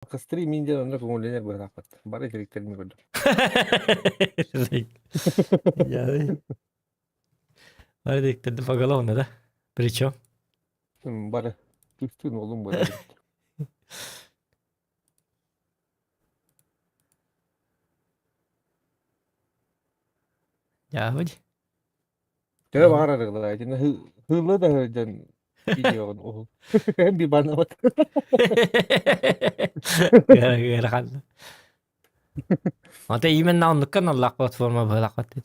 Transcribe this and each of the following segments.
Стрим диэн онно көҥүллэнэр быһыылаахпыт. Бары итириктэрин көрдүм. Бары итириктэрди поголовно, да? Причем? Бары. Түстүүн олум бары. Дьаабыт. Төһө баҕар арыгылаа итиннэ хыылла да сылдьан видеоҕын уһул. Бибанабат. Ыарахан. Ата именно оннукка наллаах платформа быһалаахпат дии.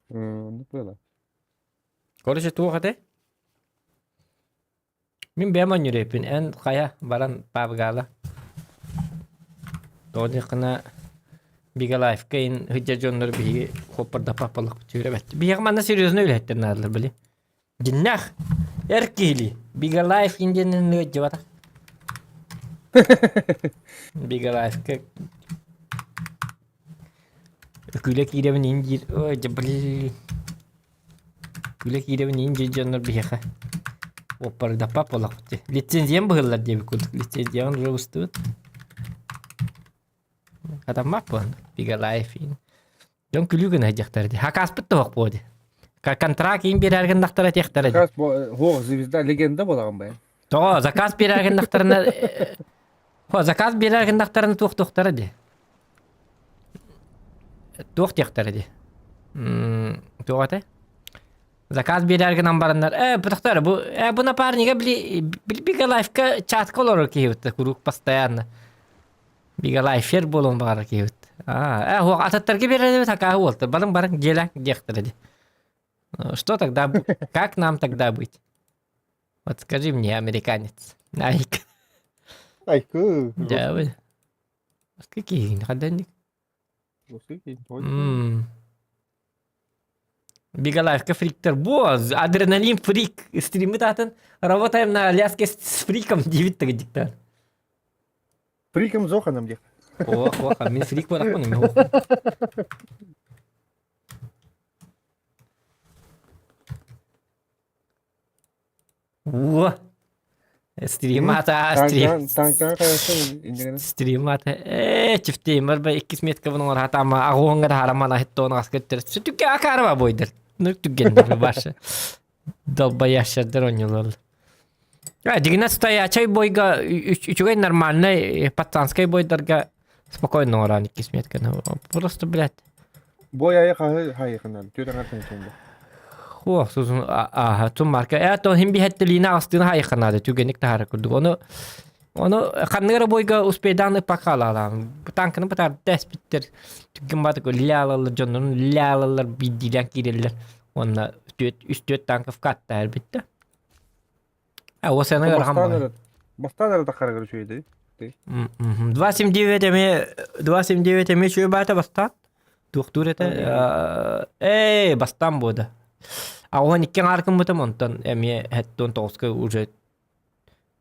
Оннук буола. Короче, туох этэй? Мин бэйэм оонньуур Эн хайа баран пабгаала. Тоҕо диэххинэ Бигалайфка ин сылдьар дьоннор биһиги хуоппардаппаппаллахпыт сүүрэбэт. Биһиэхэ манна серьезно үлэһиттэр наадалар били. Дьиннээх эр киһилии Бигалайф индиэнин ыалдьыбатах. Бигалайфка Күлэ киирэбин ин диир. Ой, дьэ, блин. Күлэ киирэбин иин дьиэ дьоннор биһиэхэ уоппардаппат буоллахпыт дии. Лицензиям быһыллар диэбит курдук. Лицензияҕын уже устубут. Хатаммат буолан. Бигалаев иин. Дьон күлүү гына сылдьахтара дии. Хакаспыт тоһох буо дии. Контракт иин биэрэр гыннахтара этиэхтэрэ дии. Заказ бо звезда легенда буолаҕын бай. Тоҕо заказ биэрэр гыннахтарына Хо заказ биэрэр гыннахтарына туох туохтара дии. Туох диэхтэрэ дии. Туох этэ? Заказ биэрэр гынан бараннар, э, бутахтар, бу, э, бу напарнига били, Бигалайфка чатка олорор киһибит куруук постоянно. Бигалайфер буолуон баҕарар киһибит. А, э, хуох ататтарга биэрэр эбит акааһы уолта. Барың барың дьиэлэҥ диэхтэрэ дии. Что тогда, как нам тогда быть? Вот скажи мне, американец. Айк. Айкы. Да, Какие хадданник? Бегалаевка фриктер. Бо, адреналин фрик. Стримы татын. Работаем на Аляске с фриком 9 диктар. Фриком Зоханом диэх. Ох, ох, мин фрик барахпын. Уо! Стримата, стрим. Таҥкаҕа хайасын иннигинэ. Стримата. Ээ, чифтеймер ба иккис меткабын оҥор хатама агуоҥҥа таһараман аһыттоон аскыттыр. Сүтүккэ акаарба бойдар. Ну түггеннер башы. Долбоящердер оонньуулар. А, дигинэ стоячай бойга үчүгэй нормальный пацанскай бойдарга спокойно оҥорон иккис метканы. Просто, блядь. Бой айы хаһы хайыхынан түөрт аҥар тыһыынча. Хуох сузун ааха тун марка э то хим биһэттилиинэ астыына хайыханаады түгэнник таһара курдук ону ону ханныгара бойга успейдаан ыппакка танканы бытаар тэспиттер түгэн батык лялалар дьоннорун лялалар биирдиилээн киирэллэр уонна үс түөт танковка аттаар битте а осаны ыарахан Бастаан эрэ тахарыгар үчүгэй 279 эми 279 эми үчүгэй баата бастаан туохтуур этэ ээ бастаан буода а уон икки аҥаар гыммытым онтон эмиэ хэттон тоҕуска уже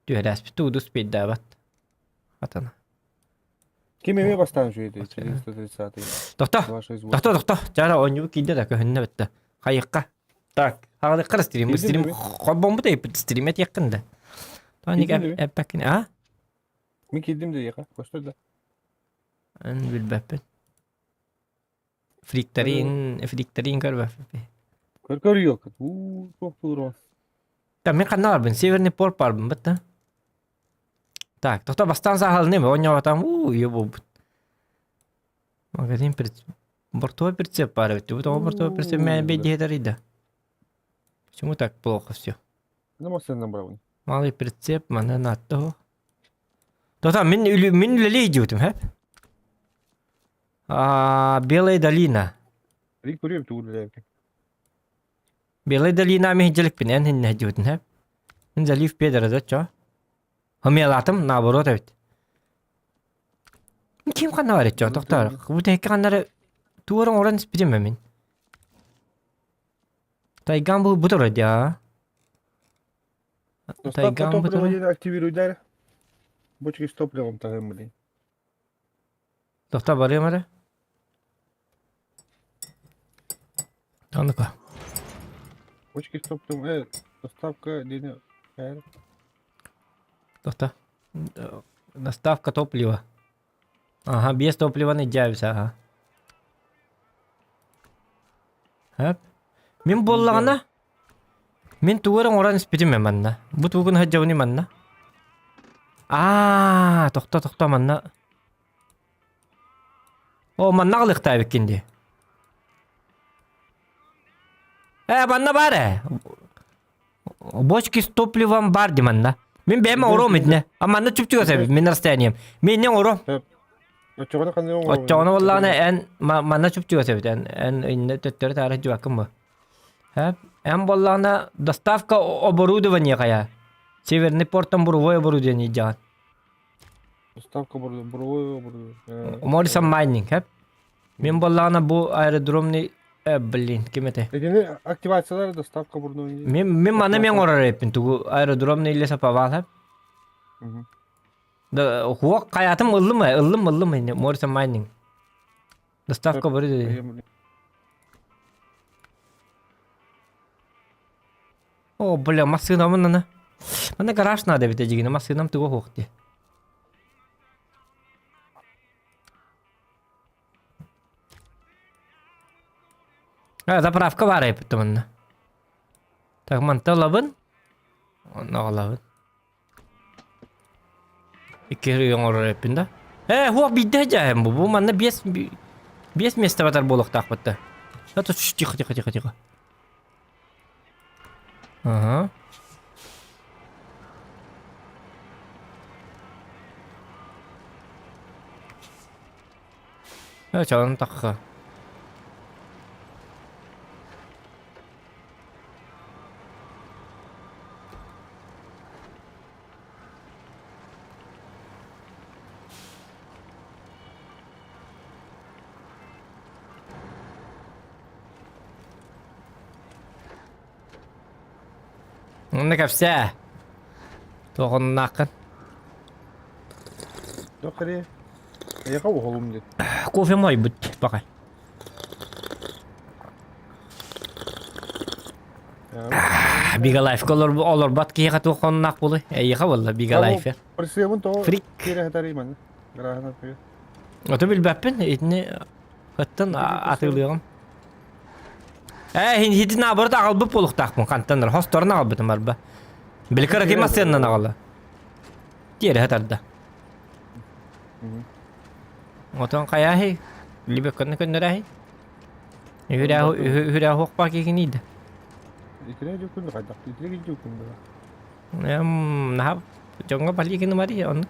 түһэрээспит удус пейдаабат атана Ким эмиэ бастаан үчүгэй 430 тохто тохто тохто чара оонньуу киирдэ да көһүннэ битте хайыкка так хаалыкка стрим стрим холбоммут эйпит стрим этиэххин да тоник эппэккин а Мин киирдим да диэхэ көстөр да Эн билбэппин фриктарин фриктарин көрбөппүн Көр көрүөх уу туох туурон Та мин ханна барбын Северный порт барбын бытта Так, тохто бастаан саахалыным, оонньоотам, уу, үйэ буолбут. Магазин бортовой прицеп баар эбит. Бу тоҕо бортовой прицеп мэ бэйдиһэтэрий да? Почему так плохо все? Ну, машина барабын. Малый прицеп, маны натто. Тота, мин мин үлэлии идиотум, хэп? А, Белая долина. Рик көрүөм тугу үлэлээбит. Белая долина мин дьэликпин эн хиннэ идиотун, хэп? Мин залив Педро да чо? Хомиалаатым, наоборот эбит. Ким ханна бар иччо, тохтоор. Бу тэкки ханнары туоран орон испитим мин. Тайган бу бу турар дия. Тайган бу турар. Активируйдар. Бочки с топливом тагым блин. Тохтоо барыам эрэ. Оннука. Бочки с топливом, доставка диэни Тохтоо. Доставка топлива. Ага, без топлива не дьаабыса, ага. Хөп. Мин буоллаҕына, мин тугу эрэ оҥорон испитим ээ манна. Бу тугун сылдьабыный манна? Аа, тохто, тохто манна. О, манна аҕалыахтаабыккын дии. Ээ, манна баар ээ. Бочки с топливом бар дии манна. Мин бэйэм оҥоруом итинэ. А манна чуп-чугас эбит мин расстоянием. Мин иннин оҥоруом. Оччоҕуна ханна оҥоробун? Оччоҕуна буоллаҕына эн манна чуп-чугас эбит. Эн эн иннэ төттөрү таары дьыбаккын бу. Эн буоллаҕына доставка оборудование хайа. Северный порттан буровое оборудование дьаҕан. Доставка буровое оборудование. Моррисон майнинг, хэп? Мин буоллаҕына бу аэродромный блин, ким этэ? Итини активациялар доставка оборудование. Мин мин маны мен оҥорор эппин тугу аэродромный лесоповал хэп? Да хуок хайатым ыллым ыллым ыллым ини Моррисон майнинг. Доставка оборудования. О, бля, массыынабын аны. Манна гараж надо эбит дьигинэ, массыынам туга суох дии. А, заправка баар эбит манна. Так, манта ылабын. Онно аҕалабын. Икки оҥорор эппин да. Э, хуох биирдэ дьээһин бу. Бу манна биэс биэс миэстэ батар буолуохтаахпыт да. Это тихо, тихо, тихо, тихо. Ага. Э, чалан тахха. Онно кэпсээ. Туох оннулааххын? Туох эрэ? Эйиэхэ уһулум диэн. Кофе мойбут баҕай. Бигалайфка олорбот киһиэхэ туох оннулаах буолуй? Эйиэхэ буолла Бигалайфе. Присыабын тоҕо Фрик. киирэ сытарый манна? Гарааһын аттыгар. Ото билбэппин, итини Оттон атыылыаҕым. Ээ, хитин наоборот аҕалбыт буолуохтаахпын хантан хосторун аҕалбытым арба. Били кыракый массыыннан аҕала. Тиэрэ тарда. Отон хайааһый? Либекканы көннөрөөһүй? Үһүрээ хуохпаа киһиниийдэ. Итинэ дьуккун хайдах? Итинэ дьуккун да. Эм, наһаа дьоҥҥо балигины мари онно.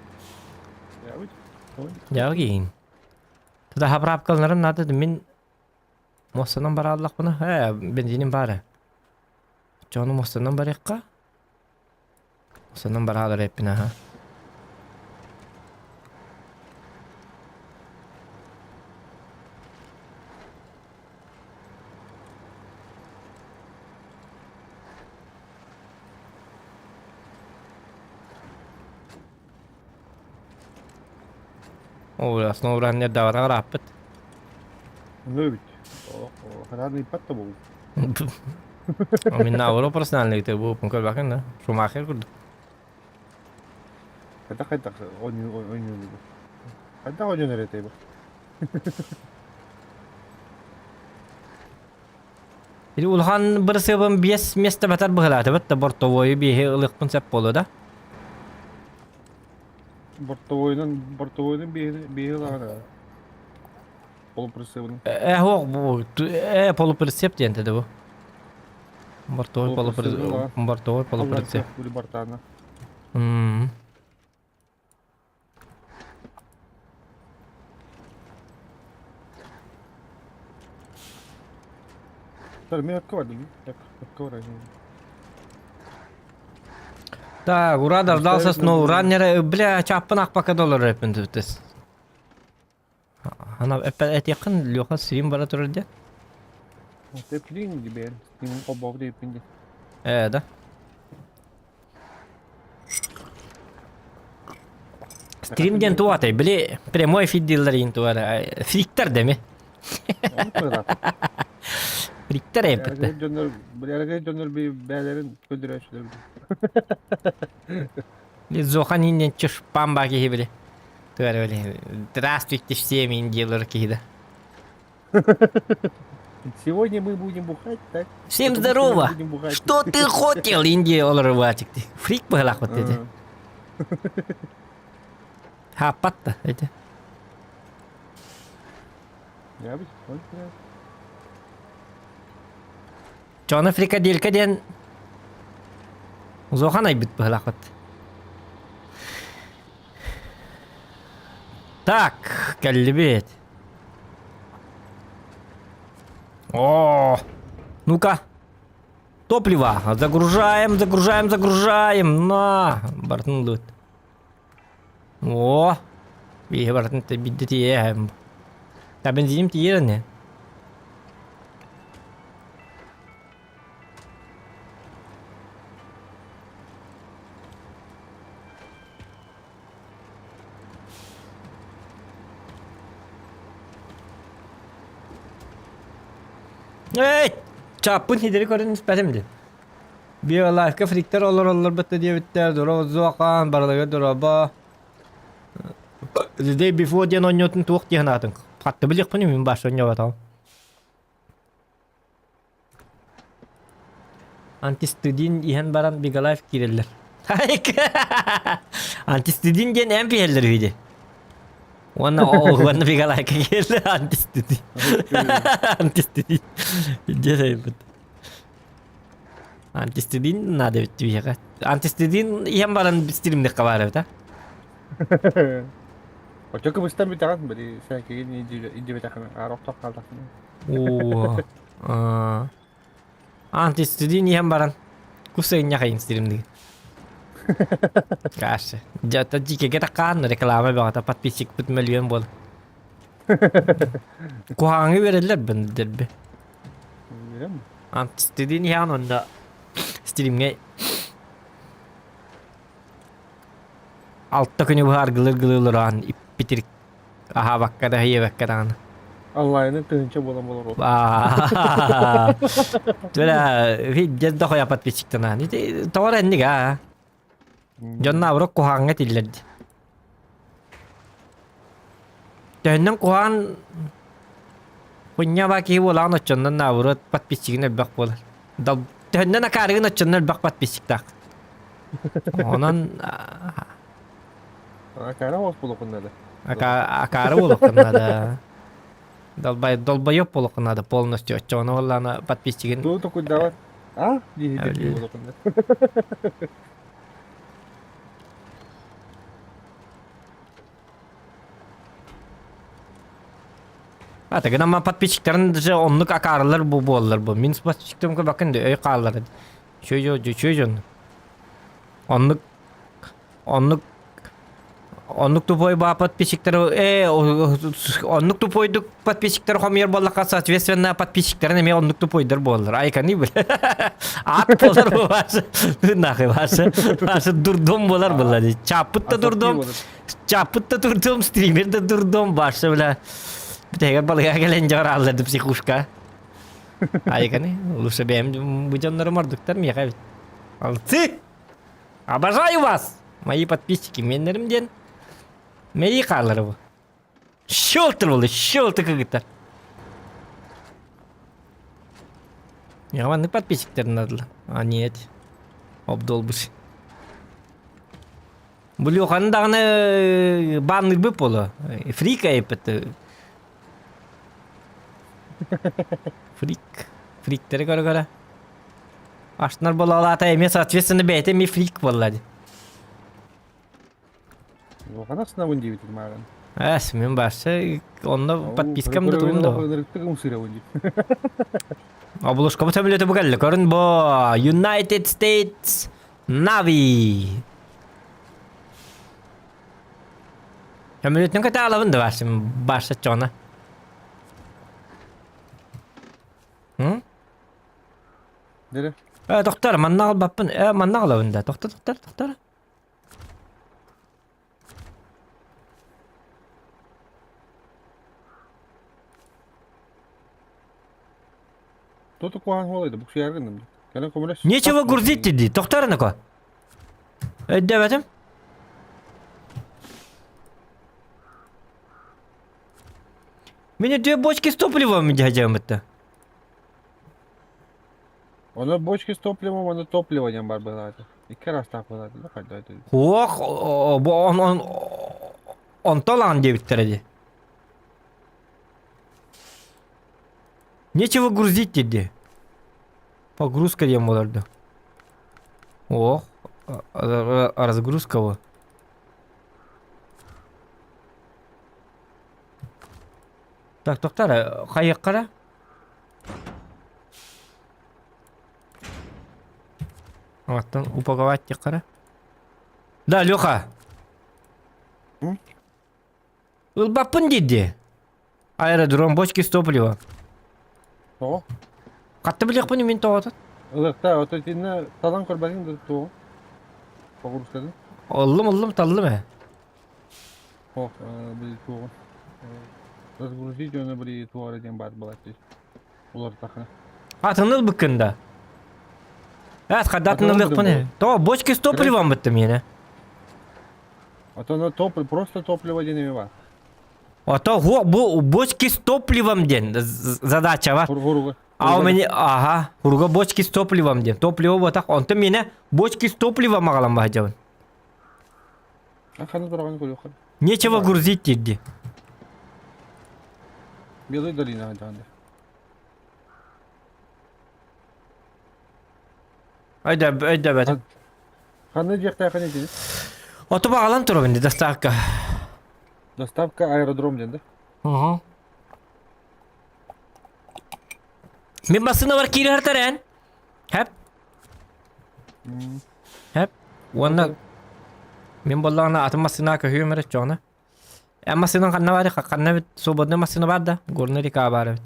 Дьаа киһин. Туда хапраапкаларын наада мин муостанан барааллахпына ээ бензиним баар ээ. Оччоҕуна муостанан барыахха. Муостанан бараалар эппин аха. Оо, основраннер даҕатаҕар ырааппыт. Ону эбит. Хараан ыйпат да буолуо. Мин наоборот профессиональный бу көрбөккүн да. Шумахер курдук. Хайдах хайдах оонньуу Хайдах оонньуу этэй бу? Или улахан бырысыабын биэс место батар быһылаатыбыт да бортовойу биэһи ылыахпын сөп буолуо да? Бортовойунан бортовойунан биэһи биэһи ылаҕын ээ. Полуприцебынан. Э, суох бу э полуприцеп диэн этэ бу. Бортовой полуприцеп бортовой полуприцеп. Били бортаана. М. Сэр, мен өккө бардым. Өккө барайын. Так, ура дождался сноураннера. Бля, чаппын ақпака доллар эппин түптес. Ана этиэххин Леха стрим бара турар диэн. Теплин дибер. Стримин холбообут эппин ди. Э, да. Стрим диэн туох атай? Били прямой эфир дииллэр иин туора. Фриктер деми. Фриктер эппит. Дьоннор, билэргэ дьоннор би бээлэрин көдөрөөчүлөр. Зохан иннен чушпан ба киһи били. Тугар били. Здравствуйте всем индиялар киһи да. Сегодня мы будем бухать, так? Всем Потому что мы здорово! будем бухать. Что ты хотел, Индия олорубаатик ти. Фрик быһылаах эти. Хаппатта эти. Я бы Чоно фрикаделька диэн Зохан айбыт быһылаахпыт. Так, кэллибит. О, ну-ка. Топливо. Загружаем, загружаем, загружаем. На, бартын лут. О, биһи бартын бидде тиэхэм. Та бензиним тиэрне. Эй, чаппын хидери көрөн испэтим ди. Биолайфка фриктер олороллор бытты диэбиттэр, дороо зуакаан, барылыга дороба. The day before диэн онньотун туох диэн аатын. Хатты билиэхпин мин баш онньобатам. Антистыдин иһэн баран Бигалаев киирэллэр. Антистыдин диэн эн биһэллэр үһү дии. Уонна уонна Бигалаевка киирэллэр антистыдин. Антистыдин. Дьэ сайбыт. Антистыдин надо эбит биһиэхэ. Антистыдин иһэн баран стримникка баар эбит а? Оччо кыбыстан бүтэҕин били сээкигин илдьибэтэххинэ аара охтох хааллаххына. Оо. Антистыдин иһэн баран кусайынньахайын стримдиги. Каша. Дьэ, дьикэгэ такаан реклама бөҕөтө подписчикпыт мөлүйүөн буол. Куһаҕаҥҥа үөрэллэр бын дэрби. Антистыдин иһэн онно стримҥэ алта күнү быһа аргылыр-гылыылараан иппитир аһаабакка да иэбэккэ даҕаны. Онлайны тыһыынча буолан болоруо. Түлэ виддер да хоя подписчиктана. Ити тоҕор энник аа. Дьонно абырык куһаҕаҥҥа тиллэрди. Төһөннөн куһаҕан хунньаба киһи буолаҕын оччоннон наоборот подписчигин элбэх буолар. Төһөннөн акаарыгын оччоннон элбэх подписчиктаах. Онон Акаара оҕус буолуоххун наада. Акаара буолуоххун наада. Долбай долбоёб буолуоххун наада полностью оччоҕуна буоллаҕына подписчигин Тугу токуйдаабат а дии буолуоххун наада. А так ама подписчиктарын же оннук акаарылар бу буоллар бу. Мин подписчиктарым бакын өй хааллар. Чөй чөй дьон. Оннук оннук оннук тупой баа подписчиктары э оннук тупойдук подписчиктар хомуйар буоллахха соответственно подписчиктарын эмиэ оннук тупойдар буоллар айканы бile ат болар бу башы нахуй башы башы дурдом болар булар чаппыт да дурдом чаппыт да дурдом стример да дурдом башы бля бүтэгэр балыга кэлэн дьараалларды психушка айканы лучше бэйэм бу дьоннорум ордуктар миэхэ эбит Алты! Обожаю вас! Мои подписчики, меннерим диэн мэйии хааллара бу. Щелтер буолла, щелтер кыгыттар. Яванны подписчиктер надо. А нет. Обдолбуш. Бу Леханы даҕаны баннырбыт буолуо. Фрика эппит. Фрик. Фриктэри көрө-көрө. Астынар буолаалаата эмиэ соответственно бэйэтэ эмиэ фрик буолла дии. Улахан астынабын диэбитим мааҕын. Эс, мин башы онно подпискам да тугум да. Ынырыктык ымсыырабын дии. Оболушкабыт самолеты бу кэллэ. Көрүн бо United States Navy. Самолетын кытта алабын да башым башы чона. М? Нere? Э, доктор, манна албаппын. Э, манна алабын да. Доктор, доктор, доктор. Тото куһаҕан буолайда, буксуйаргын да. Кэлэн көмөлөс. Нечего грузить дии. Тохтор нако. Өйдөөбөтүм. Мин две бочки с топливом дядя Оно бочки с топливом, оно топливо диэн бар быһаата. Икки араастаах быһаата да хайда это. Ох, он он онтон лаан диэбиттэрэ дии. Нечего грузить диди. Погрузка диэн буолар Ох, разгрузка во. Так, тоқтар, хайыққара? Оттон упаковать диэххэ Да, Леха. Ылбаппын диэди. Аэродром, бочки с топлива. Тоҕо? Хатта билиэхпин мин тоҕотун. Ылыкта, ото итиннэ талан көрбөтүҥ да туоҕу? Погрузкатын? Ыллым, ыллым, таллым ээ. Ох, били туоҕу. Разгрузить оны били туора диэн баар буолааччы. Уларытахына. Атын ылбыккын да. Эт хадатын ылыахпын. То бочки с топливом быттым миэнэ. Ото топ, просто топливо диэн эми бар. Ото бу бочки с топливом диэн задача бар. А у меня, ага, хуруга бочки с топливом диэн. Топливо ботах, онтон миэнэ бочки с топливом аҕалан баһадьабын. Ханна тураҕын көрүөххэ. Нечего грузить диирди. Белый долина даҕаны. Өйдөбөтүм. Ханна диэхтээххин этиний? Оту баҕалан турабын ди доставка. Доставка аэродром диэн да? Угу. Мин массыыналар киирэр тэрэн. Хэп. Хэп. Уонна мин буоллаҕына атын массыына көһүөм эрэ чоҕуна. Эн массыынаҥ ханна баарый? Ханна эбит свободный массыына баар да? Горный река баар эбит.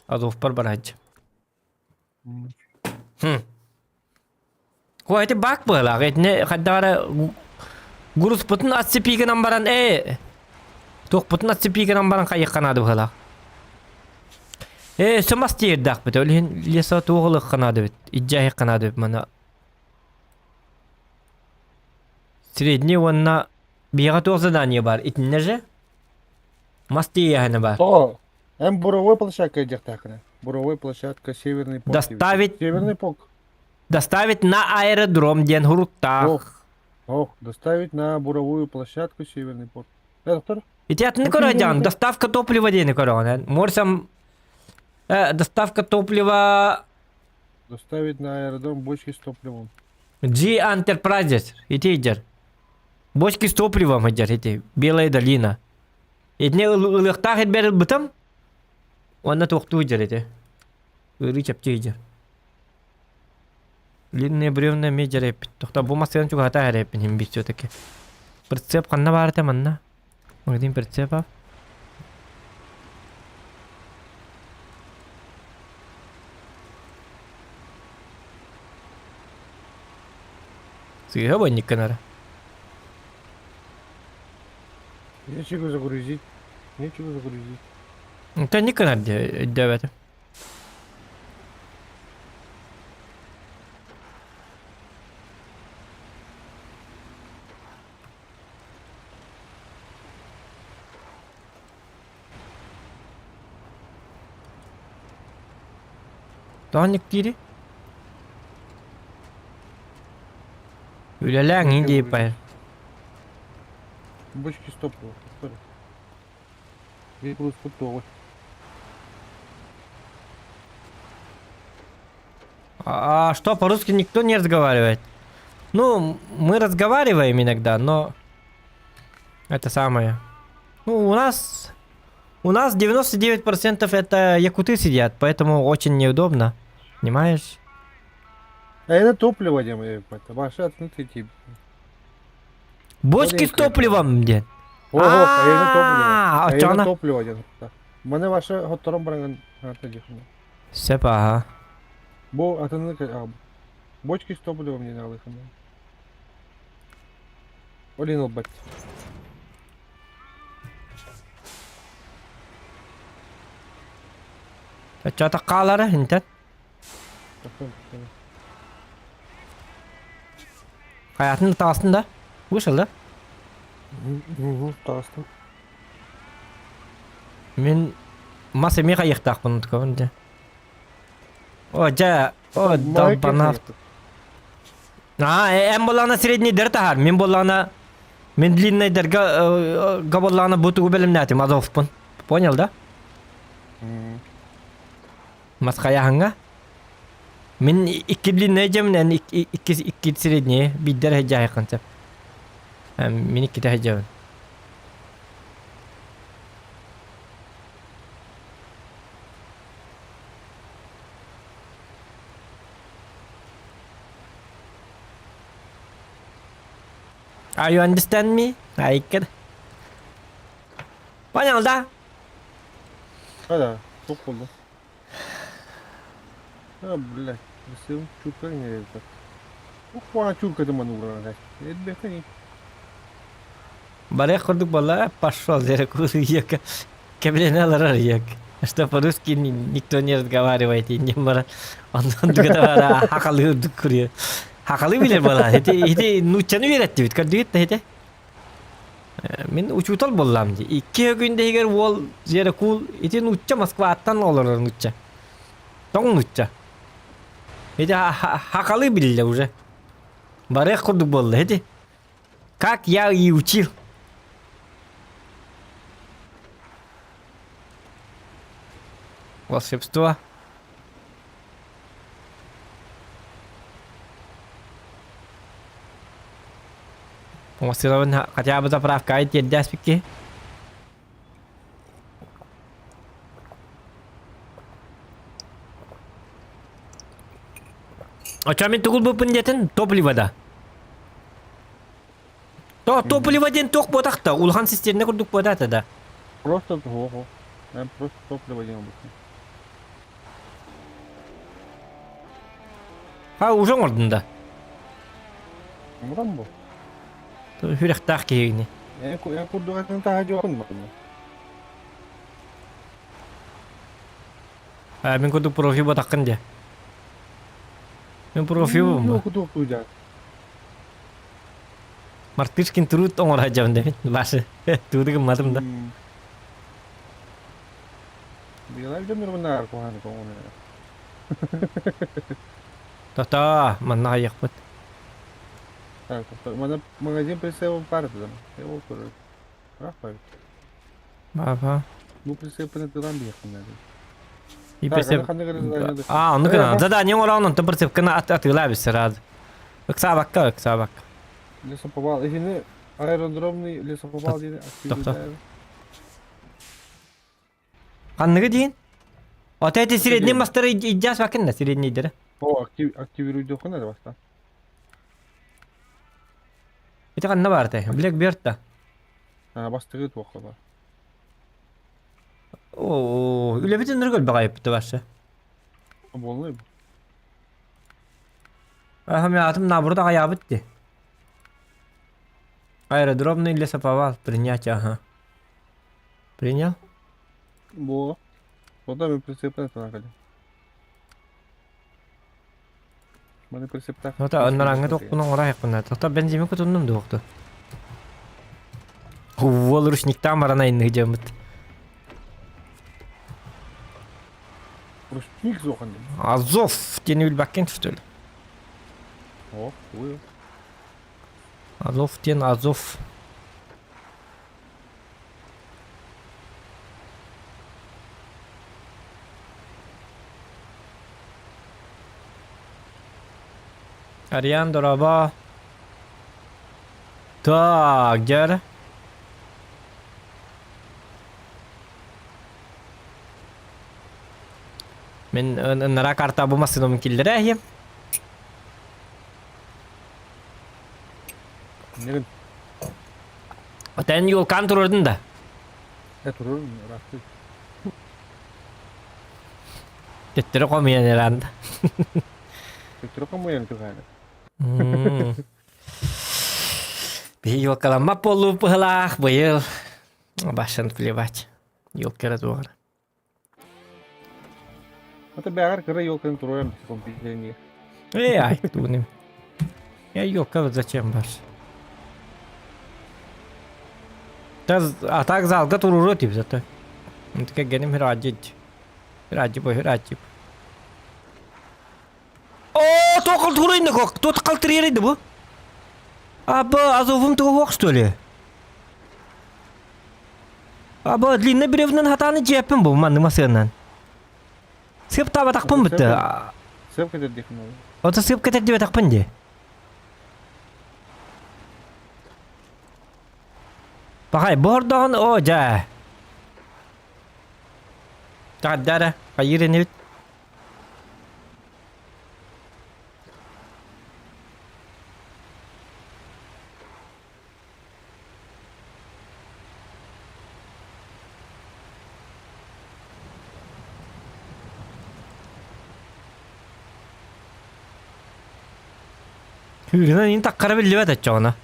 Азовпар бараһыччы. Хм. О, эти бак быһалаах. Итини хайдах эрэ грузпутун отцепи гынан баран ээ туохпутун отцепи гынан баран хайыахха наада быһалаах. Ээ, өссө мас тиэрдэхпит. Ол иһин леса туох ылыахха наада эбит. Иддьээһиэххэ наада эбит маны. Средний уонна биһиэхэ туох задание баар? Итиннэ же мас тиэйээһинэ баар. Тоҕо? Эн буровой площадка диэхтээххинэ. Буровой площадка Северный Пок. Доставить Северный Пок. Доставить на аэродром диэн хуруктаах. Ох, ох, доставить на буровую площадку Северный порт. Да, доктор? Ити атын көрөдьон, доставка топлива диэни көрөҕүн. Морсам доставка топлива Доставить на аэродром бочки с топливом. G Enterprises ити идер. Бочки с топливом идер ити. Белая долина. Итини ылыахтаах ирбэр ылбытым. Уонна туохтуу идер ити. Ыарыы чэпчи идер. Длинные бревна эмиэ дьэрэйпит. Тохто бу массыынан чугаһата эрэйпин иһин биир все-таки. Прицеп ханна баар этэ манна? Магазин прицепов. Сыыһа бонньукканара. Нечего загрузить. Нечего загрузить. Это не канар өйдөөбөтүм. Тоҕо диири? Үлэлээҥ иин диэбиппэр. Бочки стоп Выгрузку тоҕус. А что, по-русски никто не разговаривает? Ну, мы разговариваем иногда, но это самое. Ну, у нас 99% это якуты сидят, поэтому очень неудобно. Понимаешь? А это топливо, это ваши открытые. Бочки с топливом, диэн. Ого, а это топливо. А, А это оччоҕуна топливо диэн. Маны ваша хотторон баран Сөп, ага. Бу атыны бочки с топливом не надо. Олин ылбат. Оччото хаалара интэн. Хайатын таҕыстын да? Вышел, да? Таҕыстым. Мин мас эмиэ хайыахтаахпын утукабын дьэ. О, дьэ, о, долбанаах. Аа, эн буоллаҕына среднийдери таһаар, мин буоллаҕына мин длиннайдарга га буоллаҕына бу тугу бэлэмнээтим, Азовпун. Понял, да? Мас хайааһыҥҥа? Мин икки длиннай дьэмин, эн икки, икки средние, биирдэр сылдьаайаххын сөп. Мин иккитэ сылдьабын. Are you understand me? I can. Понял, да? Да, туох буолла? А, блядь, бысым чурка не это. Ухуа чурка ты манура. Это Барыах курдук буолла, пошел, ека кэбилэнэ олорор ек. Что по-русски никто не разговаривает, и не бара. Онон дугата хахалы үрдүк курьер. Хахалы билер буола. Ити ити нууччаны үөрэттибит, көрдүгүт да ити. Мин учуутал буоллам дии. Икки күн иһигэр уол дьиэрэ куул ити нуучча Москваттан олорор нуучча. Тоҥ нуучча. Ити хахалы биллэ уже. Барыах курдук буолла ити. Как я и учил. Волшебство. Оҥостуолабын хотя бы заправка тиэрдээспикки. Оччо мин тугул буппун диэтин топливо да. То топливо диэн туох буотахта улахан систиэрнэ курдук буотаата да. Просто туох. Просто топливо диэн буолбут. Ха уже оҥордун да. Оҥорон бу. Сүрэхтээх киһигини. Эн курдук атын таһа дьоҕун бу. А, мин курдук профи ботаххын дьэ. Мин профи бу. Мартышкин труд оҥоро сылдьабын да мин. Башы. Тууду гымматым да. Тото, манна хайыахпыт. Магазин прицепов баар этэ ол көрөр. Баба. Бу прицепаны тылан биһиэхпин наада. И прицеп... А, оннук гына. Задание оҥороон онтон прицепканы атыылаа бис сразу. Ыксаабакка, ыксаабакка. Лесоповал. Итини аэродромный лесоповал диэн Тохто. Ханныгы диин? Ото эти средний мастары иддяс бакын да среднийдері. О, активируйдуоххун эрэ бастаан. Ити ханна бар те? Блэк Берт да. А, бастыгы туохха бар. Оо, үлэбитин ныргыл баҕайыппыты барса. Буолуй. Аха, мен атым наоборот аҕайаабыт ди. Аэродромный лесоповал принять, ага. Принял? Бо. Ода мен прицептен санаа Маны прицептах. Ота оннорааҥҥа туохпун оҥоро Тота бензими кутуннум дуохту. Уол ручниктаан баран айынныгы дьоммут. Ручник суохан дим. Азов диэн билбэккин что ли? О, ой. Азов диэн Азов. Ариан дорообо. Так, дьэр. Мин ынара карта бу массыынабын киллэрэ иһиэм. Нерин? Отен юлкан турурдун да. Э турурун, ыраахтыы. Төттөрү хомуйан эранда. Төттөрү хомуйан түһээнэ. Биһи елкаламмат буоллубут быһылаах быйыл. Башын плевать. Елка эрэ туоҕар. Ата бэҕэр кыра елканы туруоран компьютерниге. Э, ай, тугуним. Я елка зачем бар? А так залга туруруо тип зато. Кэргэним Хираджич. Хираджип, Хираджип. О, тоқыл турайны кок, тот қалтыререді бу. Аба, Азовым туга хуак что ли? Аба, длинный бревнен хатаны жеппин бу, манны масыгынан. Сып таба тақпын бітті. Сып кетер дейхін. Ота сып кетер деп тақпын де. Пахай, бордоғын, о, жа. Тағаддара, қайыр бит. Hűrünен ин таққара биллибэт оччоҕуна.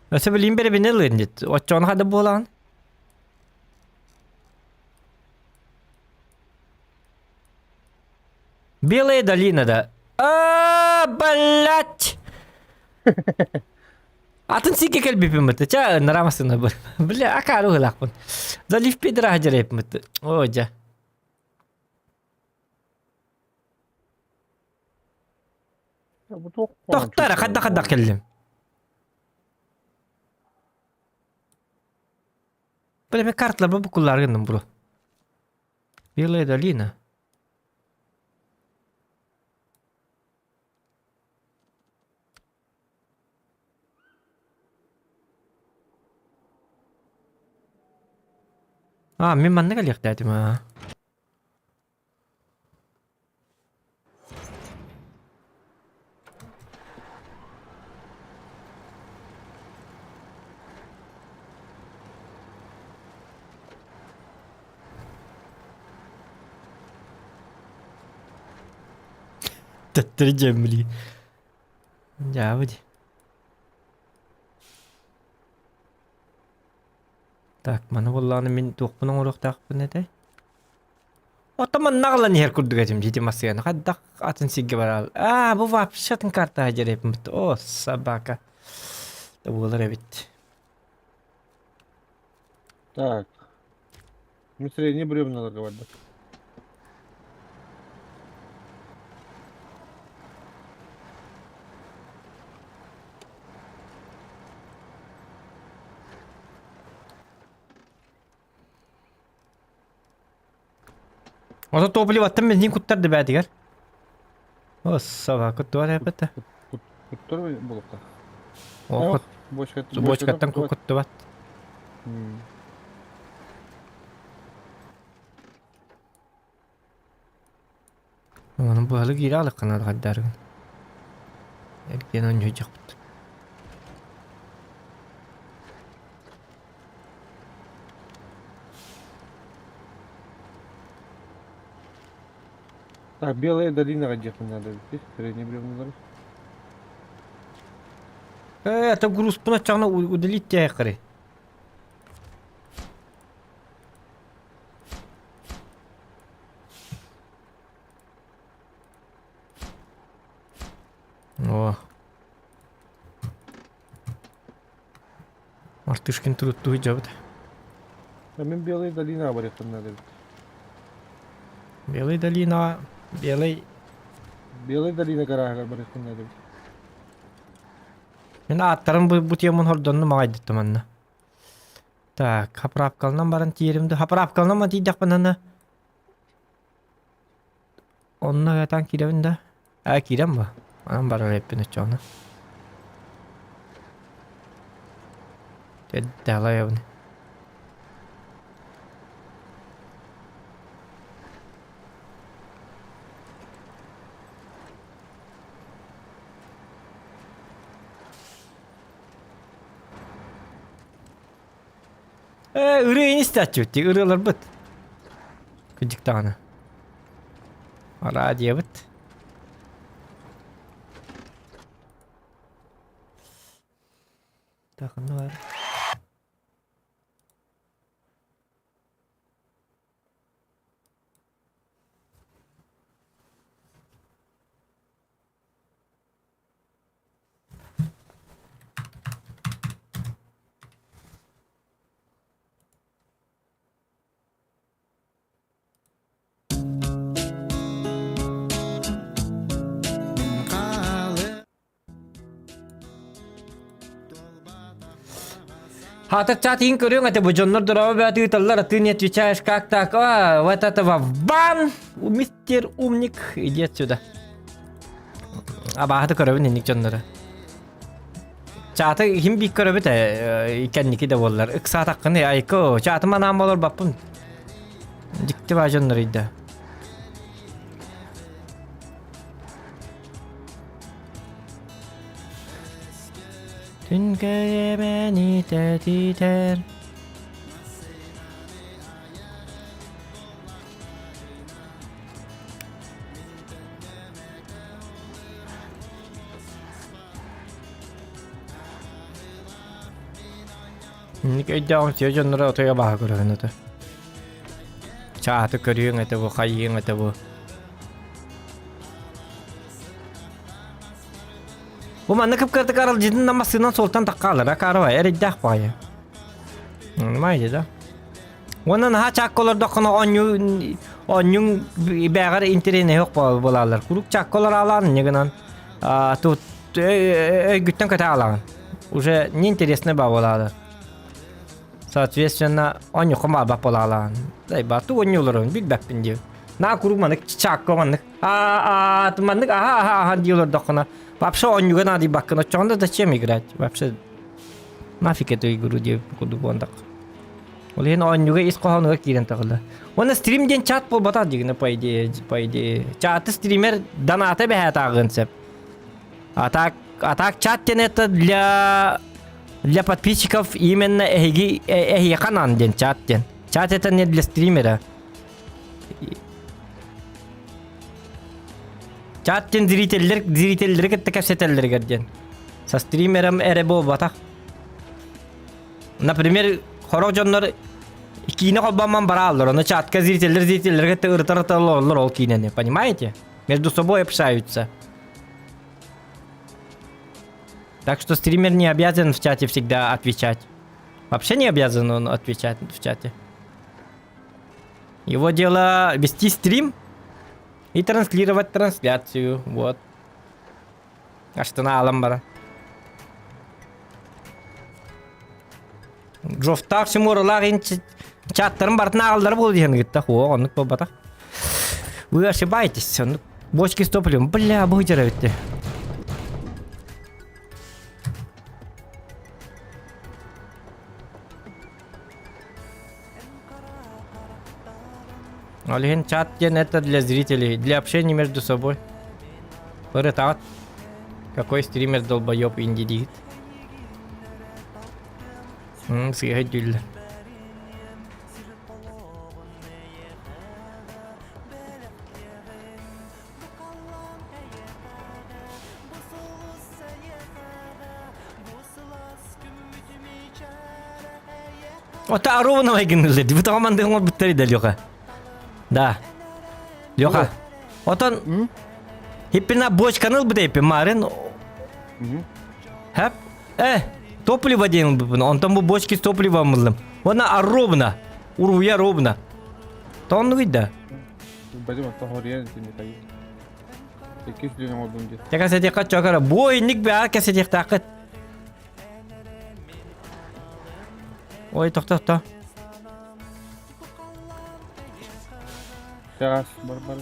Өсө билин беребине ылыын дит. Оччоҕуна хада буолаҕын. Белая долина да. А, блять! Атын сикке кэлбиппин бытты. Ча нарамасына бу. Бля, акары ыһылаахпын. Залив пидра дьэрэппин бытты. О, дьэ. Тохтар, хадда-хадда кэллим. Бля, мен карталарбын букуллар гынным бро. Белая долина. А, мин манна кэлиэхтээтим аа. Төттөрү дьэммилии. Дьаабы дии. Так, маны буоллаҕына мин туохпун оҥоруохтаахпын этэй? Оттон манна аҕалан иһэр курдук этим дии массыына хайдах атын сиргэ бараал. Аа, бу вообще атын картаҕа дьэрэппит. О, собака. Да буолар эбит. Так. Мы средние бревна говорят. Ото топливаттан бензин куттар да бээтигэр. О, собака туар эппэтэ. Куттар булупта. О, бочкаттан куттубат. Оны быһалы киирэ алыккына хайдаргын. Эргиэн онньуйдьахпыт. Так, белая долина где-то надо здесь, средний бревна. Э, это груз пуначагына удалить тяхары. О. Мартышкин туруттуу дьабыт. А мен белая долина барыхтан надо. Белый долина, белый... Белая долина гарага барыхтан надо. Мин ааттарын бу бу темун хордонну маҕайдыттым манна. Так, хаправкалынан баран тиеримди. Хаправкалынан тиийдэхпинэ Онно этан киирэбин да? Ээ киирэн бу. Анан барар эппин оччоҕуна. Дьэ Ээ, ырыа истээччибит дии, ырыаларбыт. Кырдьык даҕаны. Радиобыт. Так, ну бар. Хатыр чат иһин көрүөҥ этэ бу дьоннор дорообо бэт ыыталлар, а ты не отвечаешь как так? А, вот этого в бан! Мистер умник, иди отсюда. Абааһыты көрөбүн инник дьоннору. Чааты иһин биир көрөбүт ээ, кэнники да буоллар. Ыксаатаххын айко, чаатым анаан болор баппын. Дьикти баа дьоннор ыйда. Түн кэйэмэни тэтитэр Инник өйдөөҕүм сиэ дьонноро отойо баһа көрөһүн ото. Чааты көрүөҥ этэ бу, хайыаҥ этэ бу. Бу манна кып-кыратык аралдьытын массыынан суолтан таххаалар, акаарова эрэйдээх баҕайы. Нормально да. Уонна наһаа чаакка олордоххуна оонньуу оонньууҥ бээҕэр интэриэһинэй суох буолаллар. Куруук чаакка олораалаан инньэ гынан тут өйгүттэн көтө аалаҕын. Уже неинтересно баа буолаалар. Соответственно, оонньуоххун баҕарбат буолаалаҕын. Дайбааттык оонньуулларын билбэппин диир. Наа куруук маннык чаакка маннык а маннык аха аха аха дии олордоххуна вообще оонньууга наадыйбаккын оччоҕуна зачем играть вообще нафиг эту игру диэбит курдук буоллах. Ол иһин оонньууга ис хоһоонугар киирэн таҕылла. Уонна стрим диэн чат буолбатах дигинэ по идее по идее чаты стример доната бэһээт ааҕыан сөп. А так а так чат диэн это для для подписчиков именно эһиги эһиэхэ анаан диэн чат диэн. Чат это не для стримера. Чат диэн зрителлэр зрителлэри кытта кэпсэтэллэригэр диэн. Со стримером эрэ буолбатах. Например, хорох дьоннор киинэ холбоммон барааллар, ону чатка зрителлэр зрителлэргэ кытта ырытар олороллор ол киинэни, понимаете? Между собой общаются. Так что стример не обязан в чате всегда отвечать. Вообще не обязан он отвечать в чате. Его дело вести стрим и транслировать трансляцию. Вот. Аштына алан бара. Джофтаах Симуралаах ин чаттарын бартын аҕаллара буолу диэн гытта. Хуо, оннук буолбатах. Вы ошибаетесь. Оннук бочки с топливом. Бля, бу бүттү. Ол иһин чат диэн это для зрителей, для общения между собой. Ырытаҕыт. Какой стример долбоеб инди диигит. Сыыһа өйдүүллэр. Ото Ароновай гыннылар. Бу тоҕо мандыгын оҥорбуттар да Леха. Да. Леха. Отон хиппина бочканы ылбыт эппин марын. Хэп. Э, топливо диэн ылбыппын. Онтон бу бочки с топливом ыллым. Уонна ровно. Уруя ровно. Тооннугуй да. Бадим оттон хоруйан итинник айыы. Иккис дүнү оҥордум диэн. Чэ кэсэтиэххэ чокара. Бу инник бэҕэ кэсэтиэхтааххыт. Ой, тохто, тохто. Чаас бар бар.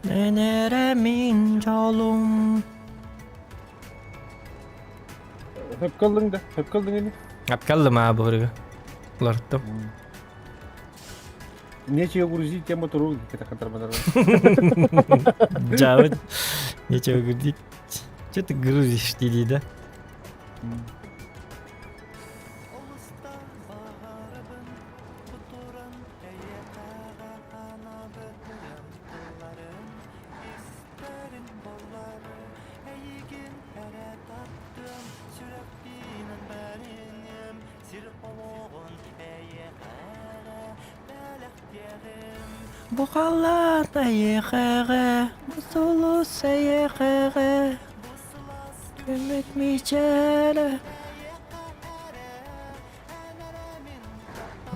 Нэнэрэ мин дьолум. Хөпкө ыллыҥ да, хөпкө ыллыҥ ини. Апка ыллым аа буһуруга. Уларыттым. Нечего грузить, тема туру кете Жабыт. Нечего грузить. Че ты грузишь, дии да? Бу халаат эйиэхэҕэ, бу сулус эйиэхэҕэ, көмүк мичээрэ.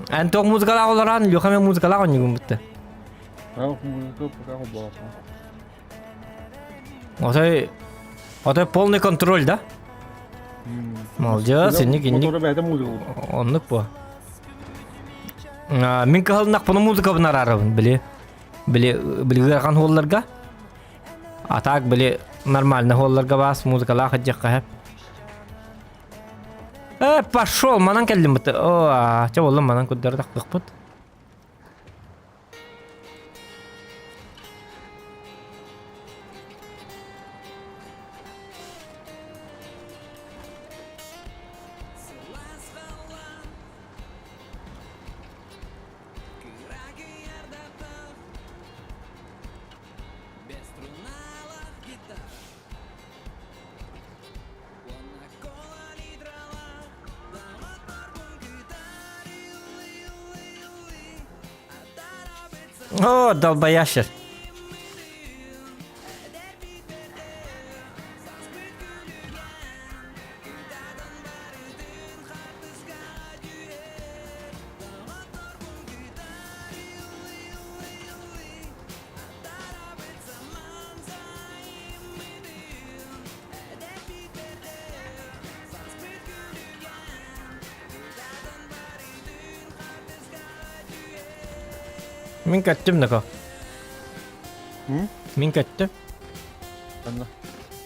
Эн тоҕ музыкалаах олорон, Леха мен музыкалаах оонньугун бутта. Музыка пока холбоохпун. Отой, отой полный контроль, да? Молодец, инник инник. Мотору бэйэтэ музыка. Оннук бу. Мин кыһалыннахпына музыкабын араарабын, били. Били, били ыарахан хуолларга. А так, били, нормально хуолларга баас музыкалаах ыдьахха Э, пошел, манан кэллим быты. О, чэ боллум манан курдары тахпыппыт. О, долбоящер. Мин көттүм нако. Мин көттүм. Ханна?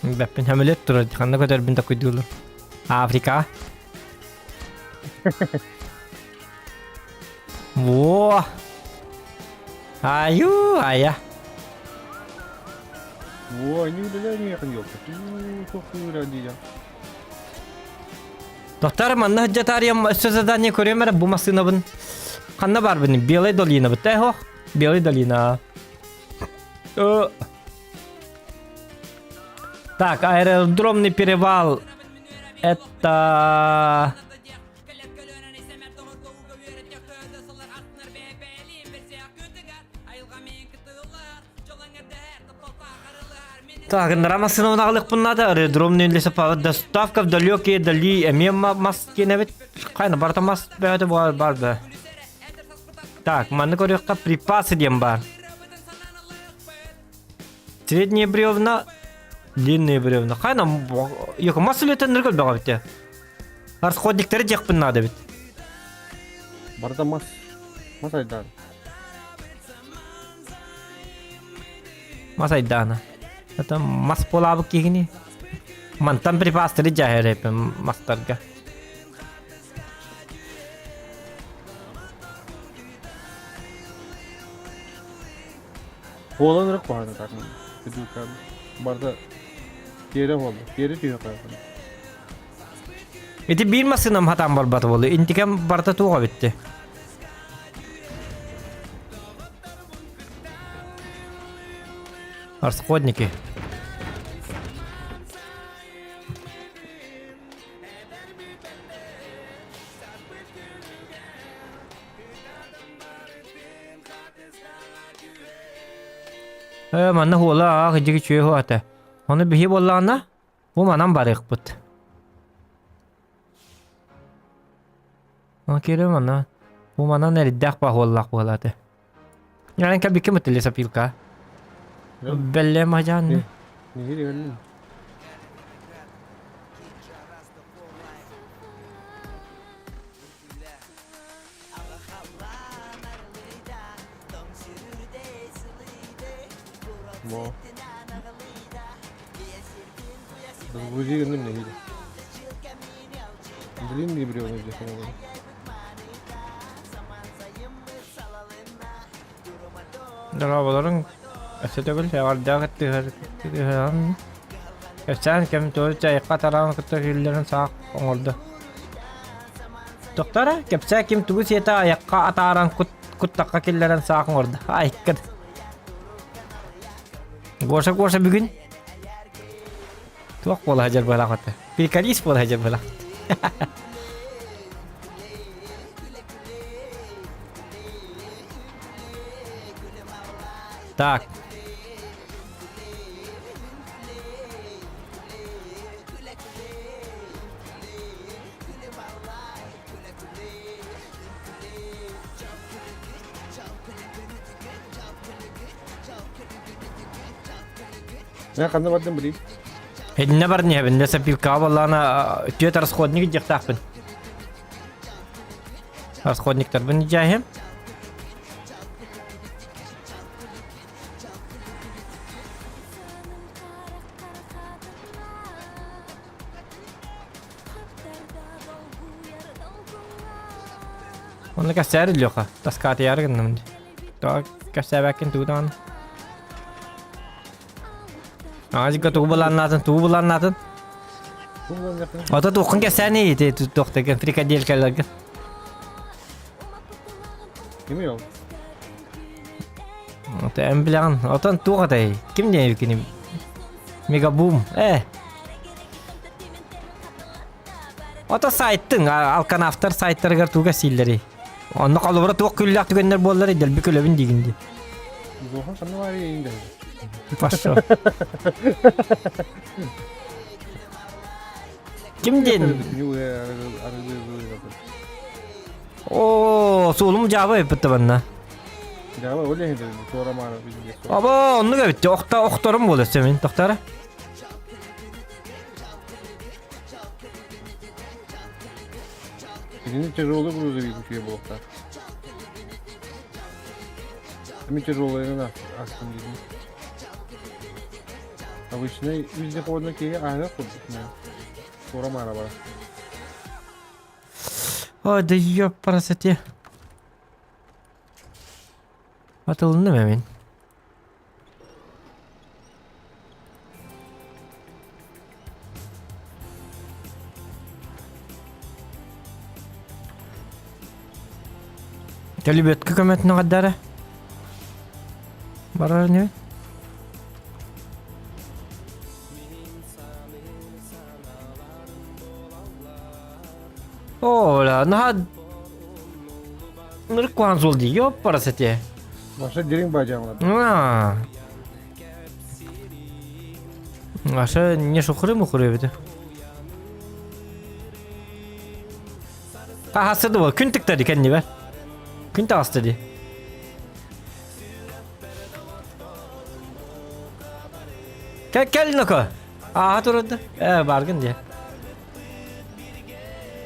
Бэппин хөмөлөт турар. Ханна көтөрбүн такуйдуулар. Африка. Во! Аю, ая. Во, они удаляют меня, ёлка. Доктор, манна сылдьатаарыйам өссө задание көрүөм эрэ бу массыынабын. Ханна баарбын? Белая долина бытта эһох. Белая долина. Так, аэродромный перевал. Это... Так, массыынабын аҕалыахпын наада. Аэродромный лесопилка. Доставка в далекие дали эмиэ мас киэнэбит. Хайна барыта мас бөҕөтө бар бар да. Так, манны көрүөххэ припасы диэн баар. Средние бревна, длинные бревна. Хайна, yok мас үлэтэн көрбөҕө битте. Расходниктары диэхпин наада эбит. Барыта мас. Мас айдаан. Мас айдаана. Это мас буолаабыт киһини. Мантан припастары дьаһайар мастарга. Буолан эрэ куһаҕаны так Барыта тиэрэ буолла. Тиэрэ түһэ хаалла. Ити биир массыынам хатаан барбата буолла. Интикэм барыта туох эбитти. Расходники. Э, манна хуола аах дьиги чүө ата. Ону биһи буоллаҕына, бу манан барыахпыт. Кире манна. Бу манан эрдээх баһуоллаах буолааты. Ян кабикке мытылы сапилка. Белле мажан. Не Мо. Загрузи гынным нэһиилэ. Длинные бревна здесь надо. Дорооболоруҥ өссө төгүл эҕэрдээх тыһыһан кэпсээн кэм туой чайка тараан кытта киллэрэн саах оҥордо. Доктора, кэпсээ ким тугу сиэтэ айахха атааран кут куттахха киллэрэн саах оҥордо. Айккын. Гоша Гоша бүгүн туох буола сылдьар быһалаах этэ? Приколист буола сылдьар быһалаах. Так. Мен ханна бардым билим. Эдинне бардын иһэбин, лесопилкаҕа буоллаҕына түөрт расходник илдьиэхтаахпын. Расходниктарбын илдьээһим. Онно кэпсээр Леха, таскаатыйаары гынным дии. Тоҕо кэпсээбэккин тугу даҕаны? Аҕа тугу былааннаатын, тугу былааннаатын? Ото туоххун кэпсээний ити туохтагын фрикаделькаларгын? Кимий ол? Ото эн билэҕин. Отон туох этэй? Ким диэн кини? Мегабум. Э. Ото сайттың, алканавтар сайттарыгар туга сииллэрий? Онно холобура туох күллээх түгэннэр буоллар дэлби күлэбин диигин дии. Зохан ханна баар иин дэһэ. Пошел. Ким диэн? Оо, суолум дьаабы эппитте банна. Дьаабы ол иһин туора маара Аба, оннук эбит. Охта охторум буолар мин тохтара. Кинини тяжелый грузовик үчүгэй буолуохтаах. Эми тяжелыйынан астым диибин. Обычный вездеходный киһи ааһыах курдук Туора маара бара. Ой, да ёпарасоте. Атылынным эмин. Төлүбүөткэ көмөтүн аҕардара барар ини Оля, наһаа Нырык куһаҕан суол дии, ёппарас этэ. Маша дириҥ баадьаҥлар. Аа. Маша не шухры-мухры эбит. Хаһаста да күн тыкта ди кэннибэр. Күн таҕыста ди. Кэл кэл ноко. Ааха турарда. Э баргын дии.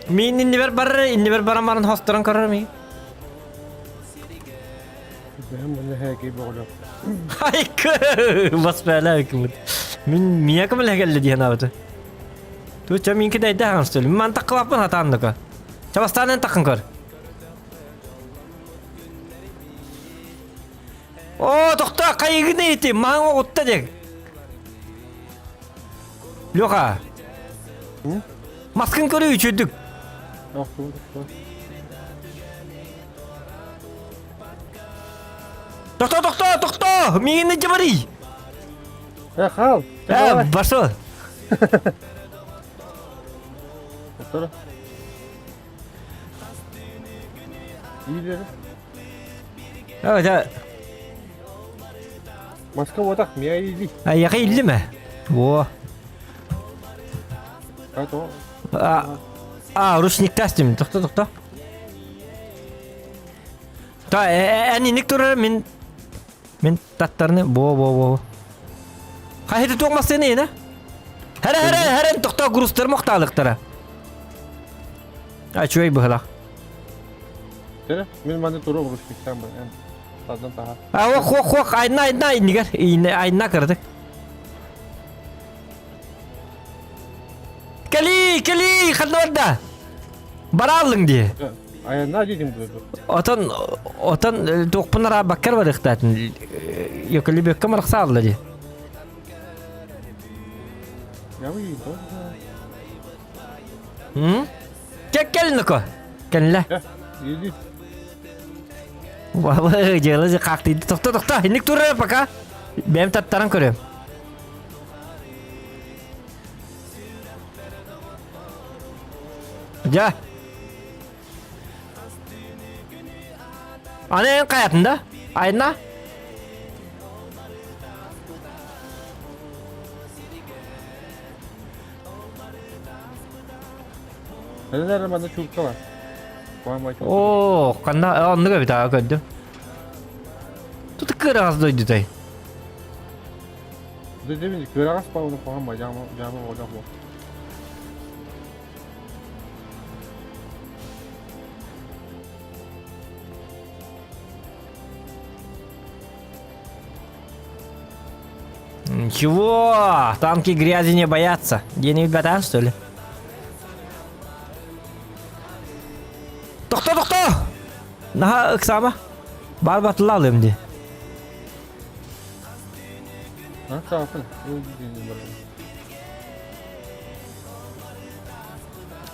Мин иннибэр барар, иннибэр баран баран хосторон көрөр ми. Бэһэм манна һээкэй боҕолох. Хайкы! Бас бәлә кимит. Мин мия кем келди диэн абыты. Ту ча минки дайда хаҥ сөл. Мин таққылаппын хатаан Чабастаанын тақын көр. О, тохто, кайыгын ити, маң оғытта дек. Леха. Маскын көрүү үчүдүк. Тохто, тохто, тохто! Миигин дьабарый! Э, хаал! Э, пошел! Тохто. Иилери. Э, да. Маска уотах, мия иили. Айака иллиме? Во. А, а, ручниктас дим. Тохто, тохто. Та, эн иник турар мин мин таттарны бо бо бо. Хайды туох массыны ина? Хәрэ хәрэ хәрэ тохто грузтар мохтаалыктара. А чуй быһылах. Тере, мин маны туру ручниктан бар. Эн тадан таха. А ох ох ох айна айна инигер айна кырдык. Кэли, кэли, ханна барда? Барааллыҥ дии. Айаннаа диэтим буолуо. Отон, отон туохпун араабаккар барыахтаатын. Йоколибекка марахсаалла дии. М? Кэл ноко. Кэллэ. Валы, дьыала хаактыйды. Тохто, тохто, инник турар пока. Бэйэм таттаран көрөм. Дьэ. Аны эн хайатын да? Айна? Нэлэр манна чуукка бар. Оо, ханна оннук эбит аа көрдүм. Тут кыраҕас дойдутай. Дедим кыраҕас пауна куһаҕан дьаама дьаама оҕолоох буол. Ничего, танки грязи не боятся. Где-нибудь батан, что ли? Тохто, тохто! Наһаа ыксаама. Бар батылла алыам дии.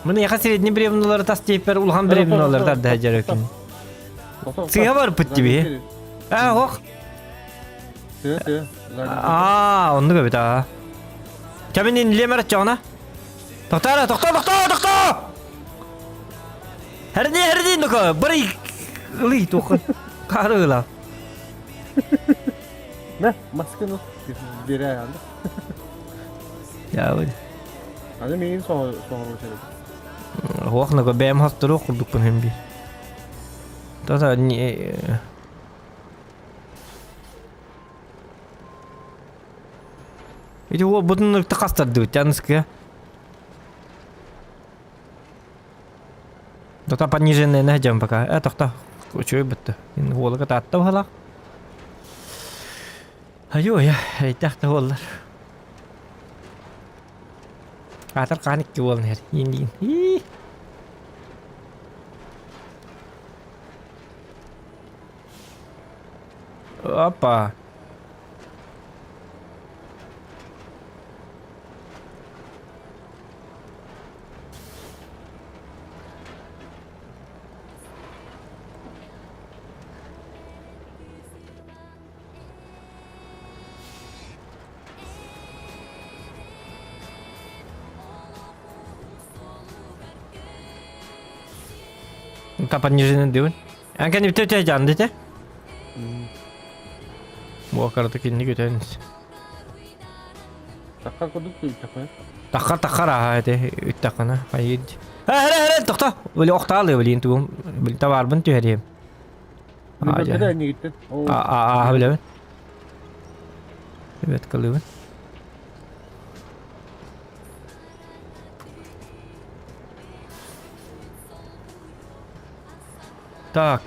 Мын яха средний бревнолары тас тиэппэр улахан бревнолары тарда сылдьар өкүн. Сыһа барбыт дии. Аа, ох. Аа, оннук эбит аа. Кэмин инлиэм эрэ чоҕуна. Тохтоо эрэ, тохтоо, тохтоо, тохтоо! Хэрни, хэрни, нука, бары ылый туохха. Хаары ыла. Мэ, масканы биэрэ аанды. Яабын. Аны миигин соҕуруу сэрэтэ. Хуох нука бэйэм хостору курдукпун хим биир. Тота не Ити уолбутун ыкта хастардыбыт тяныскыга. Тота пониженная нәһдьэн пока. Э, тохто. Үчүгэй бытты. Уолуга таатта баһалаах. Айуу, эйтэх да уоллар. Аатар хаан икки уолун иһэр. Иин диин. Опа. Пониженный дивин. Эн кэнниттэн үтэ дьаанды этэ. Буокарата кинини күтэн. Таххар курдук түйтэххэ. Таххар таххар аха эти үттэххинэ хайыыр. Эрэ эрэ тохто. Били охтаалыы билин тугум. Били табаарбын түһэриэм. Билбэт эннигиттэн. Аа билэбин. Эбэт кылыбын. Так.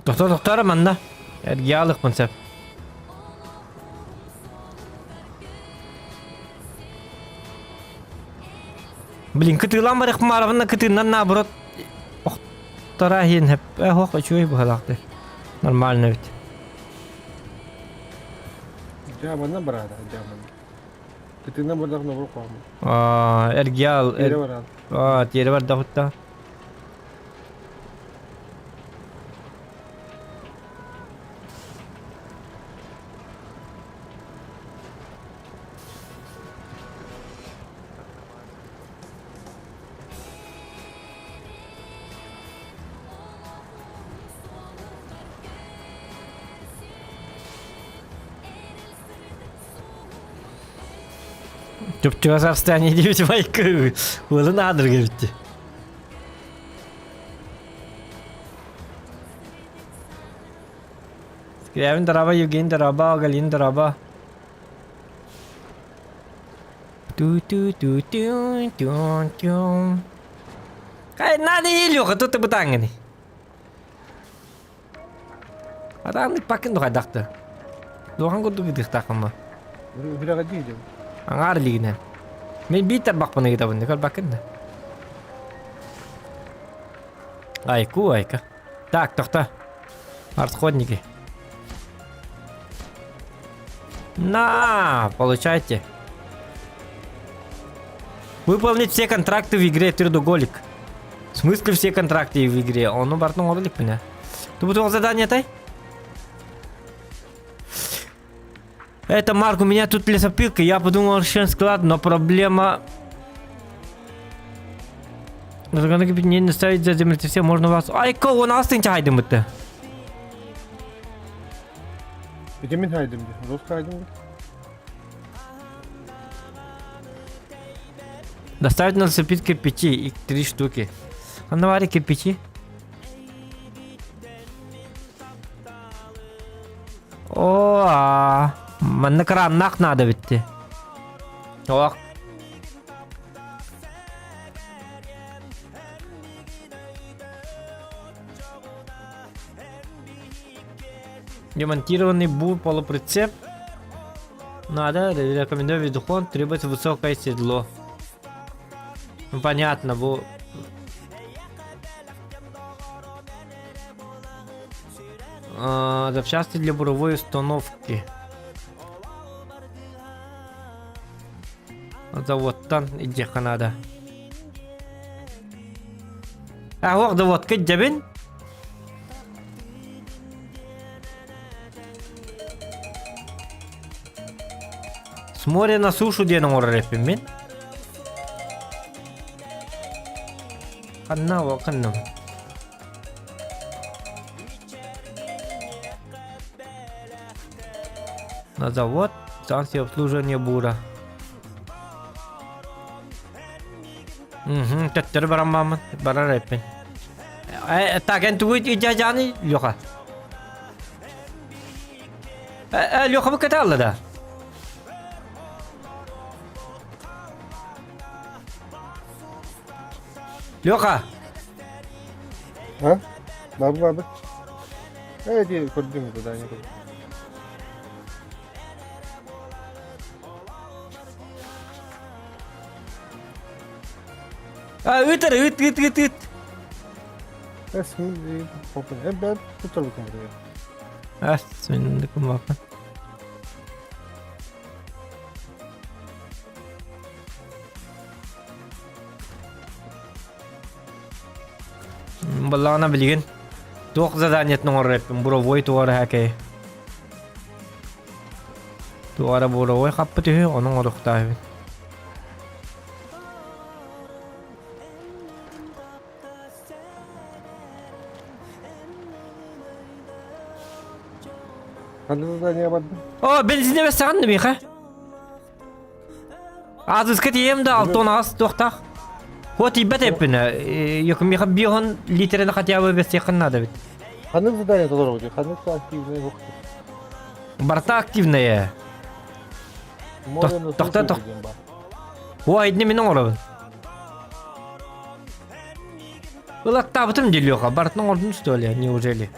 Тохтоо тохтоор манна. Эргийэ алыахпын сөп. Блин, кытыылаан барыахпын баарабын да кытыыннан наоборот охтора иһин сөп. Э, ох, үчүгэй быһалаахты. Нормально эбит. Дьааманна бараата, дьааманна. Кытыына бардах нобур хоһомо. Аа, эргиал, Тиэрэ бараат. аа, тиэрэ бардахутта. Чупчугас расстояние диэбит майка уолун аадырга эбитти. Скрябин дороба, Евгений дороба, Галин дороба. Ту-ту-ту-ту-ту-ту. Кай надо Илюха, тут ты бытанганы. Атааннык пакын духайдахты. Духан курдук ыдыхтааххын Үрэҕэ дии Аҥаар илигинэн. Мин биир тарбахпын ыытабын, көрбөккүн да. Айку, айка. Так, тохто. Артходники. На, получайте. Выполнить все контракты в игре Трудоголик. В смысле все контракты в игре? Ону бартын оҥоро иликпин Тубутуох задание тай? Это, Марк, у меня тут лесопилка, я подумал, что склад, но проблема... Не ставить за землю, все можно вас... Айка, у нас ты хайдым это. Ити мин хайдым дии. Рус хайдым дии. Доставить надо слепить кирпичи, их три штуки. А навари кирпичи. О, а, манна краннах надо битти. Ох. Демонтированный бур полуприцеп. Надо, рекомендую видухон, требуется высокое седло. Ну понятно, бу... А, запчасти для буровой установки. Заводтан идиэххэ наада. А, заводка дьэбин. С моря на сушу диэн оҥорор эппин мин. Ханна о ханна. На завод, станция обслуживания бура. Угу, төттөрү баран бааммын, барар эппин. Э, так, эн тугу дьадьааны Леха? Э, Леха бу кете алла да? Леха! А? Бабы бабы. Э, иди, көрдүм туда, не көрдүм. А, ыт эрэ, ыт, ыт, ыт, ыт. Баллаҕына билигин туох заданиетын оҥорор эппин буровой туора хакей. Туора буровой хаппыт үһү, ону оҥоруохтаах эбит. Ханна задание бардым? О, бензине бэсэҕин да миэхэ? Аадыска тиийэм да алтон аас туохтаах. Хуа тиийбэт эппинэ, миэхэ биоһон литераны хотя бы бэсиэххин наада эбит. Ханнык задание толору Ханнык активный ух. Барта активная. Тохто тох. Хуа идни мин оҥоробун. Ылаттаабытым дии Леха, барытын оҥордун что ли, неужели?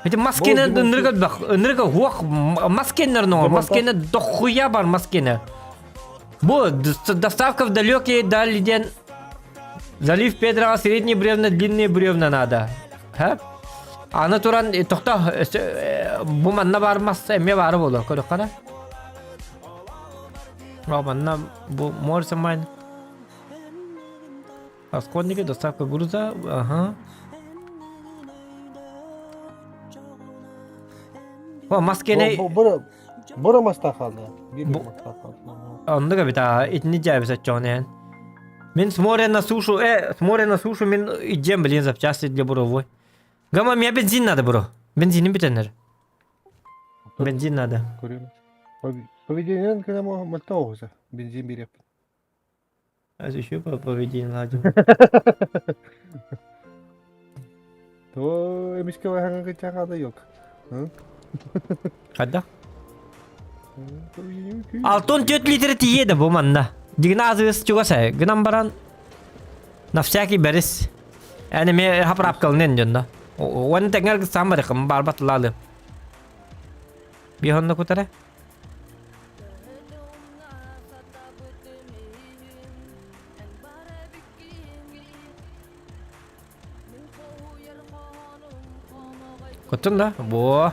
Эти маскины ынырыга ынырыга хуах маскеннер но маскене дохуя бар маскене. Бу доставка в далекие дали ден залив Педро средние бревна, длинные бревна надо. Ха? Аны туран тохто бу манна бар масса эмме бары болор көрөххана. Манна бу морсе майн. Расходники, доставка груза, ага. О, маскене... Бора маста қалды. Bir маста қалды. Оннук эбит, аа, итини дьээбис оччоҕун Мин с моря на сушу, с моря на сушу мин идем, блин, запчасти для буровой. Гама, мне бензин надо, бро. Бензин бүтэннэр. Бензин надо. Поведение когда мальта бензин береп. А еще по поведению ладим. То эмиске вайханга кычаҕа yok. Хадда? Алтон 4 литр тиийэ бу манна. Дигна азыс чугас гынан баран на всякий бэрис. Эни ме хапрапкалнен дьонно. Уонна тэҥэр саам барыхым барбат лалы. Биһонно кутара. Куттун да? Бо.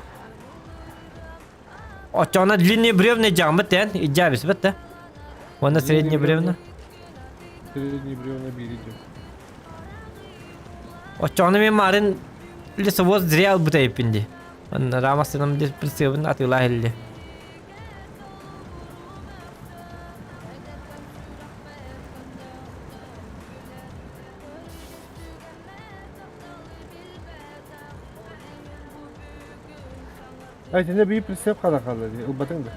Оччоҕуна длинные бревна дьааммыт тэн, идьаабис бит да. Уонна средние бревна. Средние бревна биэридим. Оччоҕуна мен марын лесовоз зря ылбыта эппин дии. Рамасынан прицебин атыылаа иһиллиэ. Ай, сенде биир прицеп хана хаалла дии, ылбатыҥ да.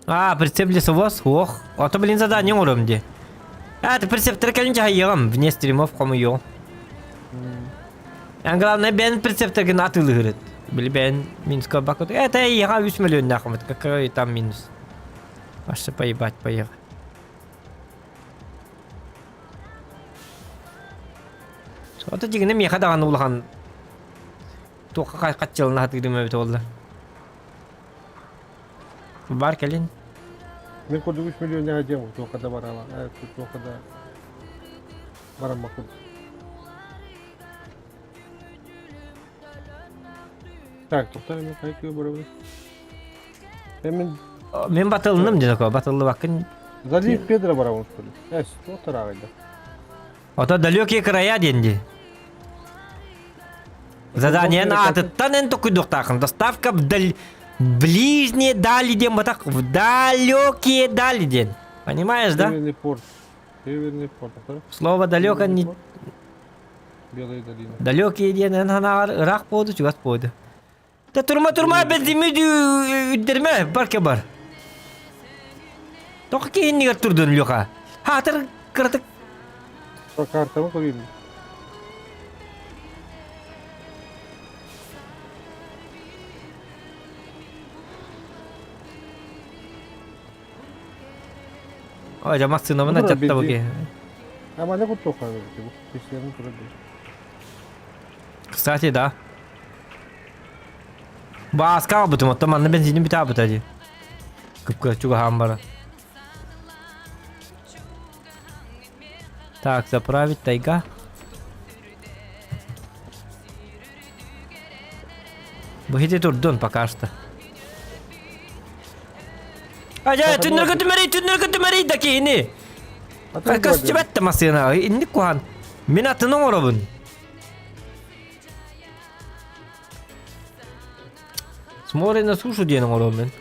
А, прицеп лесовоз, ох. Ото, блин, задание оҥором дии. А, ты прицептер кэлин дьаһайыаҕым, вне стримов хомуйуоҕум. Эн главное бэйэн прицептергин атыылыһырыт. Били бэйэн минус бакыт. Это эйиэхэ үс миллионнаахмыт, какой там минус. Вообще поебать поехал. Ото дьиҥинэ миэхэ даҕаны улахан туохха хаччылына сатыырым эбит буолла. Бар кэлин. Мин курдук үс миллионнаах дьиэм туохха да бараама, туохха да бараммаккын. Так, тоқтар мен қай күйе барабын? Мен Мен батылыным деді ко, батыллыбаккын. Залив Педро барабын, что ли? Эс, тоқтар ағайда. Ото далекие края диэн Задание аатыттан эн токуйдуохтаахын. Доставка вдаль... ближние дали диэн батах в далекие дали диэн. Понимаешь, да? Северный порт. Северный порт. Да? Слово далеко не... Белая долина. Далекие диэн эн ханаҕар ыраах буолду, чугас буолду. Да турма турма бензими үддерме барка бар. Тоқы кейіннігер турдун Леха. Хатыр кыртык. По картама көрейін. Ой, жамас сынамына жатта буки. Ама не куттуха бу. Песенин турар. Кстати, да. Бааска албытым, оттон манна бензиним бүтэ дии. Кыпкы чугаһаан баран. Так, заправить тайга. Бу турдун пока что. Ажа, түннөргө түмэрий, түннөргө түмэрий да киһини. Көстүбэт массыына, инник куһан. Мин атын оҥоробун. С моря на сушу диэн оҥоробун мин.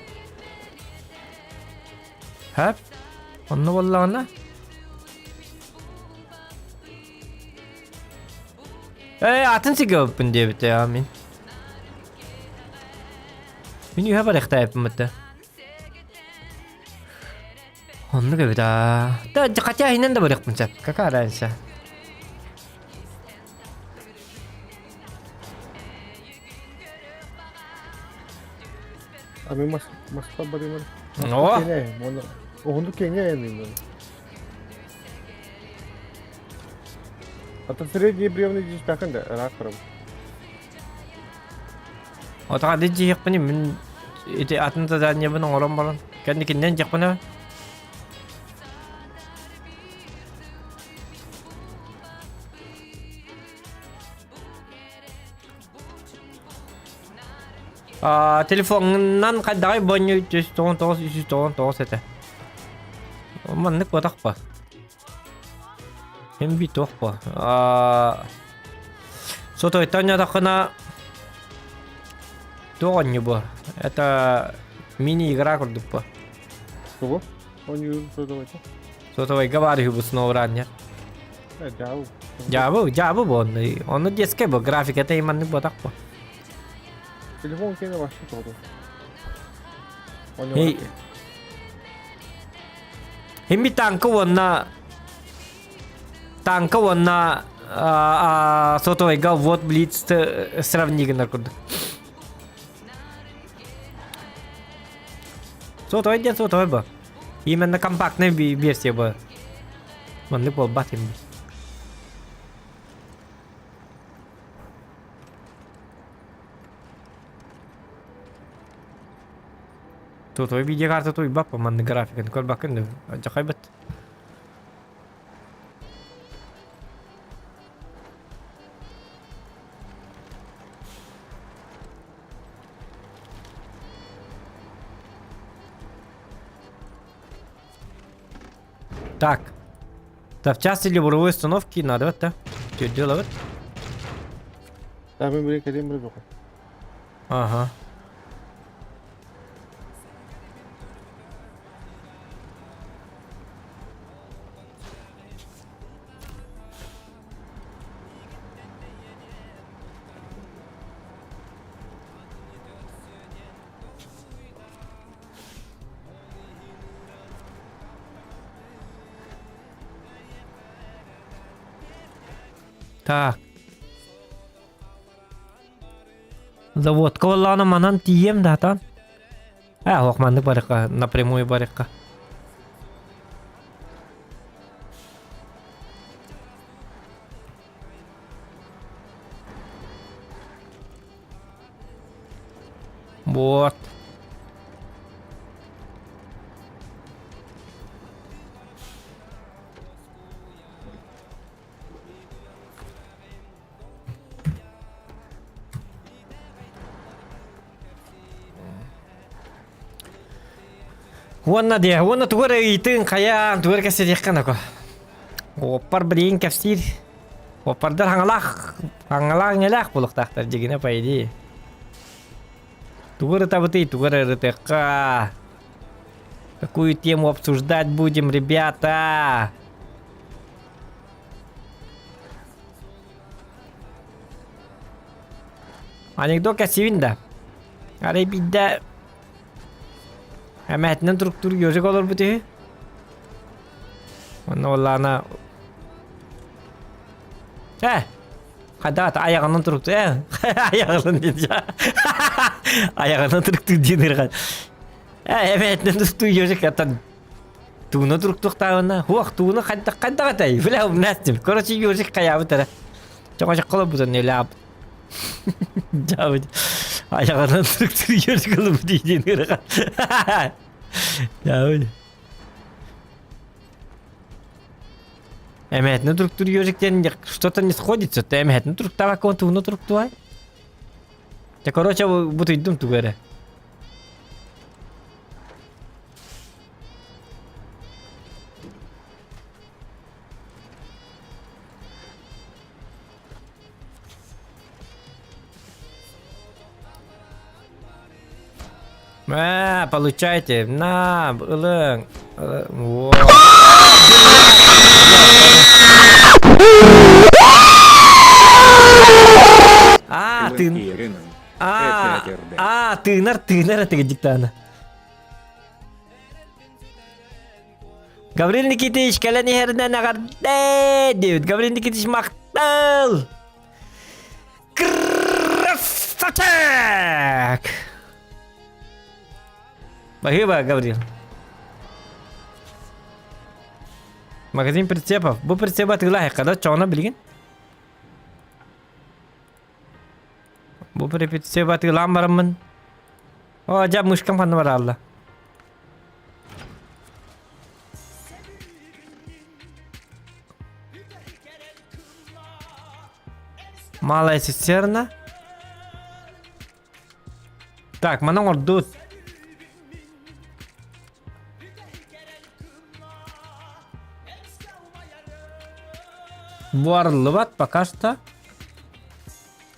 Хэп. Онно буоллаҕына. Ээ, атын сигэбиппин диэбитэ я мин. Мин үһэ барыахтаайыппын бытта. Оннук эбит аа. Да, хотя иһинэн да барыахпын сөп. Какая разница? А мен Москва барыймын. О! Оһунду кеңе мен. Ата средний бревны здесь да, рак барам. Отаға дижиэхпини мин ити атын заданиебын оҥорон баран. Кэнникиннэн дьиэхпинэ. Телефонунан хайдаҕай бонньу 399 399 этэ. Маннык буотахпа. Hem bir туохпа. Сотойтан ятахына туох оонньуу бу? Это мини-игра курдук бу. Кого? Оонньуу сотовайта. Сотовайга баар үһү бу SnowRunner. Дьаабы. Дьаабы, дьаабы бу онно. Онно детскай бу, графиката маннык буотах бу. Телефон кene вообще тоҕо. Эй. Химби танка уонна танка уонна сотовайга вот блиц сравни гынар курдук. Сотовай диэн сотовай бу. Именно компактная версия бу. Маннык буолбат именно. Сотовай видеокарта туйбаппа маннык графиканы көрбөккүн дьахайбыт. Так. Запчасти для буровой установки надо вот, да? Что делать? Да, мен бір кәдем бір жоқ. Ага. Так. Заводка буоллаҕына манан тиийиэм да хатан. Ээ, ох маннык барыахха, напрямую барыахха. Вот. Уонна диэ, уонна тугу эрэ ыйытыҥ, хайаан, тугу эрэ кэпсэтиэххэ нако. Оппар билигин кэпсиир. Оппардар хаҥалаах, хаҥалаах иҥэлээх буолуохтаахтар дьигинэ по идее. Тугу ырытабытый, тугу эрэ ырытыахха. Какую тему обсуждать будем, ребята? Анекдот кэпсиибин да. Арай биирдэ эмэһэтинэн туруктуур ежик олорбут үһү. Онно буоллаҕына Э, хайдаат айаҕынан турукту э айаҕынан диэн айаҕынан туруктуур диэн ырҕан. Э, эмэһэтинэн туруктуур ежик аттан Тууна туруктуохтааҕына, хуох тууна хайдах хайдах этэй? Бля, умнастым. Короче, ежик хайаабыт эрэ. Чоҕочоххо олорбутун нөлаабыт. Дьаабыт. Айаҕынан туруктуур ежик ылыбыт диэн ырҕан. Дьаабыт. Эмэһэтинэ туруктуур ежик диэн что-то не сходится. Ты эмэһэтинэ туруктаабакка тууна туруктуай? Те, короче, бутуйдум тугу эрэ. Мэ, получайте. На, ылыҥ. Во. А, ты... А, а, тыынар, тыынар этигэ диктана. Гаврил Никитич кэлэн иһэринэн эҕэрдэ диэбит. Гаврил Никитич махтал! Красавчик! Спасибо, Гаврил. Магазин прицепов. Бу прицеп атыылаһы когда чоҕуна билигин? Бу прицеп атыылаан бараммын. О, дьэ, мышкам ханна бараалла. Малая цистерна. Так, манан ордут. Буарыллыбат пока что.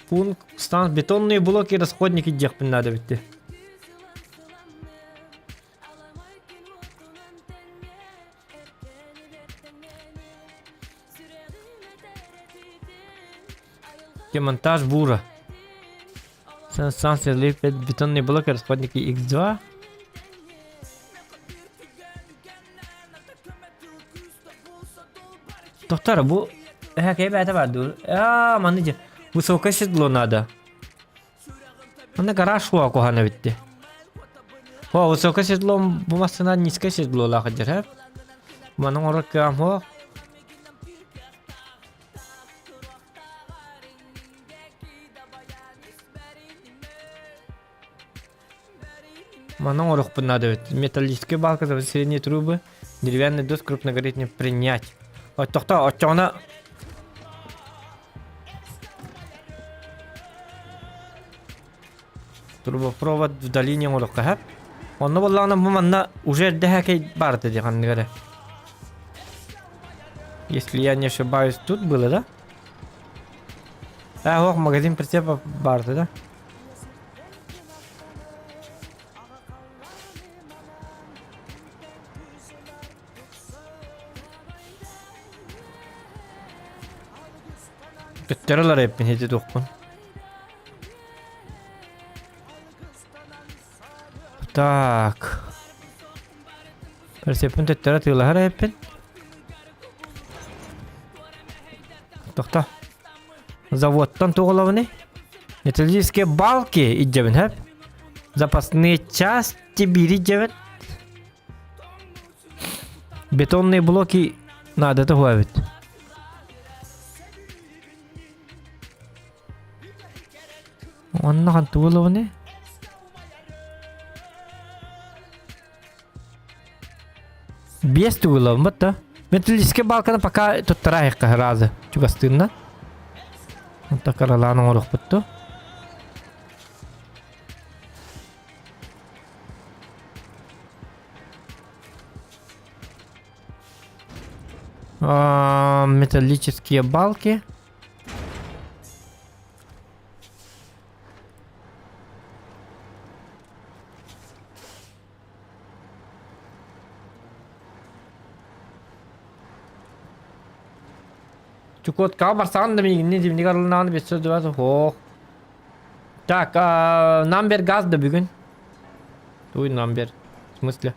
Пункт стан бетонные блоки расходники диэхпин надо битти. Демонтаж бура. Станция бетонные блоки расходники X2. Доктор, бу эһэ бэйэтэ баар дуу? Аа, манна дьэ высокое седло надо. Манна гараж суоҕа куһаҕана эбит дии. О, высокое седло бу массыына низкое седлолаах дьэр һэ. Маны оҥорор кыаҕым суох. Маны оҥоруохпун наада эбит. Металлическая балка, средние трубы, деревянный дос крупногабаритный принять. Оттохто, оччоҕуна Трубопровод в долине оҥоруохха сөп. Онно буоллаҕына бу манна уже эрдэ хакей баарта дии ханнык эрэ. Если я не ошибаюсь, тут было, да? А, ох, магазин прицепов баарта, да? Төттөрү ылар эппин ити туохпун. Так. Прицеппин төттөрү атыылаһар эппин. Тохто. Заводтан туолабыный? Металлические балки иддебин хэп. Запасные части бири дебет. Бетонные блоки надо туһуабит. Онно хан туолабыный? Биэс тугулабын да. Металлический балканы пока туттара разы чугастыынна. Онто каралаан оҥоруохпут Металлические балки. Чукоткаҕа барсаҕын да миигинни дневник арылынаҕын 520 ох. Так, нам бер газ да бүгүн. Туй нам бер. В смысле?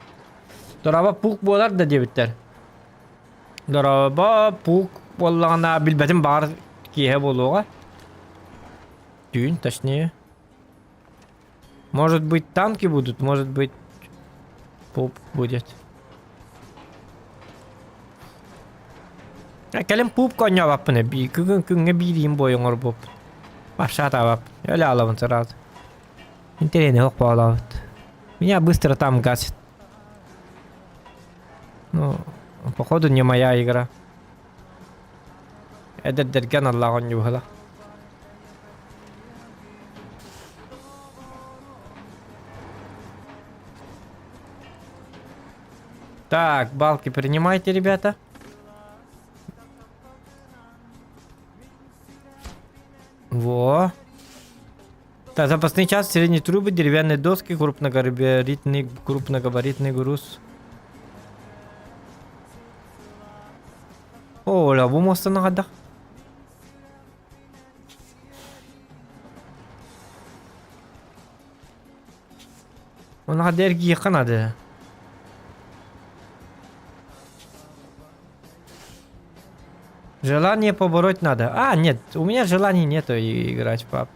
Дороба пук буолар да диэбиттэр. Дороба пук буоллаҕына билбэтим баҕар киэһэ буолуоҕа. Түүн точнее. Может быть танки будут, может быть пуп будет. Кэлин пуп конньообаппын күн күҥҥэ биириим буойуҥ орбуп. Вообще Өлө алабын сразу. Интересный ох буолабыт. Меня быстро там гасит. Ну, походу не моя игра. Эдэрдэргэ аналлаах оонньуу Так, балки принимайте, ребята. Во. Так, запасные части, средние трубы, деревянные доски, крупногабаритный, крупногабаритный груз. О, ля, бу мостаны хадах. Оны хадда эргийиэххэ наада. Желание побороть надо. А, нет, у меня желаний нету играть в PUBG.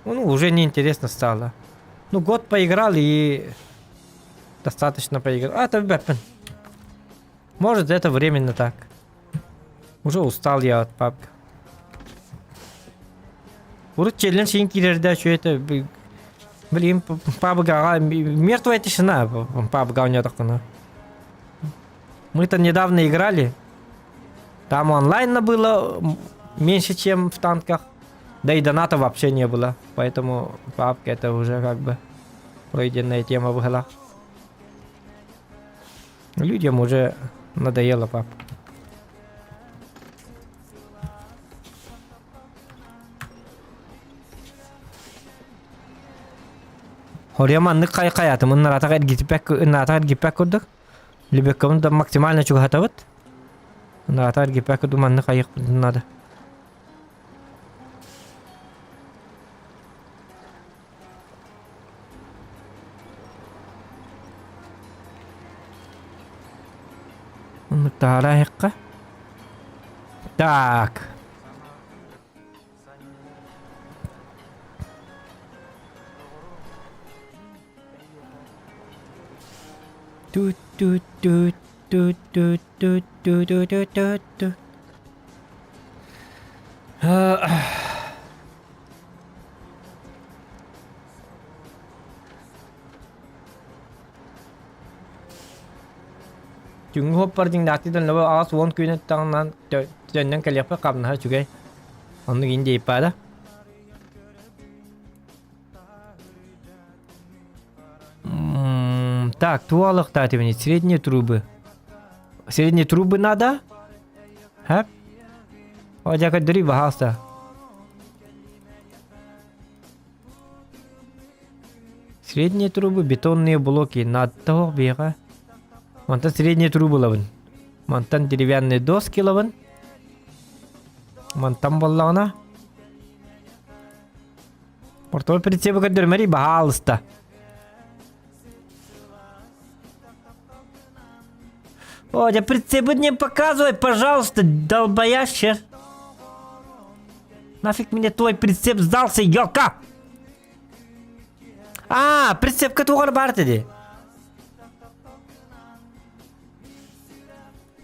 Ну, уже неинтересно стало. Ну, год поиграл и достаточно поиграл. А, это Бэппен. Может, это временно так. Уже устал я от PUBG. Урут челлендж син киирэрдэ это блин PUBG мертвая тишина PUBG оонньоотоххуна. Мы-то недавно играли. Там онлайн было меньше, чем в танках. Да и доната вообще не было. Поэтому PUBG это уже как бы пройденная тема была. Людям уже надоело PUBG. Хоруйа маннык хайатым ыннаратах эргитиппэк ыннаратах эргиппэк курдук. Лебеккабын да максимально чугаһатабыт. Ыннаратах эргиппэк курдук маннык хайыахпытын надо. Оннук таһаарайыахха. Так. Ту-ту-ту-ту-ту-ту-ту-ту-ту. Түҥҥү уоппар дьиҥнээхтик дьоннорбор 80 күн аттаҕынан төннөн кэлиэхпит хамнаһа үчүгэй. Оннук иин диэйпаада. Так, туалыктаатыбыный средние трубы. Средние трубы надо? Хэп? О, дьэ көрдөрүй, баһаалыста. Средние трубы, бетонные блоки. Надо биэхэ. Мантан средние трубы ылабын. Мантан деревянные доски ылабын. Мантан буоллаҕына Портовой прицебы көрдөрмөри баһаалыста. О, да прицепы не показывай, пожалуйста, долбоящер. Нафиг мне твой прицеп сдался, ёлка! А, прицепка тугар бар dedi.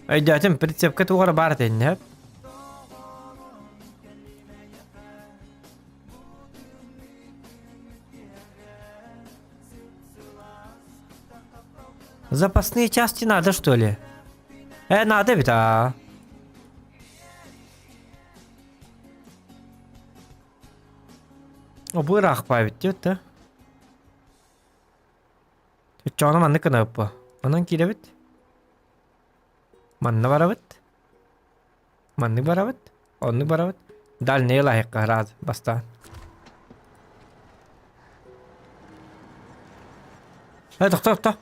Өйдөөтүм, прицепка тугар бар dedi. Запасные части надо, что ли? Надо ведь, а. О, бу ыраахпаабыт диэт да. Чоҕуна маннык гынабыт Онон киирэбит. Манна барабыт. Маннык барабыт. Оннук барабыт. Дальние лайыққа раз бастаан. Тохто, тохто.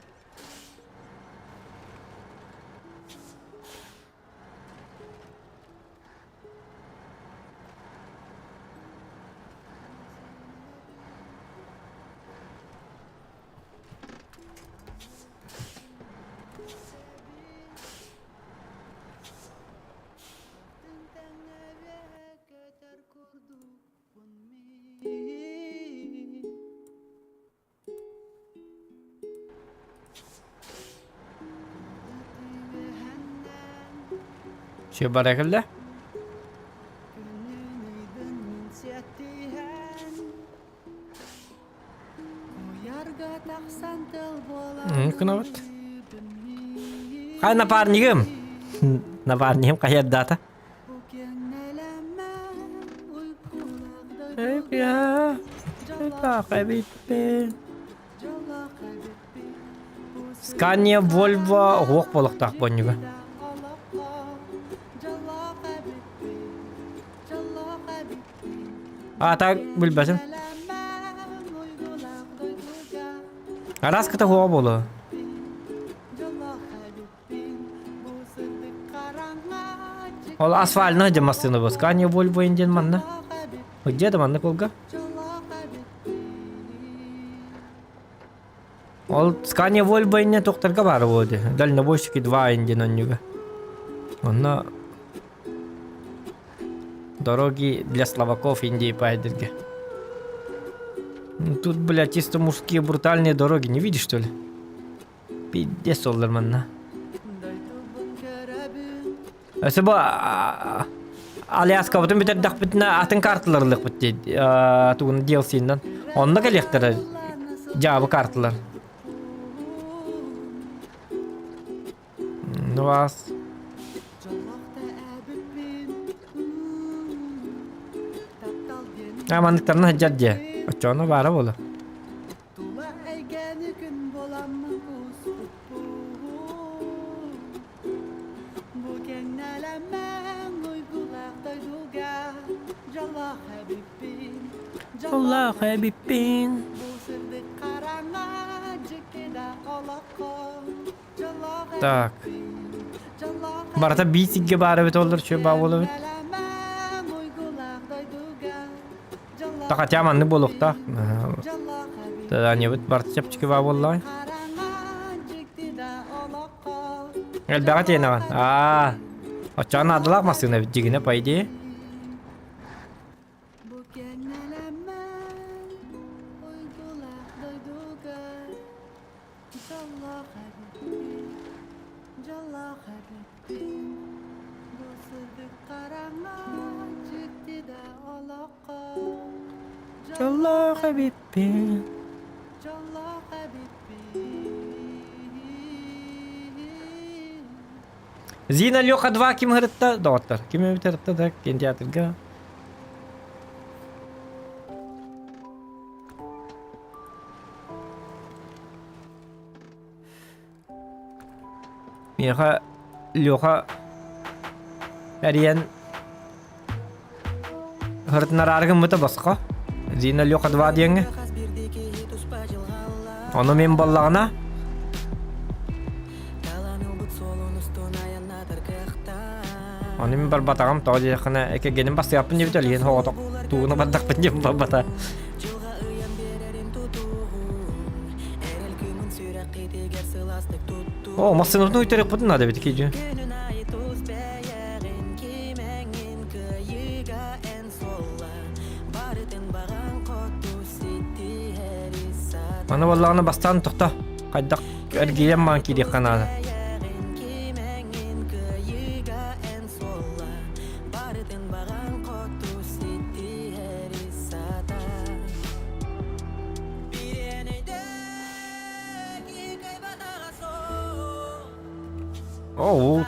Все баракалла. Кынабыт. Хай напарнигым. Напарнигым каяддата. Скания Volvo уох буолуохтаах буонньуга. А так билбэтим. Араската хуа буолуо. Ол асфальтна дьэ массыына бу. Скания Volvo диэн манна. Где да манна кулга? Ол Scania Volvo инне тохторго баар буо дии. Дальнобойщики 2 диэн онньуга. Онно дороги для словаков Индии пайдерге. Ну, тут, бля, чисто мужские брутальные дороги, не видишь, что ли? Пиздец оллар манна. Өссө бу Аляскабытын бүтэрдэхпитинэ атын карталарылыахпыт дии тугун DLC-нан. Онно кэлиэхтэрэ дьаабы карталар. Ну вас. А манныктарына сылдьар дии. Оччоҕуна баара буолуо. Аллах эбиппин. Так. Барыта биир сиргэ баар эбит оллар үчүгэй баа буолабыт. Хотя маннык буолуохтаах. Таданиябыт барыта чэпчэки баа буоллаҕай. Элбэҕи тиэнэҕин. Аа. Оччоҕо наадалаах массыына эбит дьигинэ по идее. Дьоллоох эбиппин. Зина Леха 2 ким ырытта доҕоттор? Ким эбит ырытта да кинотеатрга? Миэхэ Леха эрийэн ырытынараары гыммыта босхо. Зина Леха 2 диэҥҥэ. Ону мин буоллаҕына Ону мин барбатаҕым тоҕо диэххинэ кэргэним бастыахпын диэбит олиһин соҕотох тууна бардахпын диэн барбата. О, массыынабытын уйтарыахпытын наада эбит киһи. Маны буоллаҕына бастаан тохто. Хайдах эргийэн маан киириэххэ наада. Оо,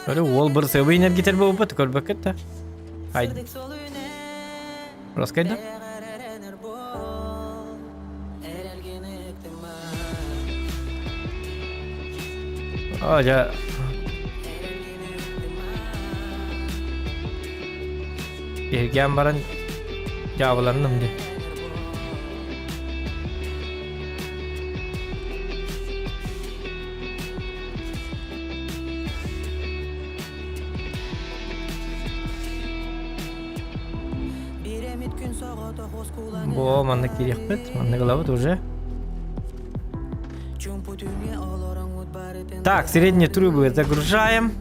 Көрө уол бырсыабы инэргитэр буолбут көрбөккүт да. Ай. Раскайда? А, я... Эргиэн баран дьаабыланным дии. Бо манна киириэхпит, манна ылабыт уже. Так, средние трубы загружаем.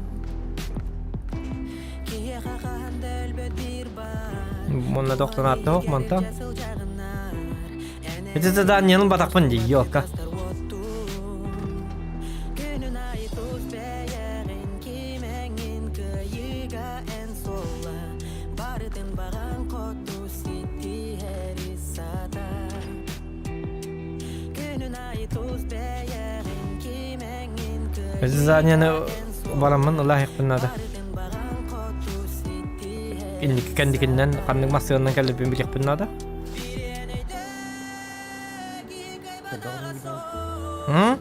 Манна тохтон аттах мантан. Это заданиены батақпын дии, елка. Заданиены бараммын ылаһыахпын наада. Инники кэнникиннэн ханнык массыынанан кэлэрбин билиэхпин наада. М?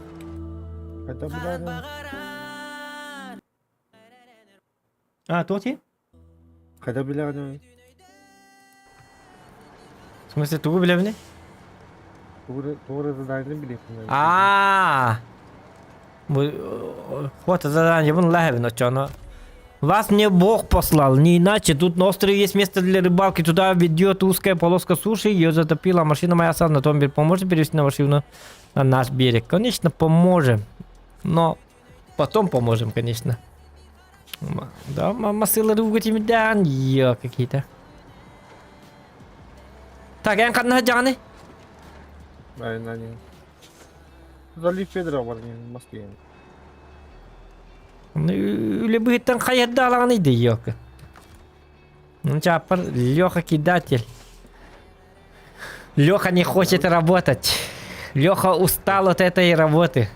А, туох дии? Хайда билэҕин? В смысле, тугу билэбиний? Тугу заданиены билиэхпин. Аа! Вот заданиебын ылаһабын оччоно. Вас мне Бог послал, не иначе. Тут на острове есть место для рыбалки. Туда ведет узкая полоска суши. Ее затопила машина моя осталась на том берегу. Поможете перевести на машину на наш берег? Конечно, поможем. Но потом поможем, конечно. Да, масылары угутимидан ё какие-то. Так, эн ханна сылдьаҕыный? Айнани. Залив Федоров бар Москве. Үлэ быһыттан хайырда алаҕыный да ёка. Ну, чаппар Леха кидатель. Леха не хочет работать. Леха устал от этой работы.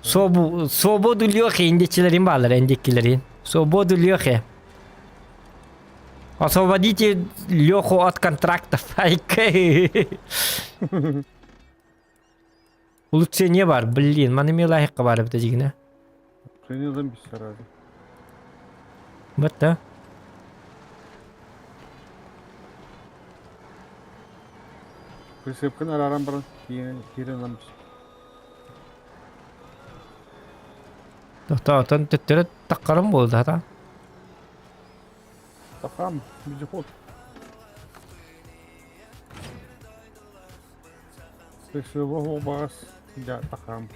Свободу Лехе индичилерин баалар, эндиккилерин. Свободу Лехе. Освободите Леху от контрактов. Айкэй. Улучшение бар, блин, маны милайыққа бар эбит дьигинэ. Тренерден бис сразу. Вот да. Присыпкын арааран баран киирэн ылан бис. Тохтоотон төттөрү таххарым буолда хата. Тахам, вездеход. Присыпка баас, дьа тахам.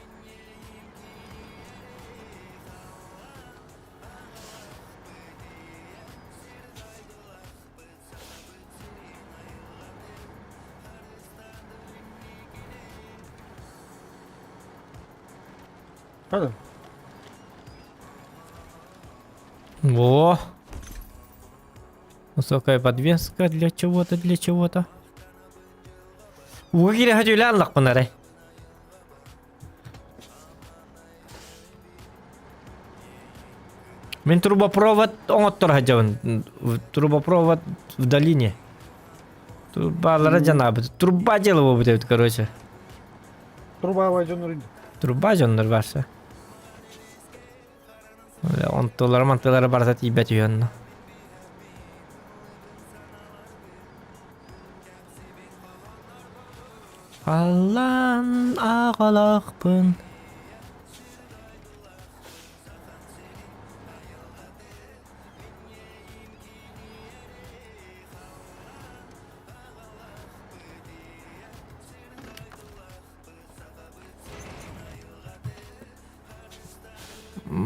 Hadi. Во! Высокая подвеска для чего-то, для чего-то. Ууга киирэ хадьулаан лахпын арай. Мин трубопровод оҥоттор сылдьабын. Трубопровод в долине. Трубалара дьанаабыт. Труба дело буолбут эбит, короче. Труба дьоннор Труба дьоннор барса. Онтулара мантылара барыта тиийбэт үһү онно. Халлаан аҕалаахпын.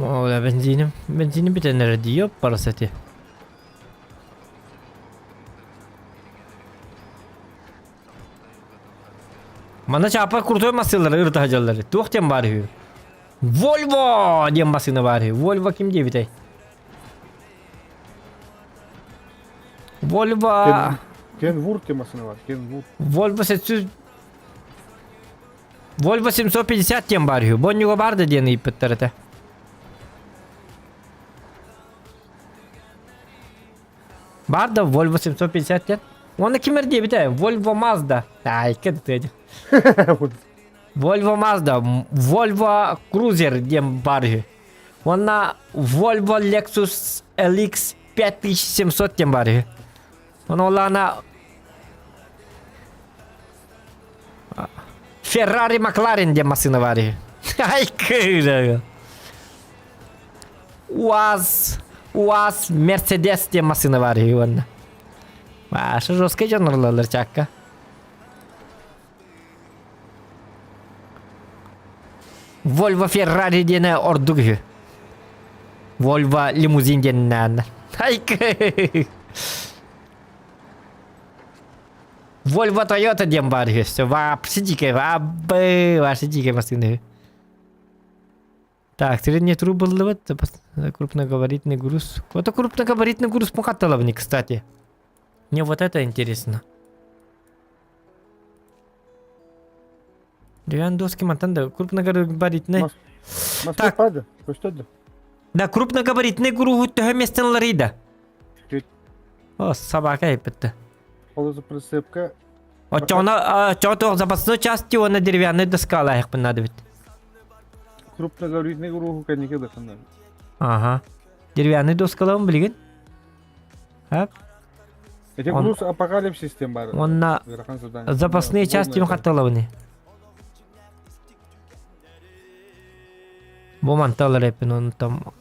Оля бензиним, бензиним бүтэн эрэ дии, ёппарас эти. Манна чаапа крутой массыылары ырыта сылдьаллар. Туох диэн баар үһү? Вольво диэн массыына баар үһү. Вольво ким диэбитэй? Вольво... Кенвур диэн массыына баар. Кенвур. Вольво 700... Вольво 750 диэн баар үһү. Бонньуга баар да диэн ыйыппыттар этэ. Баар да Volvo 750 диэн. Уонна ким эр диэбитэ? Volvo Mazda. Ай, кэт Volvo Mazda, Volvo Cruiser диэн баар үһү. Уонна Volvo Lexus LX 5700 диэн баар үһү. Ону олаана Ferrari McLaren диэн массыына баар үһү. Ай, кыыра. УАЗ, УАЗ, Мерседес диэн массыына баар үһү уонна. Ваша жесткий дьон чакка. Вольво Феррари диэни ордук үһү. Вольво лимузин диэннээн. Ай Вольво Тойота диэн баар үһү. Все вообще дикая, вообще вообще дикая массыына үһү. Так, средний труп был крупногабаритный груз. Это крупногабаритный груз мухатталовник, кстати. Мне вот это интересно. Деревянные доски мантан да крупногабаритный. Так. Да, крупногабаритный груз төһө местен да. О, собака еппетте. Полузаприсыпка. Оччоҕуна оччоҕо запасной части уонна деревянный доска алаайахпын надо бит. Крупногабаритный груһу кэнники даханнар. Ага. Деревянный доскалабын билигин. Хап. Эти груз апокалипсис тем бар. Онна запасные части хатталабыны. Бу манталар эпин он там.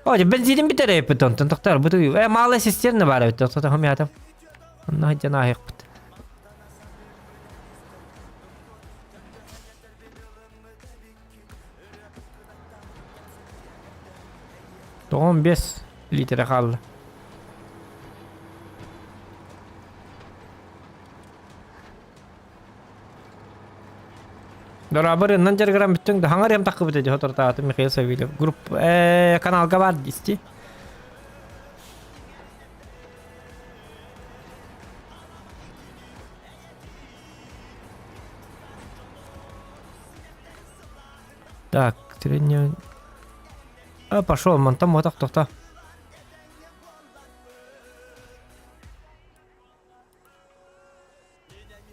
О, бензинин бүтэр эппит онтон тохтор бу э малая цистерна баар эбит тохтор хомятам. Онно сылдьан ааһыахпыт. Тоҕон бес литре хаалла. Дорабыр ыннан дьарыгыран бүттүҥ да хаҥар ем таххыбыт эдь хотортаатым Михаил Савельев групп э каналга бар дисти. Так, средняя... А, пошел, мантан мотах тохта.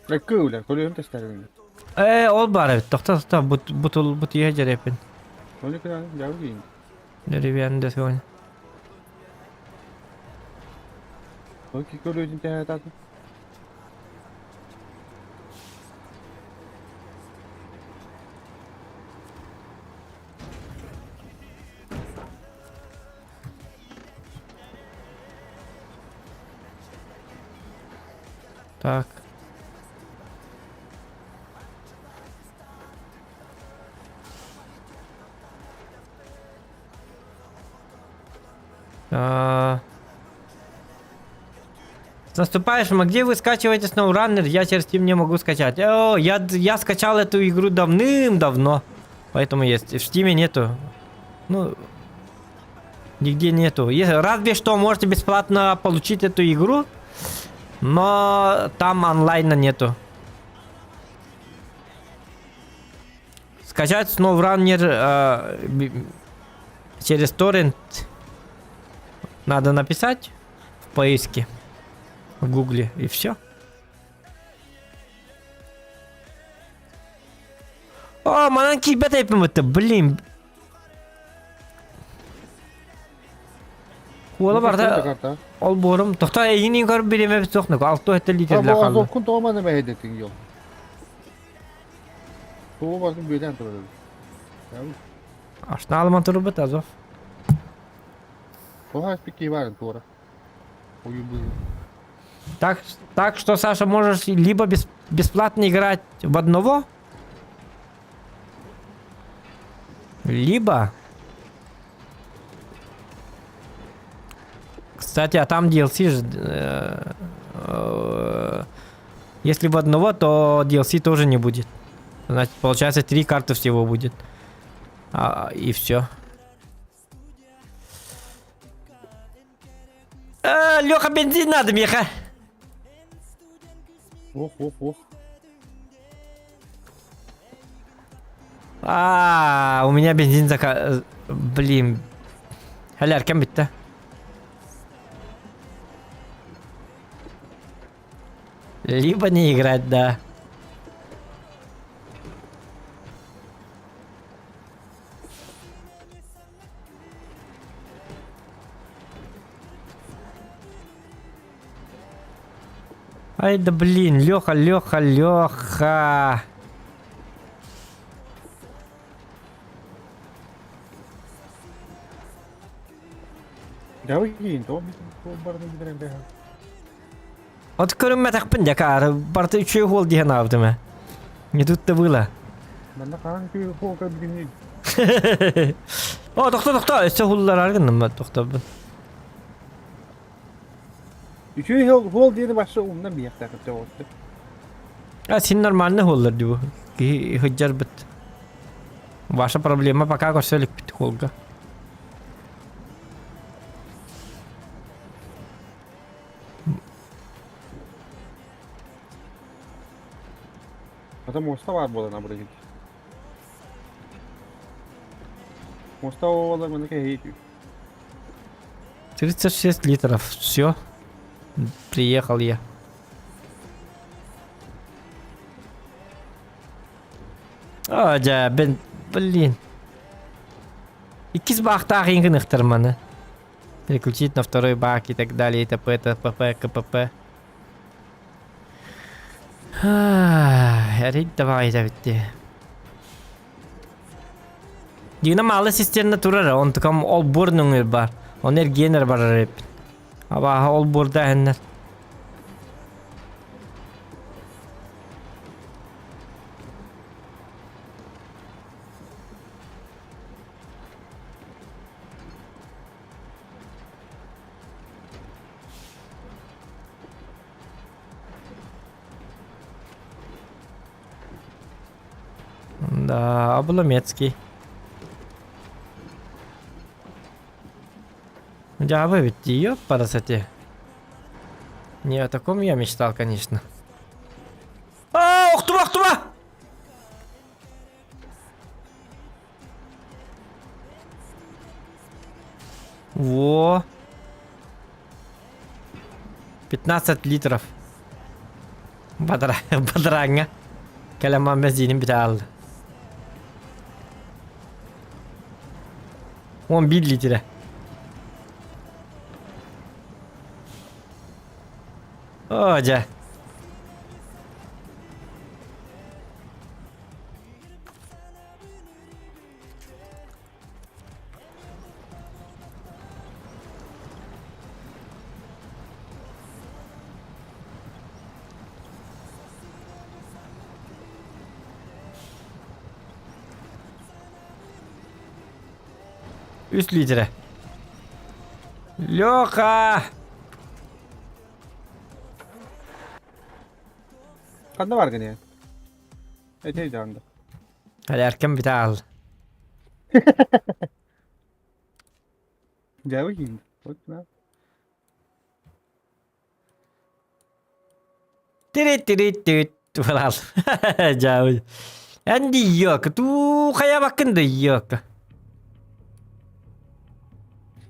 Кыылар, көлөһүм тэстэрин. Ээ, ол баар эбит. Тохто, тохто, бут бутул бутуйа дьэрэпин. Оны кыра дьабы Деревянный да сегодня. Оки көлөһүн тэһэтатын. Так. А... С наступающим, а где вы скачиваете SnowRunner? Я через Steam не могу скачать. О, я скачал эту игру давным-давно. Поэтому есть. В Steam нету. Ну, нигде нету. Разве что можете бесплатно получить эту игру, но там онлайна нету. Скачать SnowRunner через торрент надо написать в поиске в гугле и все. О, манан киирбэт эбиппин блин. Куола барда ол буорум тохто эйигин көрүп бириэмэ суох алты өттө литрлээх хаалла. Азовкун тоҕо маны мэһэйдэтиҥ йол. Тоҕо бардым бүөлээн турар. Ашнаалыман турбут Азов. Тоҕо аспикки барын туора. Так, так что, Саша, можешь либо бесплатно играть в одного. Либо... Кстати, а там DLC же... Если в одного, то DLC тоже не будет. Значит, получается, три карты всего будет. А, и все. Леха, бензин надо, меха. Ох, ох, ох. А, у меня бензин зака... Блин. Хәләр, кем битте? Либо не играть, да. Ай да блин, Леха, Леха, Леха. Дьэ киин тоҕо барытын бүтэрэн бэһэ. От көрүммэтэхпин дьэ каары барыта үчүгэй уол дии санаабытым ээ. Не тут-то было. Манна хаһан үчүгэй уол көрбүтүнүй? О, тохто, тохто, өссө уһулларар гынным тохтобун. Үчүгэй уол диэни башы умнан биэхтээх өттө. А син нормально уоллар дии бу. Киһи сылдьарбыт. Ваша проблема пока көрсө иликпит уолга. Ата муоста баар буолан абырыгын. Муоста буолар манна кэһии 36 литров. Все. Приехал я. О, дьэ, бен, блин. Иккис баахтаах иҥ маны. Переключить на второй бак и так далее, и т.п. т.п. кпп. Эрий давай эбит Дина малы цистерна турар, он таком ол бур нөҥүр бар. Он эргиэнер барар эппит. Абааһа ол бурда эһэннэр. Да, Обломецкий. Дьаабы эбит дии, ёппарасати. Не о таком я мечтал, конечно. А, охтума, охтума! Во! 15 литров. Бадра, бадраҥҥа. Кэлэман бензинин бүтэ хаалла. 11 литрэ. Оо, дьэ. Үс литрэ. Леха! Ханна баргын ээ? Этей даҕаны. Эркин бүтэ хаалла. Дьээбэ киин. Вот на. Тирит-тирит-тирит туһалаал. Дьаабы. Эн дийиок, туу хайабаккын да ийиок.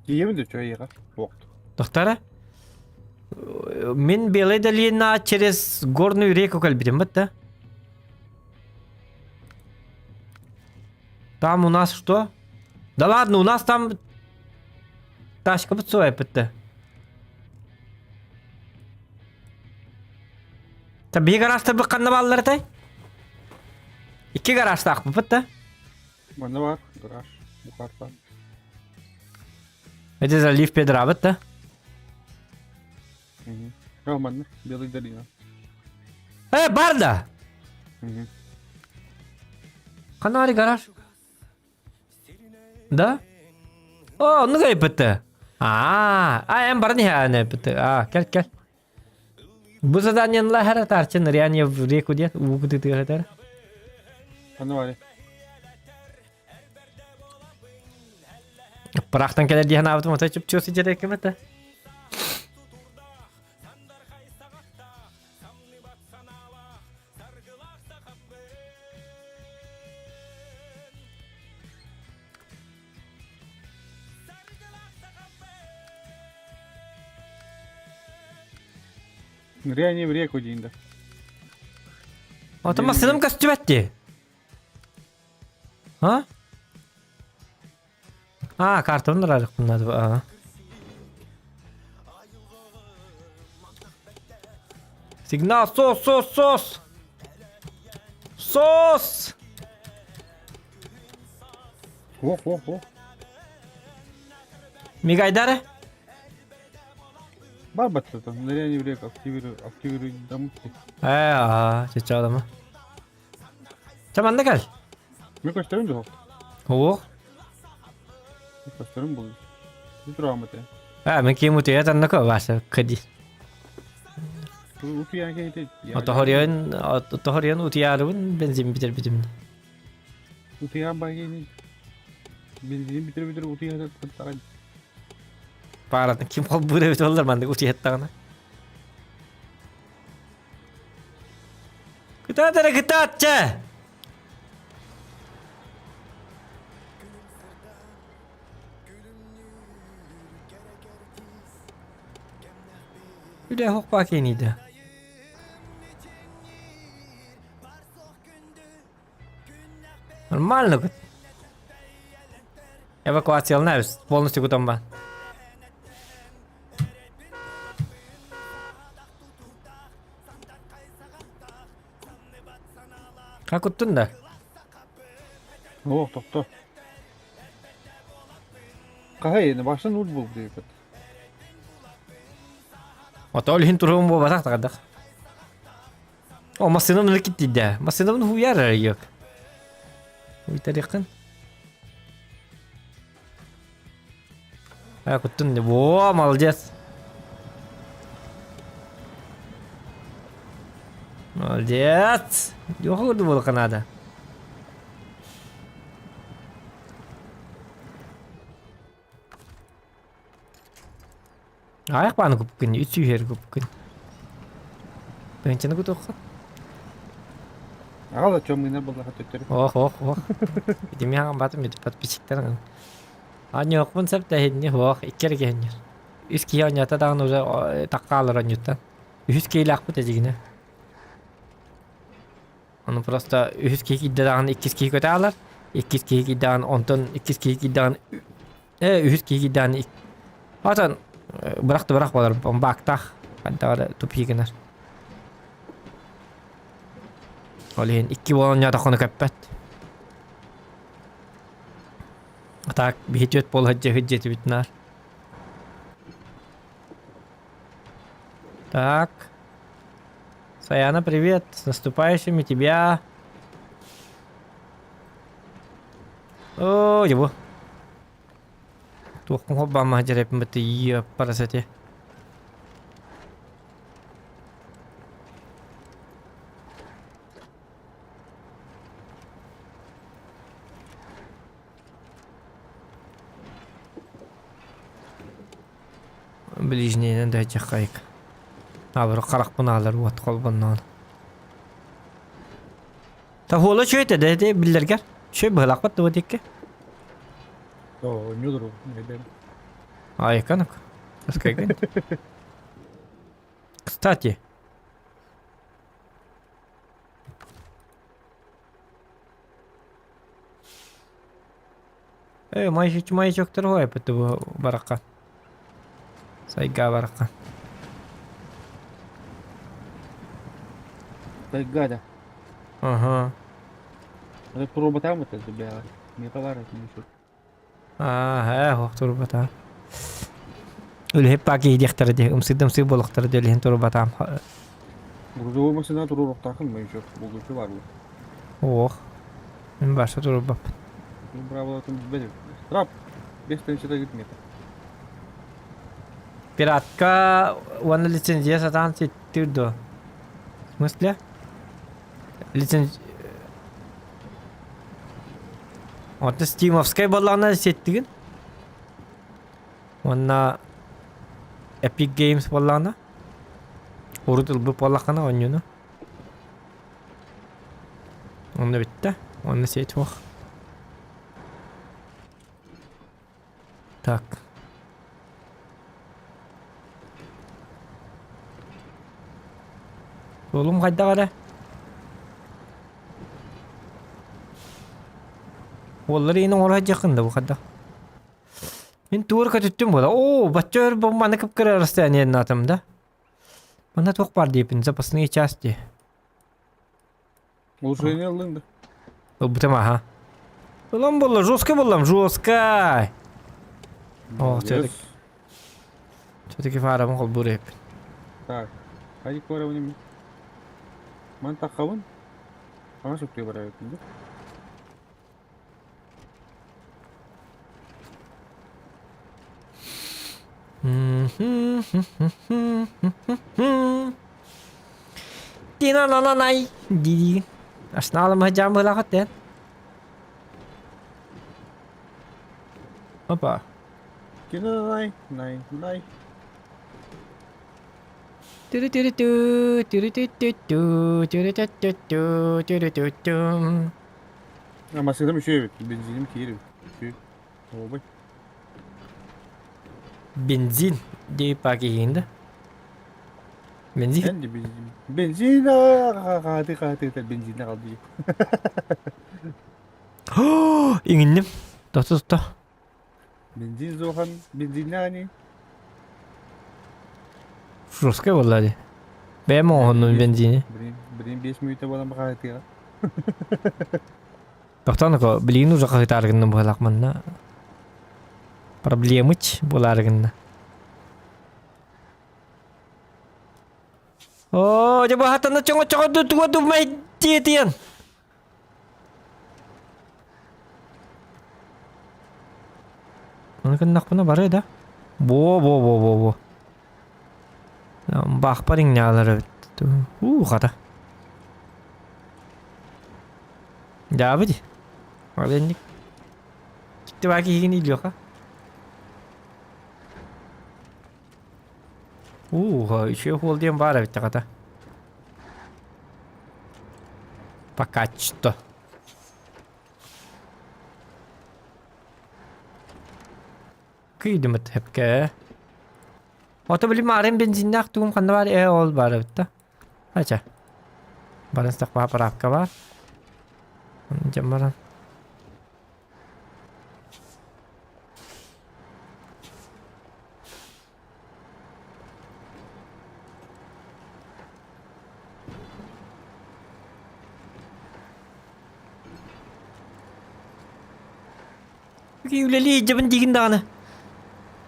Ийэбин да үчүгэй ийэҕэ. Уохту. Доктора? Мин Белая долина через горную реку кэлбитим да? Там у нас что? Да ладно, у нас там тачка бутсуайпытта. Та биһи гаражтарбыт ханна бааллар этэй? Икки гаражтаахпыт да? Манна баар гараж. Бухартан. Это залив Педрабыт да? Мм. Манна Белый долина. Э, бар да? Ханна баарый гараж? Да? О, оннук ыйыппытты. Аа, а эн баран иһээн ыйыппытты. Аа, кэл кэл. Бу заданиен лаһара тарчын ныряние в реку диэн уу кытыытыгар этэр. Ханна бары? Пырахтан кэлэр диэн аабытым отой чупчуос сидьэрэ ким этэ? Ныряние в реку диин да. Ото массыынам көстүбэт дии. А? А, картон ырарыкпын надо. А. Сигнал, сос, сос, сос! Сос! Ох, ох, ох. Мигайдары? Бар баттата. Ныряние в реку. Активируй, активируй дамки. Э, аа, чечалама. Чэ манна кэл. Мен көстөрүм жоқ. Ох. Мен көстөрүм бұл. Ти тураам этэ. А, мен ким утуйа таннако бааса кади. Утуйан кehite. Отохорион отохорион утуярыбын бензин битер битим. Утуйан багини. Бензин битер битер утуйан таган. Пааратын ким холбуур эбит боллар маннык утуйаттаҕына. Кытаат эрэ кытаат чэ! Үлэ хохпаа киэниидэ. Нормально кыт. Эвакуацияланабыз полностью кутан Как уттун да? Ох, тохто. Хаһай, башын ур бул диэбит. Ото ол иһин туругум буолбатах тагардах. О, массыынам ылы киттийдэ. Массыынабын хуяр эрэ Уйтарыаххын. А, куттун. Во, молодец. Молодец. Дьуоха курдук буолуохха наада. Аайах бааны куппуккун, үс сүүһэр куппуккун. Тыһынчаны кутуохха. Аҕал оччо мыына буоллаха төттөрү. Ох, ох, ох. Итими хаҥан батым бит подписчиктар. Анньуохпун сөп да иһинни суох, икки эрэ киһи анньар. Үс киһи оонньоото даҕаны уже тахха оонньуттан. Үһүс киһилээхпит эдьигинэ. Ону просто үһүс киһи киирдэ даҕаны иккис киһи көтө аалар. Иккис киһи киирдэ даҕаны онтон иккис киһи киирдэ даҕаны э үһүс киһи киирдэ даҕаны Отон бырах да бырах буолар баактаах хайдах эрэ тупик гынар. Ол иһин икки буолан оонньоотоххуна көппөт. А так биһи түөрт буола сылдьа сылдьа наар. Так. Саяна, привет! С наступающими тебя! Оо, его. Туохпун холбооммаһа дьэрэппин бытты парасати. Ближнейинэн да хайык. Аабыр харахпын аалар уот холбонноон. Та хуола үчүгэй да ити биллэргэр. Үчүгэй быһылаахпыт дуо диэкки? Оо, ньудуру, эдэр. Айканок. Таскайгын. Кстати. Э, маячок торгуй бу баракка. Сайга баракка. Тайга да. Ага. Это туруорбатаҕым этэ бэйэҕэ. Миэхэ баар этим еще. Аа, э, туруорбатаҕым. Үлэһит паа киһи диэхтэрэ дии, ымсыырда-ымсыыр буолуохтара дии, илиһин туруорбатаҕым. Грузовой машина туруоруохтааххын ма еще булгуччу баар буо. Ох, мин барса туруорбаппын. Бу быраабылатын билбэт эбит. Трап. 5 тысяча метр. Пиратка уонна лицензия сатаан ситтир дуо? В смысле? Лиценз... Онто стимовскай буоллаҕына ситтигин. Уонна Epic Games буоллаҕына урут ылбыт буоллаххына оонньууну. Онно бүттэ. Онно сеть суох. Так. Суолум хайдах эрэ? Уоллар иин оҥоро сылдьыаххын да бу хайдах? Мин туора көтүттүм буола. Оо, бачча өр бу маны кып-кыра расстояние наатым да. Манна туох баар диэпин, запасные части. Улучшение ыллыҥ да? Ылбытым аха. Ылан буолла, жестко буоллам, жестко. О, Молодец. все-таки фарабын холбуур эппин. Так, хайы көрөбүн Ман таххабын. Хаҥас өттүгэр барар эбиппин дуу? Тина-на-на-най дии Арсеналым сылдьаан быһыылаахыт диэн. Опа. Тина-най, най, най. Түрү-түрү-түү, түрү-тү-тү-түү, түрү-тү-тү-түү, түрү-тү-тү. Массыынам үчүгэй эбит, бензиним киир эбит. Үчүгэй. Оһуобай. Бензин диэбит паа киһигин да? Бензин? Эн бензин. Бензин хаатыы хаатыы бензинэ хал дии. Иҥинним. Тохто тохто. Бензин зохан бензиннээх ини. Жесткай буолла дии. Бэйэм оҥоһуннум бензини. Блин, блин, 5 мүнүүтэ буолан баҕаһытыаҕа. Тохтоон билигин уже хаһыытаары гынным быһыылаах манна. Проблемыч буолаары гынна. Оо, дьэ баһатана чоҥо-чоҥо туга думай диэтиэн. Ону гыннахпына барыа да. Буо-буо-буо-буо-буо. Баахпар иҥнэҕэлэр эбит. Уу, хата. Дьаабы дии. Ол инник. Дьикти баа киһигин Илюха. Уу, үчүгэй уол диэн баар эбит хата. Пока что. Кыйдымыт хэпкэ. Ото били маарым бензиннээх тугум ханна баар ээ ол баар эбит да. Ача. Баран сахпаа параапка бар. Дьэ баран. Үлэлии дьабын диигин даҕаны.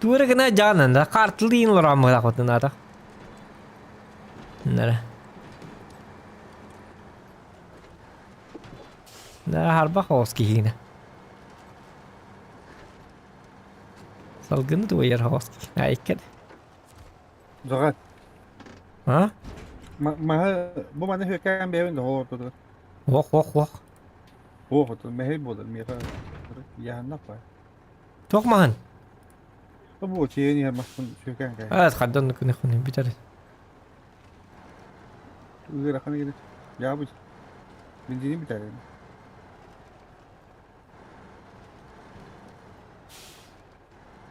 Туора гына дьаанан да хаартылыын олорооммутаахпытын аата. Нара. Да харбах оҕус киһигинэ. Салгыны туойар оҕус киһи. Айккет. Заҕа. А? Маһы бу маны хүөкээн бэйэбин да олордо. Ох, ох, ох. Ох, это мэһэй буолар миэхэ яһаннах баар. Туох маһын? Бу чиэн иһэр маспын сүөкээн кэһэн. Аа, хаддан күнү күнү бүтэр. Ыарахан кэлит. Дьаабыч. Бензини бүтэр.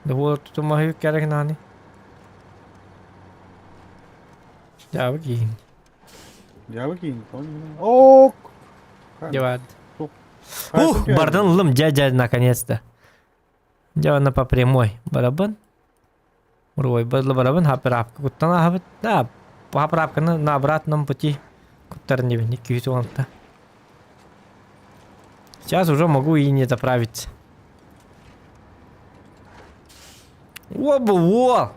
Да тутумаһы керек нани. Дьаабы киин. Дьаабы киин. Ок. Дьабад. Ух, бардан ыллым, дьэ-дьэ, наконец-то. Дьэ, онно по прямой барабын. Муровой барабын, хаапыраапка куттан ааһабыт. Да, хаапыраапканы на обратном пути куттарын диэбин, 216. Сейчас уже могу и не заправиться. О,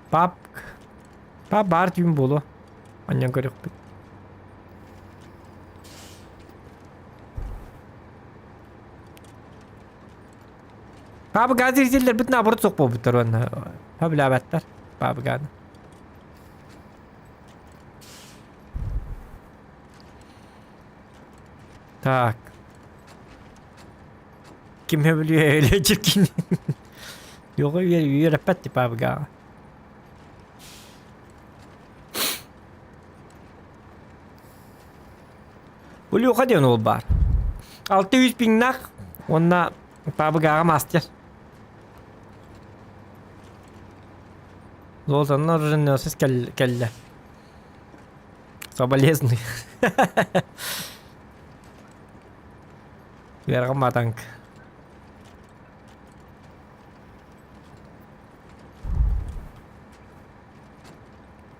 Пап, пап баар түүн буолуо. Анньан көрүөхпүт. Пабыга зрителлэрбит наоборот суох буолбуттар уонна сөбүлээбэттэр пабыганы. Так. Ким сөбүлүө өлө чиркин. Йоҕа үөрэппэт типа пабыгаҕа. Улюха диэн уол баар. 600 пиҥнах уонна пабыгаҕа мастер. Золотонно оруженосец кэллэ. Соболезную. Үөрэҕим батанк.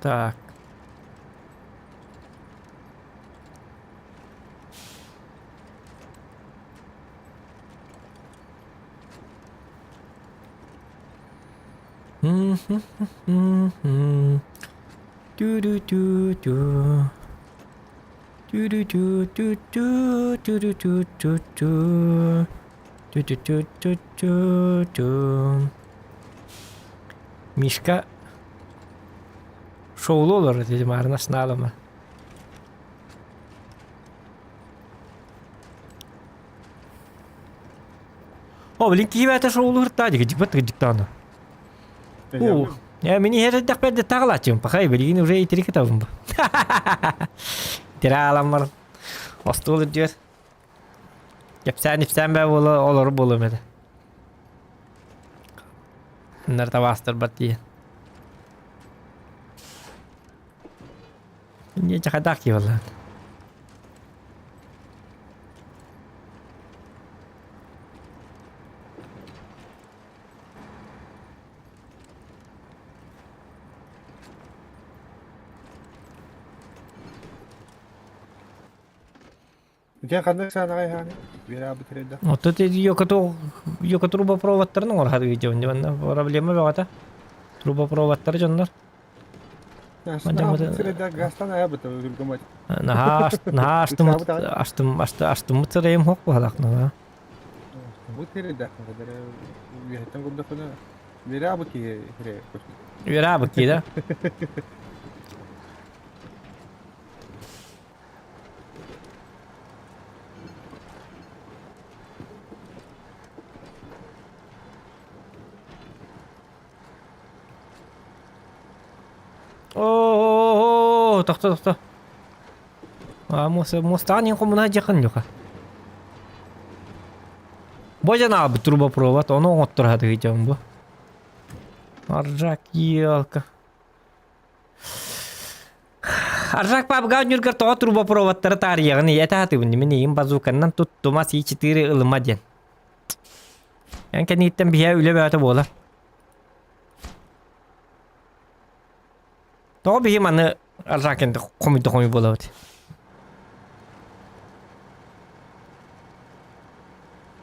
Так. Ту-ду-ту-ту. Ту-ду-ту-ту-ту, ту-ду-ту-ту-ту. Ту-ту-ту-ту-ту-ту. Мишка шоулу олорор дии маарына снаалама. О, блин, киһи бэйэтэ шоулууртаа дии, дьикпэт дьиктааны. Уу, я мин иһэр эрдэхпэр да таҕылааччым, пахай, билигин уже итирик ытабын бу. Итирэ аалан баран, остуол үрдүгэр кэпсээн-ипсээн бээ буола олору буолуом этэ. Нар табаастарбар тиийэн. Не чахайдаах киһи буолла. Дьэ ханнык саанаҕа иһэҕиний? Үөрэ бутэрэрдэх. Оттон йокоту йоко трубопроводтарын оҥорор видео манна проблема бөҕөтө. Трубопроводтары дьоннор. Гастан аябыта үргөмөт. Наһаа наһаа астым астым астыммыт сырайым хоқ буһалах наһаа. Бу тиридэх үөһэттэн көрдөххүнэ үөрэ бу киһи Үөрэ бу киһи да. Оо, тохто, тохто. А, мостаан иһин хомуна дьахын ньуха. Божан аалбыт трубопровод, ону оҥоттор хатыгыйдьабын бу. Аржак елка. Аржак папга ньургар тоҕо трубопроводтары таарыйаҕын ийэ таатыбын мин ийим базуканнан туттума си-четыре ылыма диэн. Эн кэнниттэн биһэ үлэ бөҕөтө буолар. Тоҕо биһи маны Аржакин хомуйда хомуй буолабыт.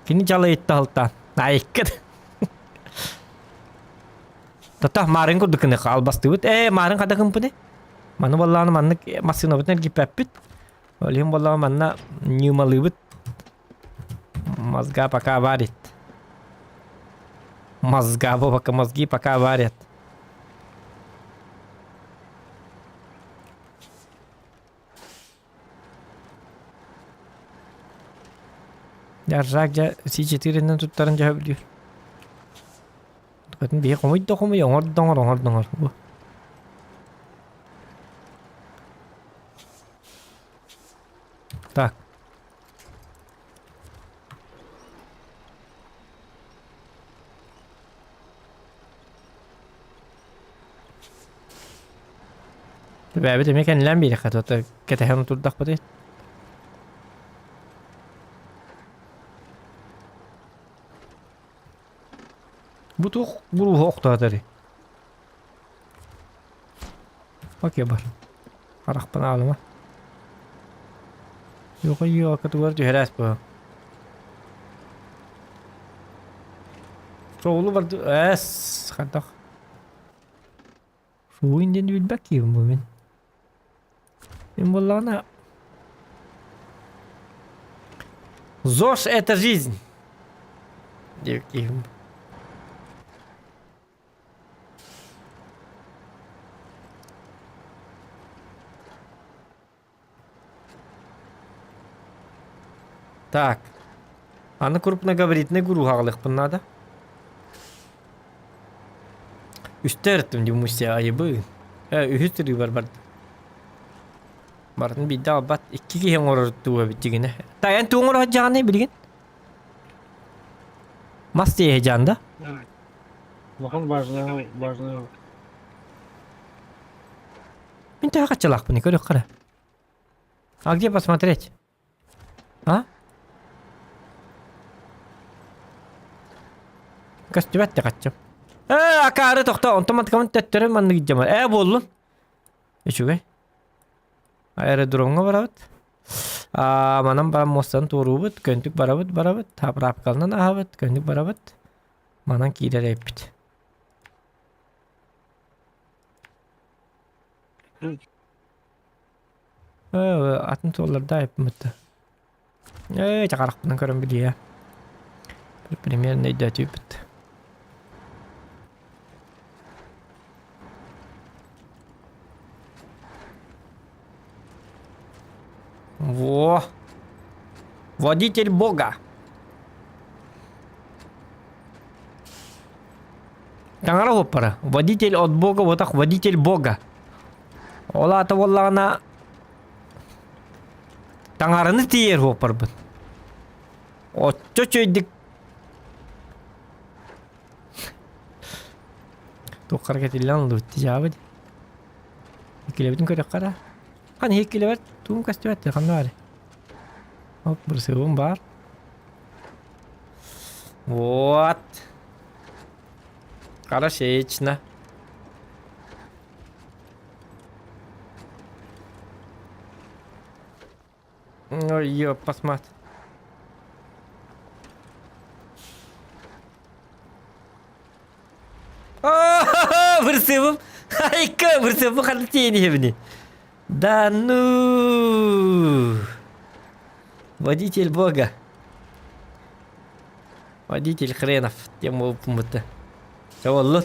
Кини дьалайытта алтаан. Айыккыт. Тата марын курдук гына албастыбыт. Ээ, марын хада кымпыны. Маны боллааны маннык массыынабытын эргиппэппит. Ол иһин боллаҕа манна ньыымалыыбыт. Мозга пока варит. Мозга, пока мозги пока варят. Жаржак дьэ Си-четыренэн туттарын дьэ сөбүлүүр. Тукатын биһи хомуй да хомуй, оҥор да оҥор, оҥор да оҥор. Бу. Так. Бэйэбит эмиэ кэннилээн биэриэххэ тута кэтэһэн турдахпытый. Бу туох буруһу охтоотори? Окей бар. Харахпын аалыма. Юха юакатыгар түһэрээс бу. Шоулу барды эс хантах. Шоуин диэн билбэт киһим бу мин. Мин буоллаҕына ЗОЖ это жизнь диэбит киһим. Так. Аны крупногабаритный гуру аҕалыахпын наада. Үстэ эртим дии муся айыбы. Э, үһүс тырыыбар бардым. Барытын биирдэ албат икки киһи оҥорор дуу эбит дьигинэ. Тайан тугу оҥоро сылдьаҕыный билигин? Мас тиэһэ дьаан да? Улахан важная, важная. Мин төһө хаччалаахпыный көрүөххэ эрэ. А где посмотреть? А? Көстүбэт да хаччым. Ээ, акаары тохтоо, онтон мантыкабын төттөрү маннык дьама. Ээ, буоллун. Үчүгэй. Аэродромҥа барабыт. Аа, манан баран муостаны туоруубут, көнтүк барабыт, барабыт, заправкаланан аһабыт, көнтүк барабыт. Манан киирэр эбиппит. Ээ, атын суолларда айыппымыт да. Ээ, чаҕарахпынан көрөн билиэ. Примерно өйдөөтүүппүт. Во! Водитель бога! Таҥара уоппара. Водитель от бога, вот так водитель бога. Ол аата буоллаҕына таҥараны тиийэр уоппарбын. Оччо үчүгэйдик Туоххара кэтиллэн ыллыбыт дьаабыт. Иккилэбитин көрүөххэ да. Ханна иккилэбэр туум көстүбэт ханна баар. Оп, бырсыгым баар. Вот. Хорошечно. Ой, ёппасмат. Бырсыбым. Айка, бырсыбым ханна тиийэн иһэбиний? Да ну! Водитель бога. Водитель хренов. Тем буолбуппун Чэ буоллун.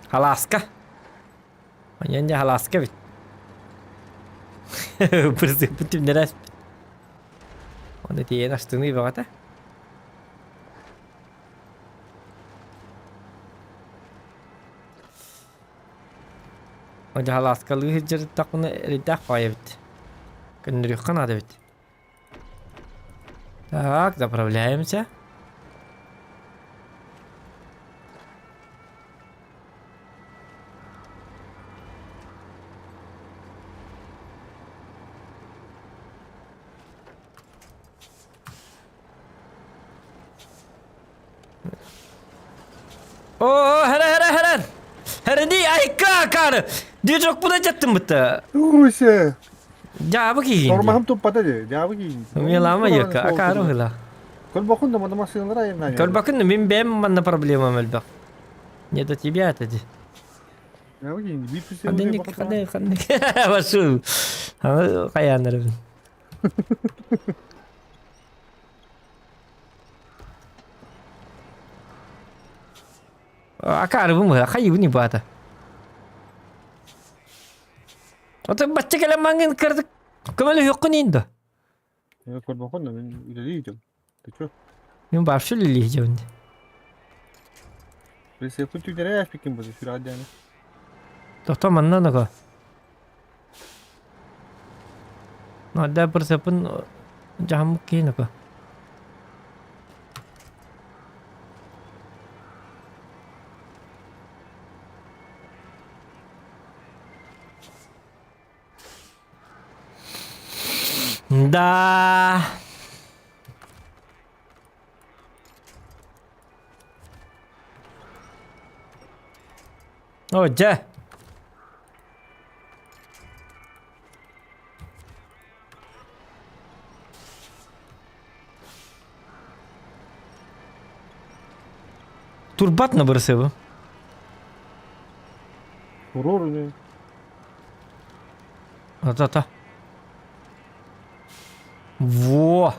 Халааска. Онон дьэ халааска эбит. Бырсыппыт түмнэрэ ааспыт. Оны тиийэн астыныы бөҕөтө. Дьэ халааскалыы сылдьарыттахпына эрэйдээх баҕайы эбит. Көннөрүөххэ наада эбит. Так, заправляемся. О, хара хара хара. Хара айка акары. Движок була жаттым бытта. Усе. Дьаабы киһин. Тормоһум туппата дии. Дьаабы киһин. Милама йыка акары хыла. Көрбөкүн да манна массыыналар айаннаан. Көрбөкүн мин бэйэм манна проблемам элбэх. Не до тебя это ди. Дьаабы киһин. Биир пүсэ. Ханнык ханнык ханнык. Басу. Хайааннарыбын. Акаарыбын быһа, хайыбын ибаата. Ото бачча кэлэн маҥын кырдык көмөлөһүөххүн иин да. Көрбөкүн да мин үлэлии Ты чё? Мен вообще үлэлии дьэбин. Рецептин түгнэрэ ээспиккин бу сүрэх диэни. Тохто манна наго. Надо прицепын дьаһаммыт киһи наго. Да. О, дьэ. Турбат на бырсыбы. Туруор үнэ. Ата-ата. Во!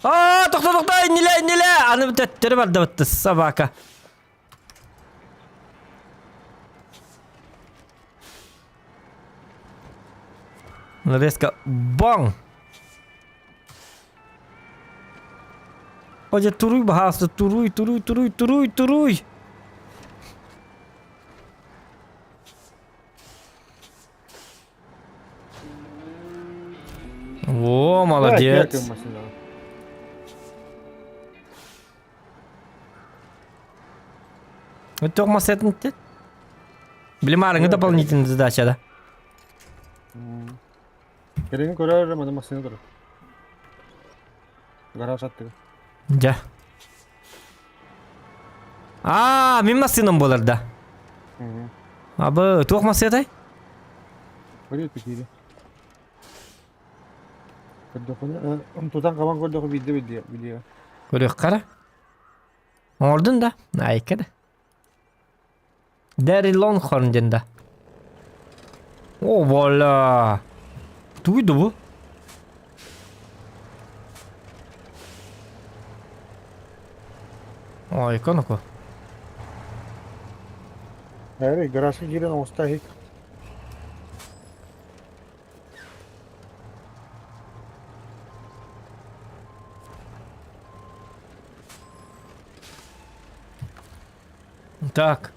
А, тохто, тохто, иннилэ, иннилэ! Аны төттөрү бардыбытты, собака. Резко бong! Господи, туруй, баһаалыста, туруй, туруй, туруй, туруй, туруй! Во, молодец. Туох массыатын Билимаарыҥы дополнительная задача да. Кэлин көрөр маны массыына турар. Гараж аттыгар. Дьэ. Аа, мин массыынам буолар да. Абы, туох массыатай? Көрүө киири. Көрдөхүнэ, тутан хабан көрдөхө биирдэ билиэ. Билиэ. Көрүөххэ эрэ. Оҥордун да? Айка да. Дэрри Лонгхорн диэн да. О, воля! Тугуй да бу? Ой, коноко. Эри, гаражка киирэн оҥосто иһик. Так.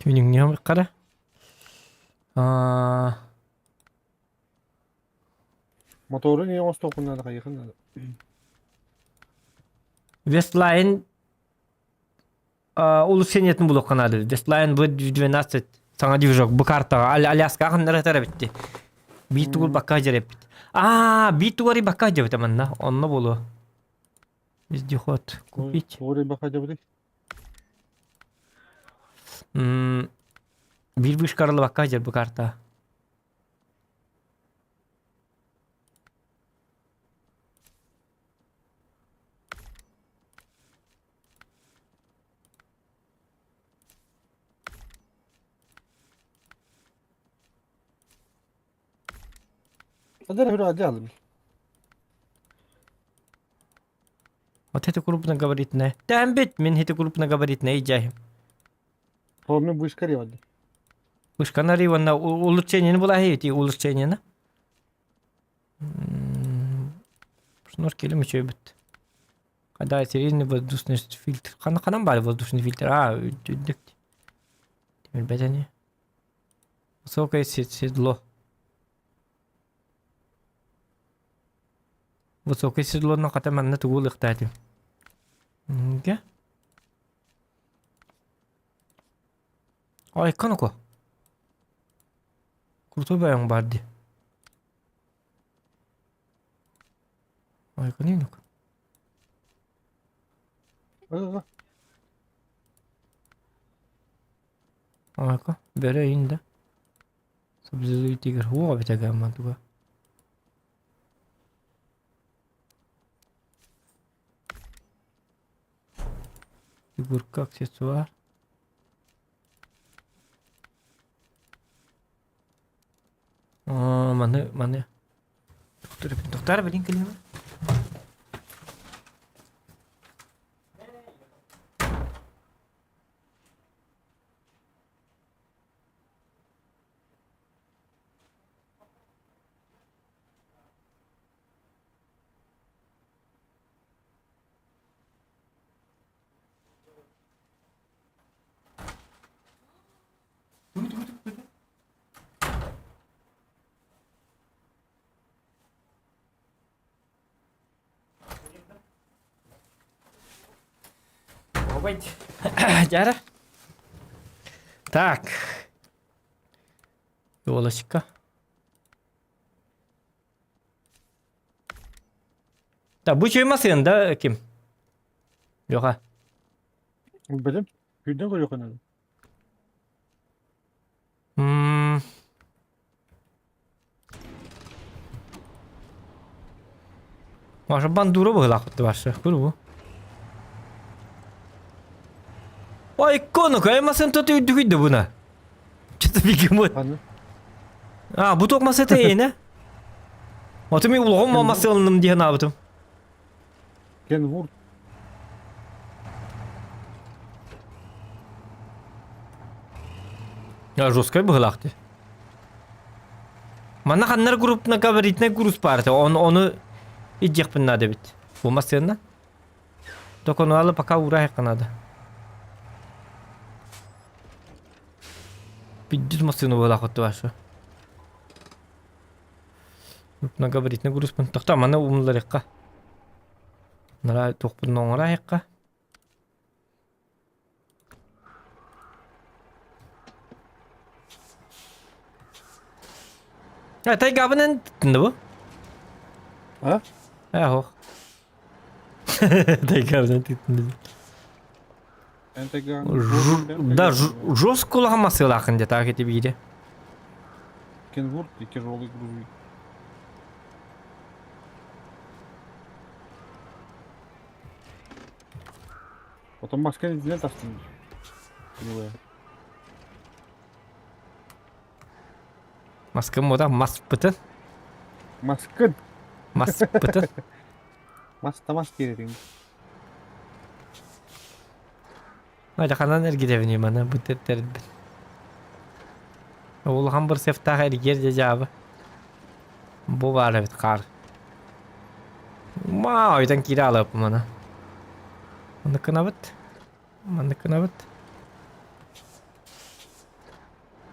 Түүнүҥнүөм хара. Аа. Моторун не оҥостуохпун наада хайыахын наада. Вестлайн улучшениетин булуохха наада. Вестлайн V12 саҥа движок бу картаҕа Аляска ханнара этэр эбитти. Биир тугул бакка дьэрэппит. Аа, биир тугары бакка дьэбит манна. Онно буолуо. Вездеход купить. Биир вышка арылыбакка дьэр бу карта. Вот это крупногабаритное. Тәмбит, мин это крупногабаритное идяхим. Помню, вышка ревады. Вышка нариванна улучшение была эти улучшение Шнурки или мечебит. Когда серийный воздушный фильтр. Хана ханам бар воздушный фильтр. А, үрдүк. Билбэтени. Высокое седло. Высокое седлону хата манна тугу ылыахтаатым. Гэ? Айкон око. Крутой баян бар дии. Айкон Айка, бөрө да. Субзилуйтигер хуа битагамма туга. Фигурка аксессуар. Аа, маны, маны. Доктор, доктор, блин, кэлиҥ. Дьара. Так. Елочка. Да, бу чөй масын да ким? Леха. Билим. Күнден көрүөххэ наада. Маша бандура быһыылаахпыт барса. Кур бу. Ой, кону, каймасын тут үрдүгүйдө буна. Что-то бегемот. А, бу туох мас этэ эйне? Ото мен улахан мас ылынным диэн аабытым. Кенвур. Я жесткай быһыылаах дии. Манна ханнар крупногабаритный груз партия. Он, ону... Илдьиэхпин наада эбит. Бу массыына. Доконуалы пока уураһыахха наада. Пиздец массыына буолаах оттубашы. Многогабаритный грузпун. Тохтоо, маны умнуларыахха. Нара туохпун оҥораайахха. Э, тайгабынан тынды бу? А? Э, ох. Тайгабынан тынды. Да, жестко улахан масыалаахын дьэ таах ити биире. Кенвурд и тяжелый грузовик. Потом маска не тастын. Маскын мода мас бытын. Маскын. Мас бытын. Мас тамас диэри. Ханан эргитэбиний маны бу тэрбин. Улахан бырсыафтаах эргиэр дьэ дьаабы. Бу баар эбит хаар. Маа ойтон киирэ алыаппын маны. Маннык гынабыт. Маннык гынабыт.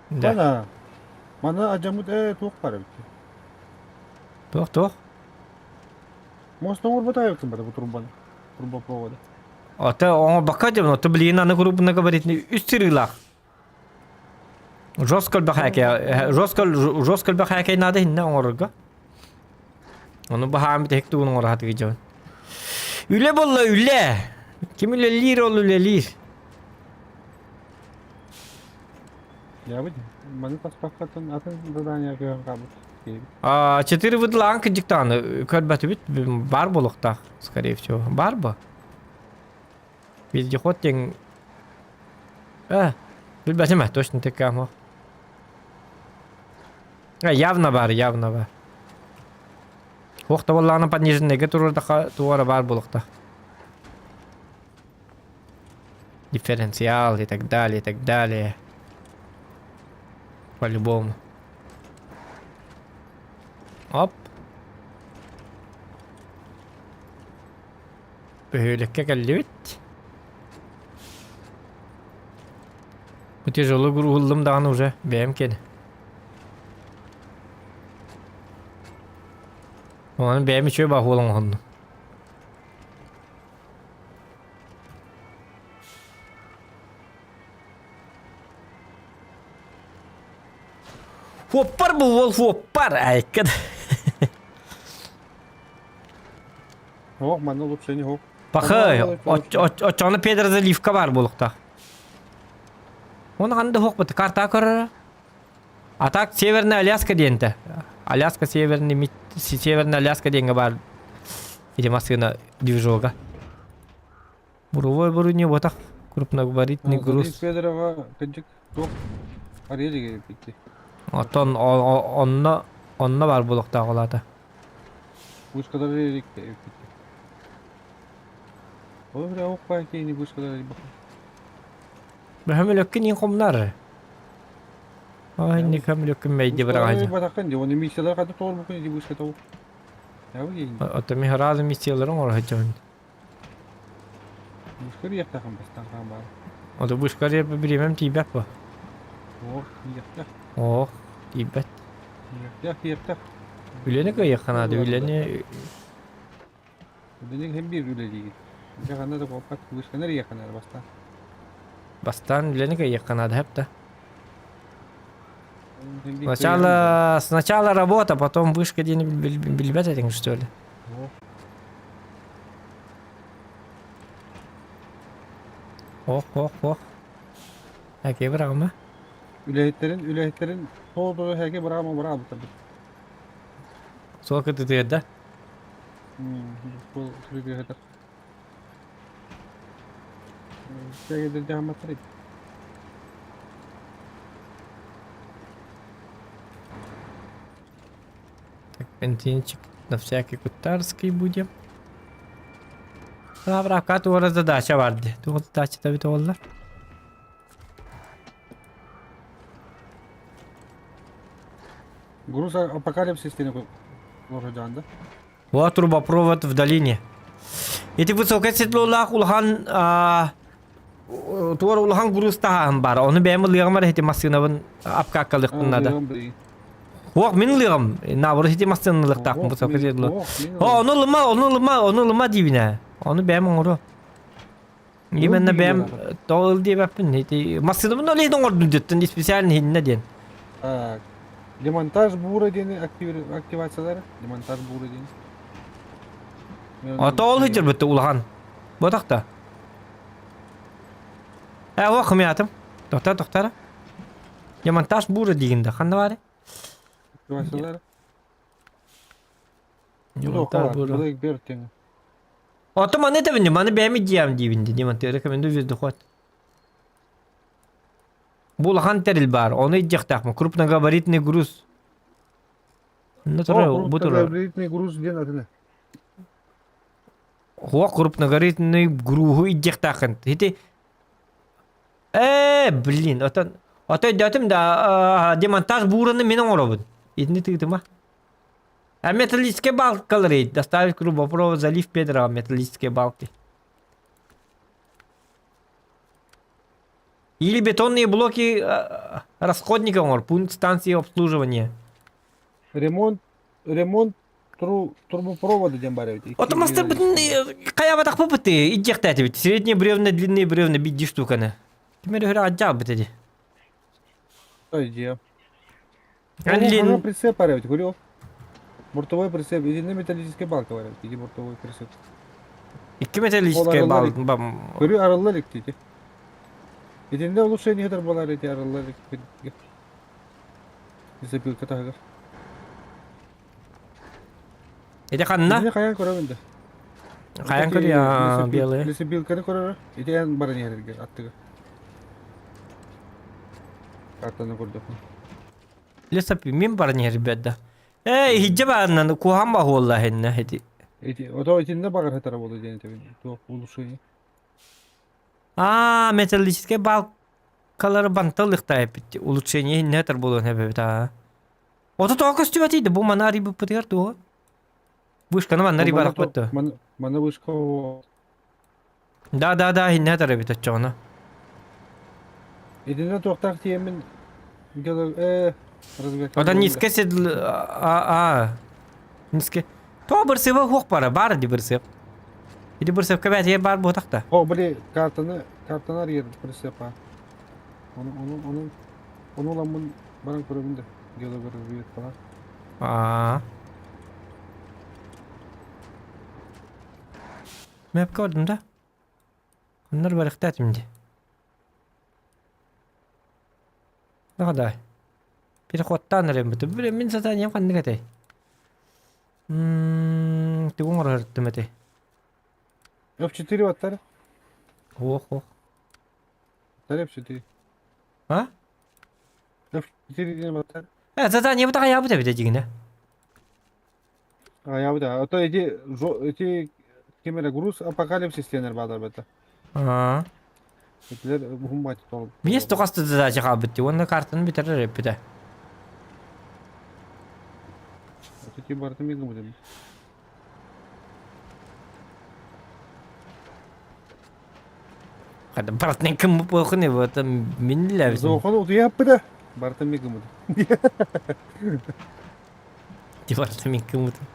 Да. Мана. Мана адьаммыт ээ туох баар эбит. Туох туох? Мост оҥорбут айылтын бата бу турбаны. Трубопровода. Ото оҥорбокко дьэ, ото блин аны курупна говорит үс сырыылаах. Жестко бэхээкэ, жестко жестко бэхээкэй наада иннэ оҥорорго. Ону баһаам бүтэһик тугун оҥоро сатыы дьон. Үлэ буолла үлэ. Ким үлэлиир ол үлэлиир. Ябыт, маны таспаккаттан атын задание көһөн хаалбыт. А, четыре выдылаан кыдьыктааны көрбөтүбүт бар буолуохтаах, скорее всего. Бар бу. Вездеход диэн э, билбэтим ээ, точно такая Э, явно бар, явно бар. Туох да буоллаҕына пониженныйга туруордахха туора баар буолуохтаах. Дифференциал и так далее, и так далее. По-любому. Оп. Бөһүөлэккэ кэллибит. Бу тяжелый уһуллум даҕаны уже бэйэм киэнэ. Онон бэйэм үчүгэй баһуол оҥоһуннум. Хуоппар бу уол хуоппар айка. Ох, манна улучшение хоп. Пахай, оччоҕуна Педро заливка баар буолуохтаах. Оны ханна хоқпут карта көрөр. А так Северная Аляска диэнтэ. Аляска Северный Северная Аляска диэҥҥэ баар или массыына движога. Буровой буруни ботах крупногабаритный груз. Федорова кыдьык туох арыйа битти. Оттон онно онно баар буолуохтаах олаата. Вышкалар битти. Ол бля ох кейни вышкалар Бөһөмөлөккүн иин хомнар. Ай, не көмөлөккүн мэйди быраҕа. Батакын ди, оны миссиялар кады тоғыр бүкін ди вышка тау. Ото ми разы миссияларын орохочон. Вышка яқтақын бастан қан бар. Ото вышка репе биремем тиибэт бу. Ох, яқтақ. Ох, тиибэт. Яқтақ, яқтақ. Үлэни кыайыахха наада, үлэни Үлэни hem bir үлэлиигит. Дьэ ханна да куоппат, вышканы эрийиэххэ наада бастаан. Бастаан үлэни кыайыахха наада хэп да. Сначала, сначала работа, потом вышка диэни билбэт этиҥ, что ли? Ох, ох, ох. Әке быраҕыма. Үлэһиттэрин, үлэһиттэрин тоҕо хэке быраҕыма быраҕабыттар. Суол кытытыгар да? Суол кытытыгар. Дьаһамматтар Так, бензинчик на всякий кутарский будем. Брака туора задача барды. Туох задача эбит буолла? Груз апокалипсис диэн олорор да? Вот трубопровод в долине. Ити высокое седлолаах улахан туор улахан груз таһааһын баар. Ону бэйэм ылыаҕым эрэ ити массыынабын апкааккалыахпын наада. Уох мин ылыаҕым. Наоборот ити массыынаны ылыахтаахпын высокое седло. О, ону ылыма, ону ылыма, ону ылыма диибин Ону бэйэм оҥоруом. Именно бэйэм тоҕо ыл диэбэппин. Ити массыынабын ол иһин оҥордум диэттэн специально иһиннэ диэн. Так. Демонтаж бура диэни активациялара. Демонтаж бура диэни. Ото ол сылдьарбыт улахан. Ботахта. Э, о, хымыятым. Тохтар, тохтар. Демонтаж бура дигин да. Ханна бары? Активациялара. Демонтаж бура. Ото маны этэбин, маны бэйэм идеям диибин ди, демонтаж рекомендую вездеход. Бу улахан тэрил баар, ону илдьиэхтээхпин. Крупногабаритный груз. Ну, турар, бу турар. Крупногабаритный груз диэн атына. Хуа крупногабаритный груһу илдьиэхтээххин. Ити Э, блин, отон ото өйдөөтүм да демонтаж буураны мин оҥоробун. Итини тыытыма. А металлические балкалары доставить трубопровод залив Петрова металлические балки. Или бетонные блоки расходника оҥор, пункт станции обслуживания. Ремонт, ремонт тру, трубопровода диэн баар эбит. Ото маста бүтүн хайаабатахпыт идиэхтээтибит. Средние бревна, длинные бревна биир штуканы. Ким эрэ өрө адьаабыт эди. Идея. Анлин прицеп баар эбит, көрүө. Бортовой прицеп, итиннэ металлическая балка бар эбит, ити бортовой прицеп. Икки металлическая балка. Көрү арылла илик ити. Итиннэ улучшение этэр буолар ити арылла илик. Лесопилка таһыгар. Ити ханна? Итини хайаан көрөбүн да. Хайаан көрүө белые. Лесопилканы көрөрө. Ити эн баран иһэргэ аттыгар. Картаны көрдөххө. Лесопи мин баран иһэрбэт да. Ээ, иһдьэ баарынан куһаан баһуолла иһиннэ ити. Ити ото итиннэ баҕар хатара буолу диэн этэбин. Туох улучшение. Аа, металлическай балкалары банталыхта эпит. Улучшение иһиннэ хатар буолуон эбэбит аа. Ото тоҕо көстүбэтий да бу маны арыйбыппытыгар туох? Вышканы манна арыйбарахпыт да. Маны вышка Да, да, да, иһиннэ хатар эбит оччоҕуна. Итиннэ туохтаах тиэмин э Ота низко седл а а низко То бырсыба хуох бара бар ди бырсып. Иди бырсыпка бәтиге бар буотахта. О, били картаны картаны арыйар бырсыпа. Оны оны оны оны уламмын баран көрөбүн да. Геолография falan. Аа. Мэп көрдүм да. Оннор барыхтаатым ди. Наҕадай. Переходтаан эрэммит. Били мин заданием ханнык этэй? Ммм, тугу оҥорор этэй? F4 баттар. Ох, ох. Тар F4. А? F4 диэн баттар. Э, задание бу таҕайаабыт эбит дьигинэ. Аҕайаабыт аа. Ото ити ити ким эрэ груз апокалипсис диэнэр баалар бата. Аа. Итилэр уһун баайты Биэс тоҕоста задача хаалбыт дии уонна картаны бүтэрэр эппитэ. Ити барытын мин гыммытым. Хата барытын кым буолхун это мин билэбит. Зохон утуйаппыта. Барытын мин гыммытым. Барытын мин кыммытым.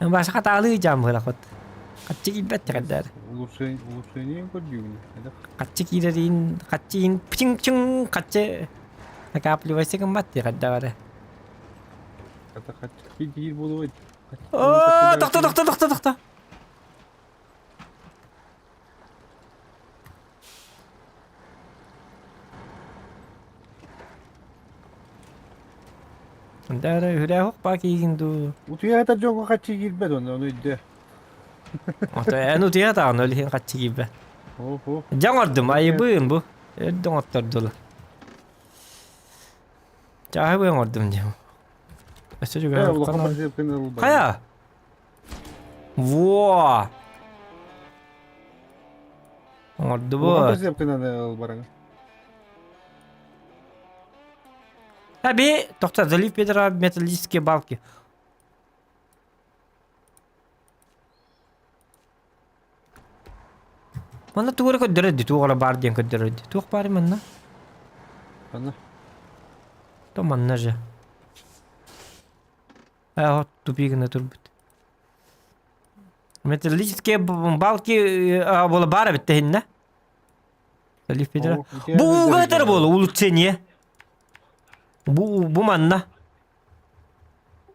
Баша хатаалыы жаамыһылахпыт. Хаччы киирбэт кэрдээр. Улучшение улучшение көрдүүбүн. Хаччы киирэрин, хаччы пчиң-чиң хаччы накапливайся гыммат дии хадда Хата хаччы киир буолуой. Оо, тохто, тохто, тохто, тохто. Дара үрэх баа киигин дуу. Утуйа дьоҥҥо хаччы киирбэт онно ону өйдөө. Ото эн утуйа таҕын ол иһин хаччы киирбэт. Оһо. Дьэ оҥордум айыбыын бу. Өрдө оҥоттордулар. Чааһы оҥордум диэм. Өссө Э, улахан бырсыапкын ылбат. Хайа? Во! Оҥордубут. Улахан бырсыапкын ылбарыҥ. Аби, тохто, залив Петра металлические балки. Манна тугу эрэ көрдөрөр дии, туох эрэ баар диэн көрдөрөр дии. Туох баарый манна? Манна. То манна же. Э, тупик гына турбут. Металлические балки буола баар эбит тэһиннэ. Залив Петра. Бу ууга ытар буола улучшение. Бу бу манна.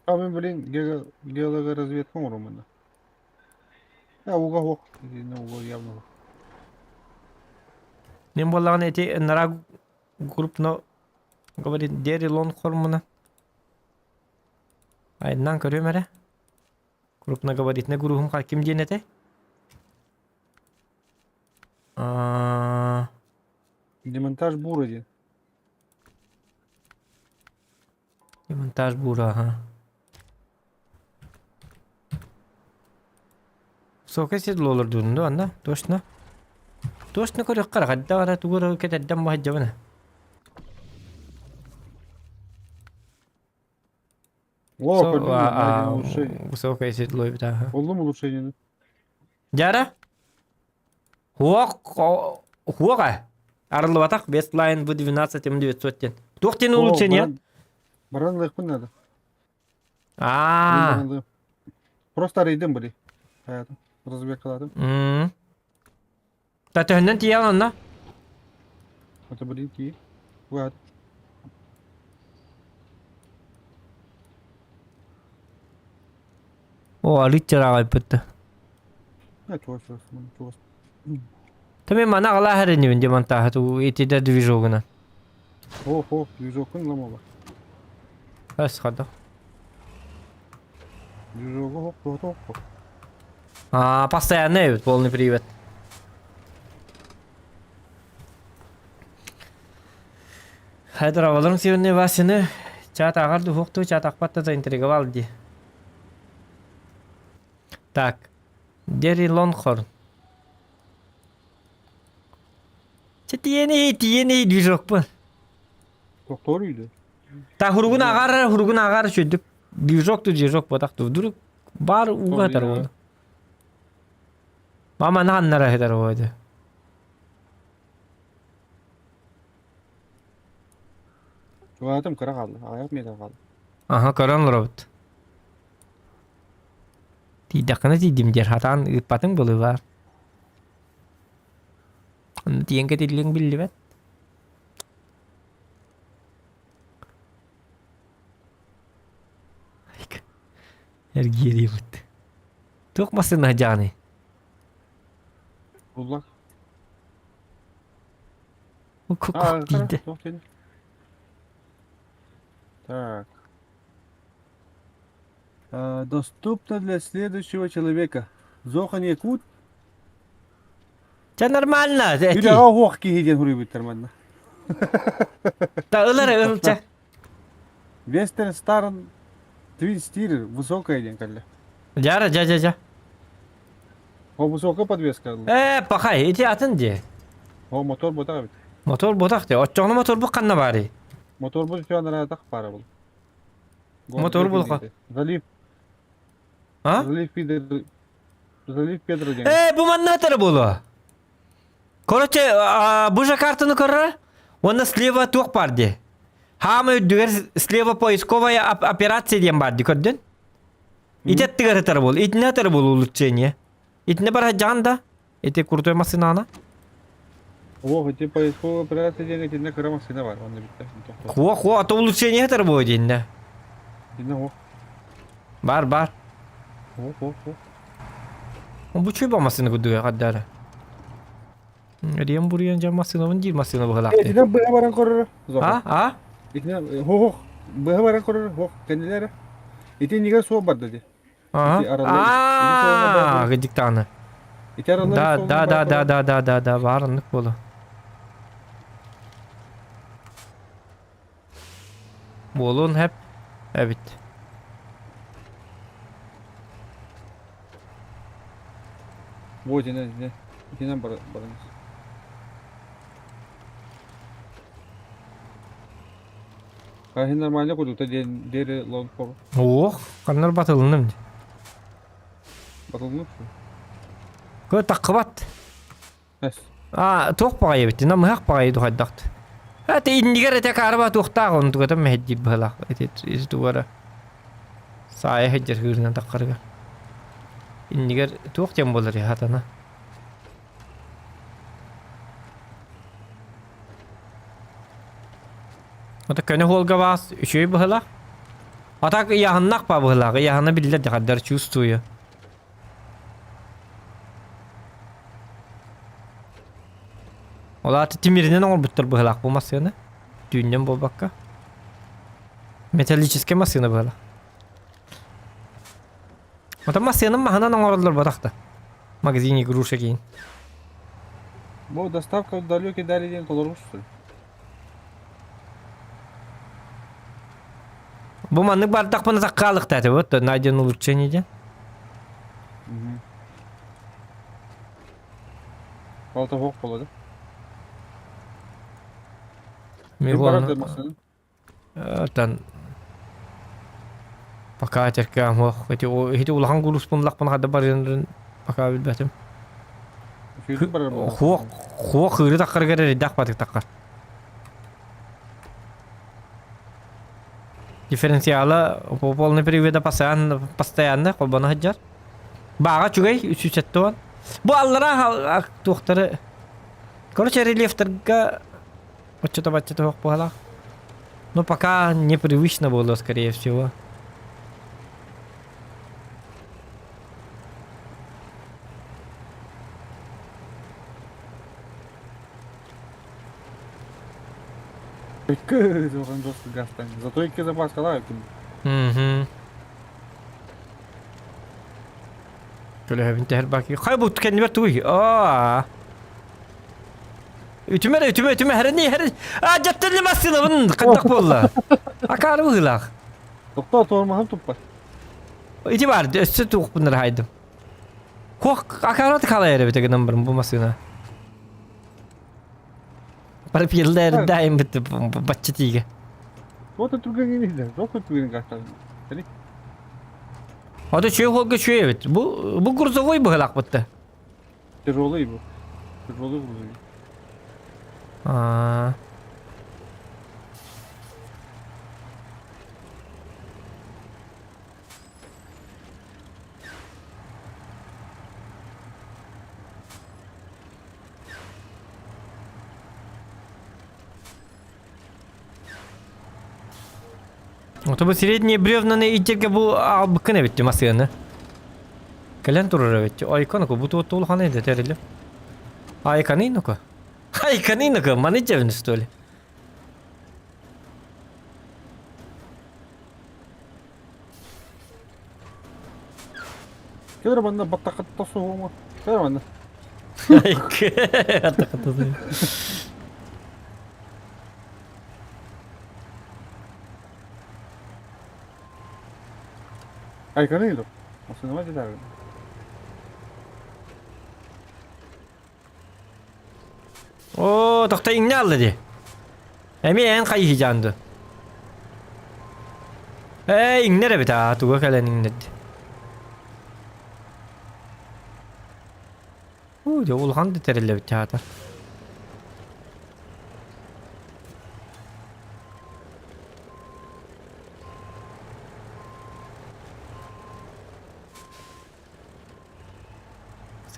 А мен блин геологоразведка оҥором манна. Э ууга суох. Итиннэ ууга явно суох. Мен буоллаҕына ити нара крупно говорит дери лон хормуна. Айынан көрүөм эрэ. Крупногабаритный груһум ким диэн этэй? А, Демонтаж бура диэн. Демонтаж бура, ага. Высокое седло олордуун дуо анна? Точно? Точно көрүөххэ эрэ хайдах эрэ тугу эрэ кэтэрдэн баһыйдьабын. О, көрдүм, улучшение. Высокое седло эбит ага. Буллум улучшениени. Дьара? Хуох, хуоҕа. Арыллыбатах Westline V12 М900 диэн. Туох диэн улучшение? Баран ылыахпын надо. Аа. Просто арыйдым били. Разведкалаатым. Та төһөннөн тиийэҕин онно? Это блин тиий. Угаат. О, алыт чараҕайпытта. Чугас, чугас. Та мен мана аҕалаа эрэнибин демонтааһы туу итидэ движогунан. О, о, движокун ламола. Эс хадах. Движогу хоп, хоп, хоп. А, постоянно эбит, полный привет. Хайдараваларым сегодня Васины чат ағар духукту чат ақпатта заинтриговал ди. Так, Дери Лонхорн. Чэ тиэни тиэни движокпун. Тохтоор үйдө. Та хуругун аҕар хуругун аҕар үчүдүк движок ту движок ботах ту вдруг бар ууга ытар буолду. Мама наннара ытар буолду. Чугаатым кыра хаалла, аҕыйах метр хаалла. Аха көрөн олоробут. Тиийдэххинэ тиийдим диэр хатаан ыыппатыҥ былыылаар. Онно тиийэн кэтиллиэҥ биллибэт. Эргиэриэбит. Туох массыына сылдьаҕыный? Булла. Тиийдэ. Так. Доступно для следующего человека. Зохан Якут. Чэ нормально. Үрэҕэ оһуох киһи диэн суруйбуттар манна. Та ылар ыл чэ. Вестерн Стар Твин Стир высокая диэн кэллэ. Дьара дьа дьа дьа. О высокая подвеска. Ээ пахай ити атын дии. О мотор ботах эбит. Мотор ботах дии. Оччоҕуна моторбут ханна баарый? Моторбут үтүө анараатах баара был. Мотор булха. Залив. А? Залив Педро. Залив Педро диэн. Ээ бу манна этэр буолуо. Короче, бу же картаны көрөр. Уонна слева туох баар дии. Хаама үрдүгэр слева поисковая операция диэн баар дии көрдүн? Ити аттыгар ытар буол. Итинэ ытар буол улучшение. Итинэ бар дьаҕан да. Ити крутой массыынаны. Ох, ити поисковая операция диэн итиннэ кыра массыына бар. Онно бүттэ. Хуа хуа, а то улучшение ытар буол диэннэ. Итиннэ ох. Бар бар. Ох, ох, ох. Бу чүй ба массыына курдуга хаддара. Эриэн буруйан дьон массыынабын диир массыына быһылаах дии. Итинэ быһа баран көрөр. А? А? Итинэ хох быһа баран көрөр хох кэннилэрэ. Ити иннигэр суох барда ди. Аа, гыдьыктааны. Ити араллар Да, да, да, да, да, да, да, да, баар оннук буолу. Буолуон хэп эбит. Бу итинэн итинэн итинэн барыңыз. Хаһын нормально кудута диэн диэри лонхор. Ох, ханнар батылынным. Батылынып Кö таққыбат. Эс. А, туох баҕайы эбит, намыһах баҕайы духайдахт. Аты иннигэр этэ каарба туохтаах он тугата мэһэйдиир быһалаах ити ити тугара саайа сылдьар кыырынан таххарыгар. Иннигэр туох диэн буолар хатана. Ата көнө хуолга баас үчүгэй быһалаах. А так ыйааһыннаах ба быһалаах, ыйааһына биллэр дьахардар чувствую. Ол аата тимиринэн оҥорбуттар быһыылаах бу массыына. Түүннэн буолбакка. Металлическай массыына быһыылаах. Оттон массыынаны маһынан оҥороллор ботах да. Магазин игрушек иин. Бу доставка в далекий дали диэн толорбут Бу маннык бардахпына саккаалыктааты вот найден улучшение диэн. Балта хоқ болады. Мигон тан пока теркам хоқ эти ити улахан гуруспун лахпын хада барыын пока билбэтим. Хуох хуох ыры таххарыгар эрдээх батык таххар. Дифференциала по полной привода постоянно постоянно холбоно сылдьар. Бааҕа үчүгэй 370. Бу аллараа туохтары Короче, рельефтерга оччото-баччото суох буолалаах. Ну, пока непривычно было, скорее всего. Зато икки запаскалаах эбиккин. Мгм. Көлөһөбүн тэһэр баки. Хай бу кэннибэр тугуй? Аа. Үтүмэр, үтүмэ, үтүмэ, хэрини, хэрин. А, дьэттэлли массыынабын хайдах буолла? Акаары быһыылаах. Тохтоо, туормаһын туппат. Ити бар, өссө туохпуннар хайдым. Хуох, акаарат халайар эбит гынан барым бу массыына. Барып yıllar daim bitti бачча тиигэ. Туох да түргэн иһдэ, туох да түргэн гастан. Ото чүө холго чүө эбит. Бу бу грузовой быһылаах бытта. Тяжелый бу. Тяжелый грузовик. Аа. Ото бу средние бревнаны иттерге бу албыккын эбитти масыаны. Кэлэн турар эбитти. Айканыку бу туот улахан эдэ терилим. Айканыйнуку. Айканыйнуку маны жебин что ли? Кэлэр манна баттаххыт суһуома. Кэлэр манна. Айканы иду. Массыынама дедагын. Оо, тохто иҥнэ алла дии. Эмиэ эн хайыһыйдьаан дуу? Ээ, иҥнэр эбит аа, туга кэлэн иҥнэрди. Уу, дьэ улахан да тэриллэбит театр.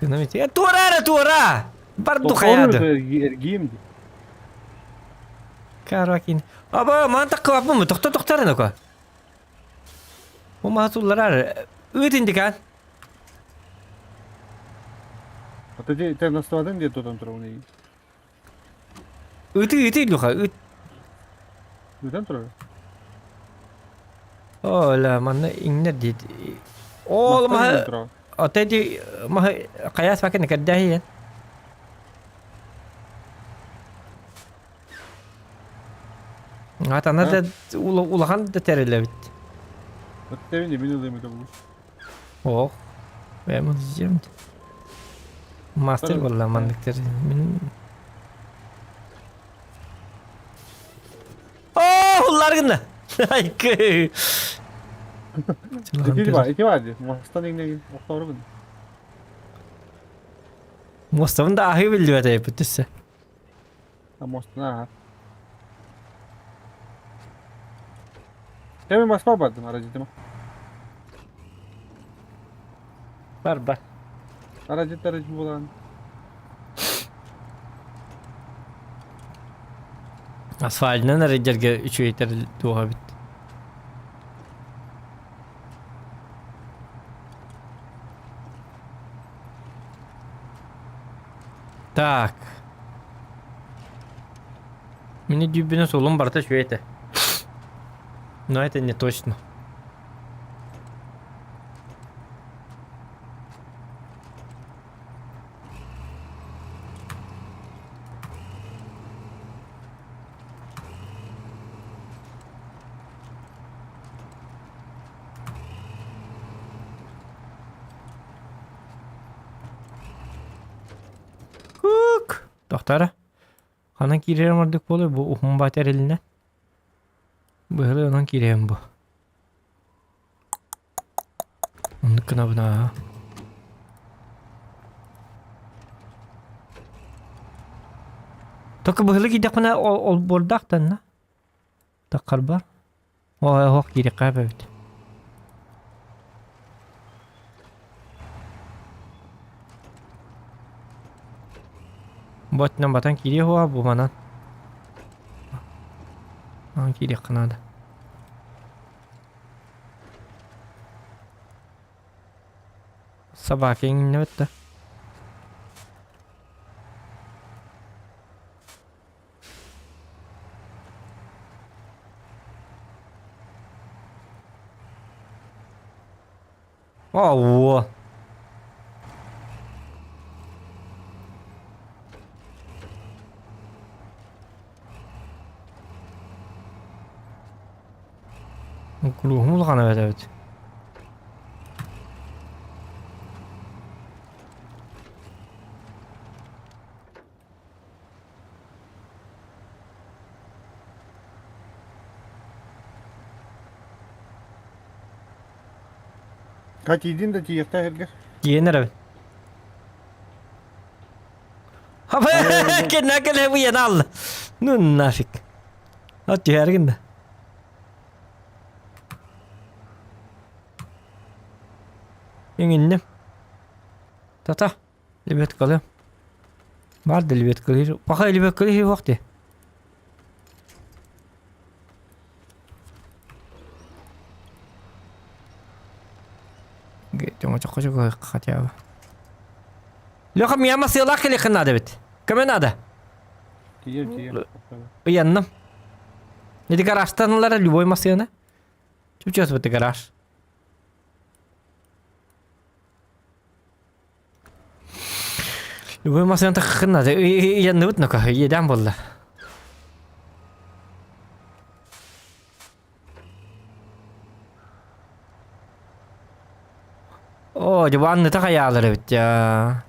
Сыном ити. Туора эрэ туора! Барду хайаады. Эргиим дии. Каракин. Аба, маан таккыбаппын тохто тохтор эноко. Бу маһа сулларар. Ыт индикан. А ты те наставадын диye тутан турабын. Ыты ыты Илюха, ыт. Ыытан турар. Ола, манна иҥнэр диит. Ол маһы Ото ити маһы хайаас бакын кэрдээһийэн. Атана да улахан да тэрилэбит. Өттөбүн мин ылыым это булу. Ох. Бэм ылыйым. Мастер болла манныктар. Мин Оо, уллар гынна. Айкы. Ити бар, ити бар ди. Мастан иңнеген охтору гын. Муостабын да аһыы биллибэт эбиппит түссе. Муостаны ааһар. Кэми Москва бардым, Аражитыма. Бар бар. Аражит аражит буолан. Асфальтынан эрэ үчүгэйтэр туоха эбит. Так. Мини дүүбүнэ суолум барыта үчүгэй этэ. Но это не точно. Кук! Тохтара. Ханан киирэрим ордук буолуой бу уһун баат эрилинэ. Быһылы онон киирэм бу. Оннук гынабын аа. Только быһылы киирдэхпинэ ол буордаахтанна. Таххарбар. Оһох киириэххэ эбит. Ботынан батан киириэ суоҕа бу манан. Манан киириэххэ наада. Собака иҥнэбит да. Оо. Кулууһум улахан эбит эбит. Ка тиийдин да тиийиэхтээх эргэр. Тиийэн эрэбин. Кэннэ кэлэ буйан алла. Ну нафиг. От түһэргин да. Иҥинним. Тата. Лебедкалыам. Баар да лебедкалыыр. Пока лебедкалыыр суох дии. Хотя бы. Леха, меня масыалаах кэлиэххин наада эбит. Көмө наада. Тиийэн тиийэн. Ыйанным. Ити гаражтан ылара любой массыына. Чуть-чуть быты гараж. Любой массыына таххын наада. Ыйанныбыт нока, иэдээн буолла. Оо, дьыбаанныта хайаалар эбит дьаа.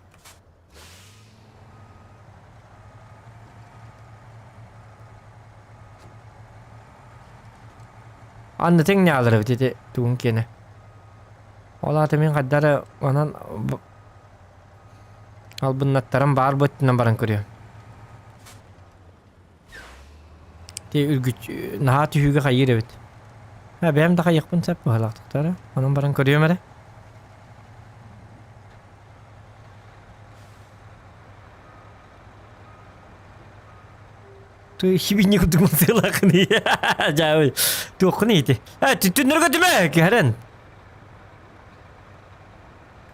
Анны тэҥнэалар эбит ити тугун киэнэ. Ол аата мин хайда эрэ онон албыннаттаран баар быттынан баран көрүөм. Ти үргүч наһаа түһүүгэ хайыыр эбит. Ха бэйэм да хайыахпын сөп быһалаахтыктара. Онон баран көрүөм эрэ. Ты хибинни курдук сыалаахын дьаабый. Туоххун ити. Э түннөргө түмэ кэһэрэн.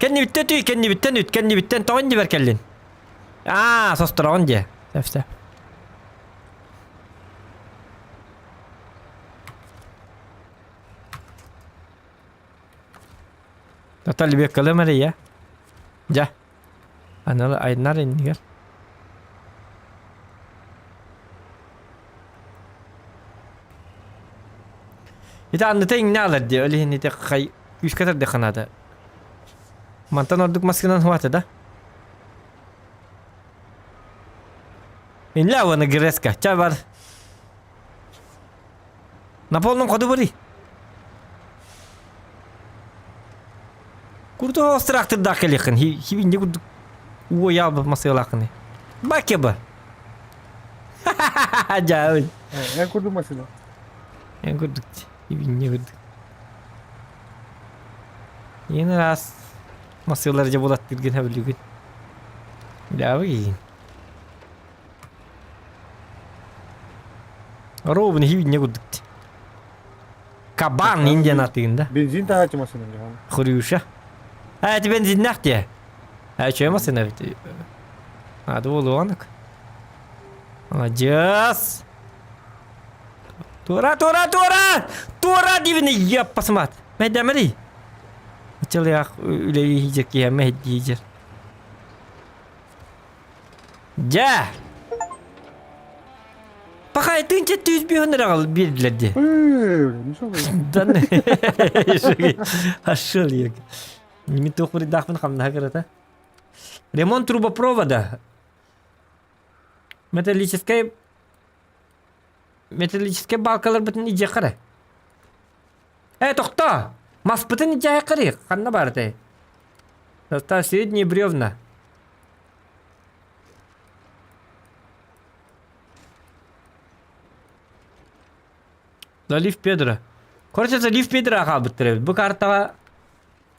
Кэннибиттэн tүй, кэннибиттэн үт, кэннибиттэн тоҕон дибэр кэллин. Аа, состороҕун дьэ. Сөп Тата лебеккалым эрэ я. Дьэ. Анал айнар иннигэр. Ити анныта иҥнэ алар дии, ол иһин ити хай күүскэ тардыахха наада. Мантан ордук маскынан хуата да? Инлэ уонна греска. Ча бар. На полном ходу бери. Курдук острахтырдаах кэлиэххин. Хибинде курдук. Уойаабыт масыалаахыны. Бакеба. Дьаабын. Эн курдук машина. Эн курдук. Ибинне курдук. Ең раз масыалар дьэ булаттыргын хөбүлүгүн. Дьаабы киин. Ровно хибинне курдук. Кабан индиан атыгын да. Бензин таһааччы машина. Хрюша. А, это бензиннэх дии. А, чё машина ведь? А, буолуонук. Молодец. Тура, тура, тура! Тура дивини яппасмат. Мэдэмэри. Чылыах үлэли хижер киһэмэ хижер. Дьэ! Пахай тыынча түүс биһөн эрэ биэрдилэр дии. Дан Ашыл ек. Мин туох буруйдаахпын хамнаһа кырата. Ремонт трубопровода. Металлическай металлическай балкаларбытын идиэххэ Э, тохто! Маспытын идиэххэ ханна баар этэй? Состав средние бревна. Залив Педро. Короче, залив Педро хаалбыттар эбит. Бу картаҕа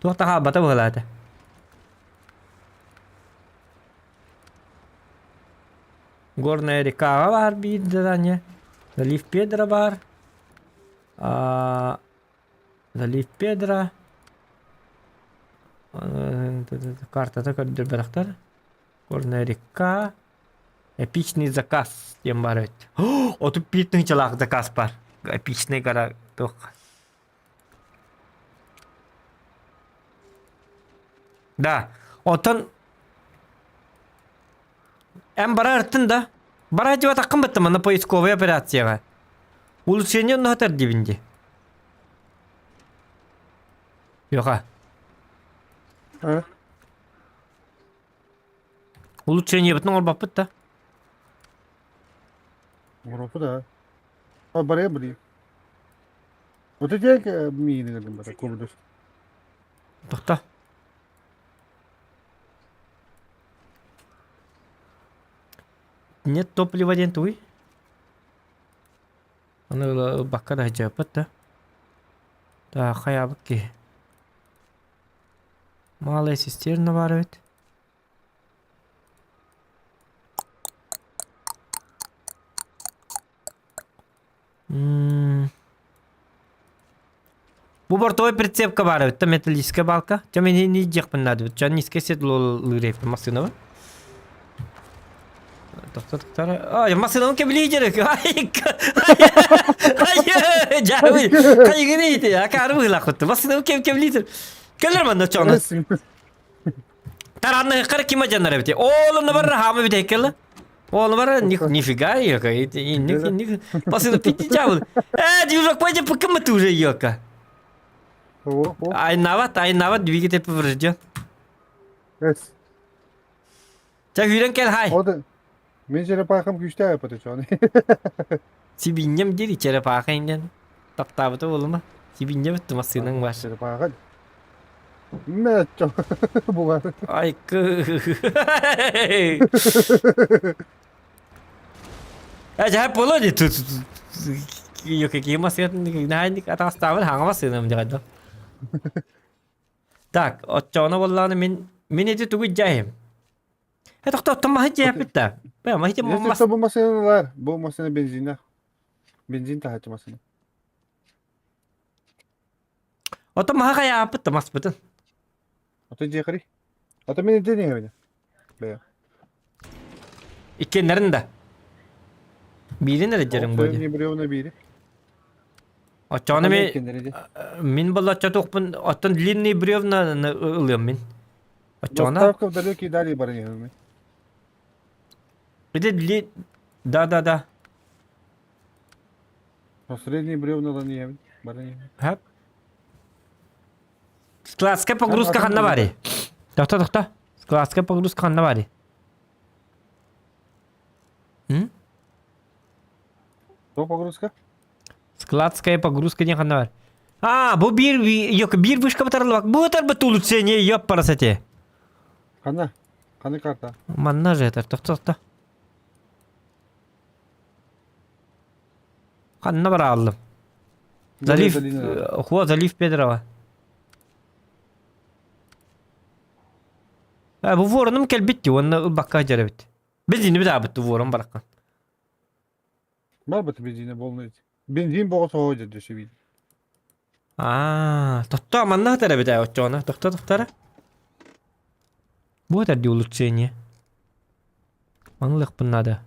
туох да хаалбата быһыылаата. Горная рекаҕа баар биир задание. Залив Педро баар. А, Залив Педро. Картата көрдөрбөтөхтөр. Горная река. Эпичный заказ диэн баар эбит. 35 тыһыынчалаах заказ баар. Эпичный гора туох. Да. Оттон эн барар артын да. Бара дьыбатаххын баттым аны поисковая операцияҕа. Улучшение онно диибин дии. Йоха. А? Улучшениебытын оҥорбоппут да. Оҥороппут да. А барыа били. Вот эти миини гынным бара курдук. Тохто. Нет топлива диэн тугуй? Аны ылбакка да сылдьыбыппыт да. Да хайаабыт киһи. Малая цистерна баар эбит. М Бу бортовой прицепка баар эбит да металлическая балка. Чэ мин не диэхпин наада эбит. Чэ низкое седло лыырайпын массыынабын. Тохто Ай, массыынабын кэбилии Ай, ай, дьаабый, хайыгын ити, акаары быһыылаахпыт. Массыынабын кэм кэбилиитер. Кэлэр манна чоҕуна. Таранныххар кима дьаннар эбит. Оолунна барра хаама бит эккелла. Оолу барра нифига ёка. Инник инник. Массыына пити дьаабыл. Э, движок пойди покама ты уже ёка. Айнават, айнават, двигатель поврежден. Эс. Чэ күүрэн кэл хай. Ода мен черепахам күүстээх эппэтэ чони. Сибинньэм диир черепаха иннен. Таптаабыта буолума. Сибинньэ бүттү массыынаҥ баар. Черепаха. Мэ чо бугар. Ай кы. Э дьэ буолуо дии тут какие массыынатын наһаа атаҕастаабын хаҥа массыынам дьаҕайда. Так, оччоҕуна буоллаҕына мин мин ити тугу дьаһым? Э тохтооттон маһы дьиэппит да. Бэ маһы Если мас что, бу машиналар, бу машина бензина. Бензин таһааччы машина. Оттон маһы хайааппыт да маспытын. Ото дьиэхри. Ото мин ити диэбин. Бэйэ. Иккиэннэрин да. Биирин эрэ дьэрин бу. Не бревна биири. Оччоҕуна мен мин буолла оччотуохпун оттон длинный бревна ылыам мин. Оччоҕуна Доставка в далекие дали баран Ити дли да да да. Средний бревна ылан иһэбин. Баран иһэбин. Хап. Складская погрузка ханна барый? Тохто тохто. Складская погрузка ханна барый? М? Что погрузка? Складская погрузка диэн ханна бар? А, бу биир биир вышка батарыллыбак. Бу батарбыт улучшение ёп парасате. Ханна? Ханы карта? Манна же это, тохто-тохто. Ханна барааллым? Залив, хуа залив Петрова. Бу воронум кэлбит дии, уонна ылбакка дьэрэбит. Бензини бит аабыт ворон бараккан. Барбыт бензини болнуйт. Бензин боҕо тоҕо дьэ дьэ Аа, тотто манна сытар эбит ээ оччоҕуна. Тохто тохтара. Бу этэр дии улучшение. Маны ылыахпын наада.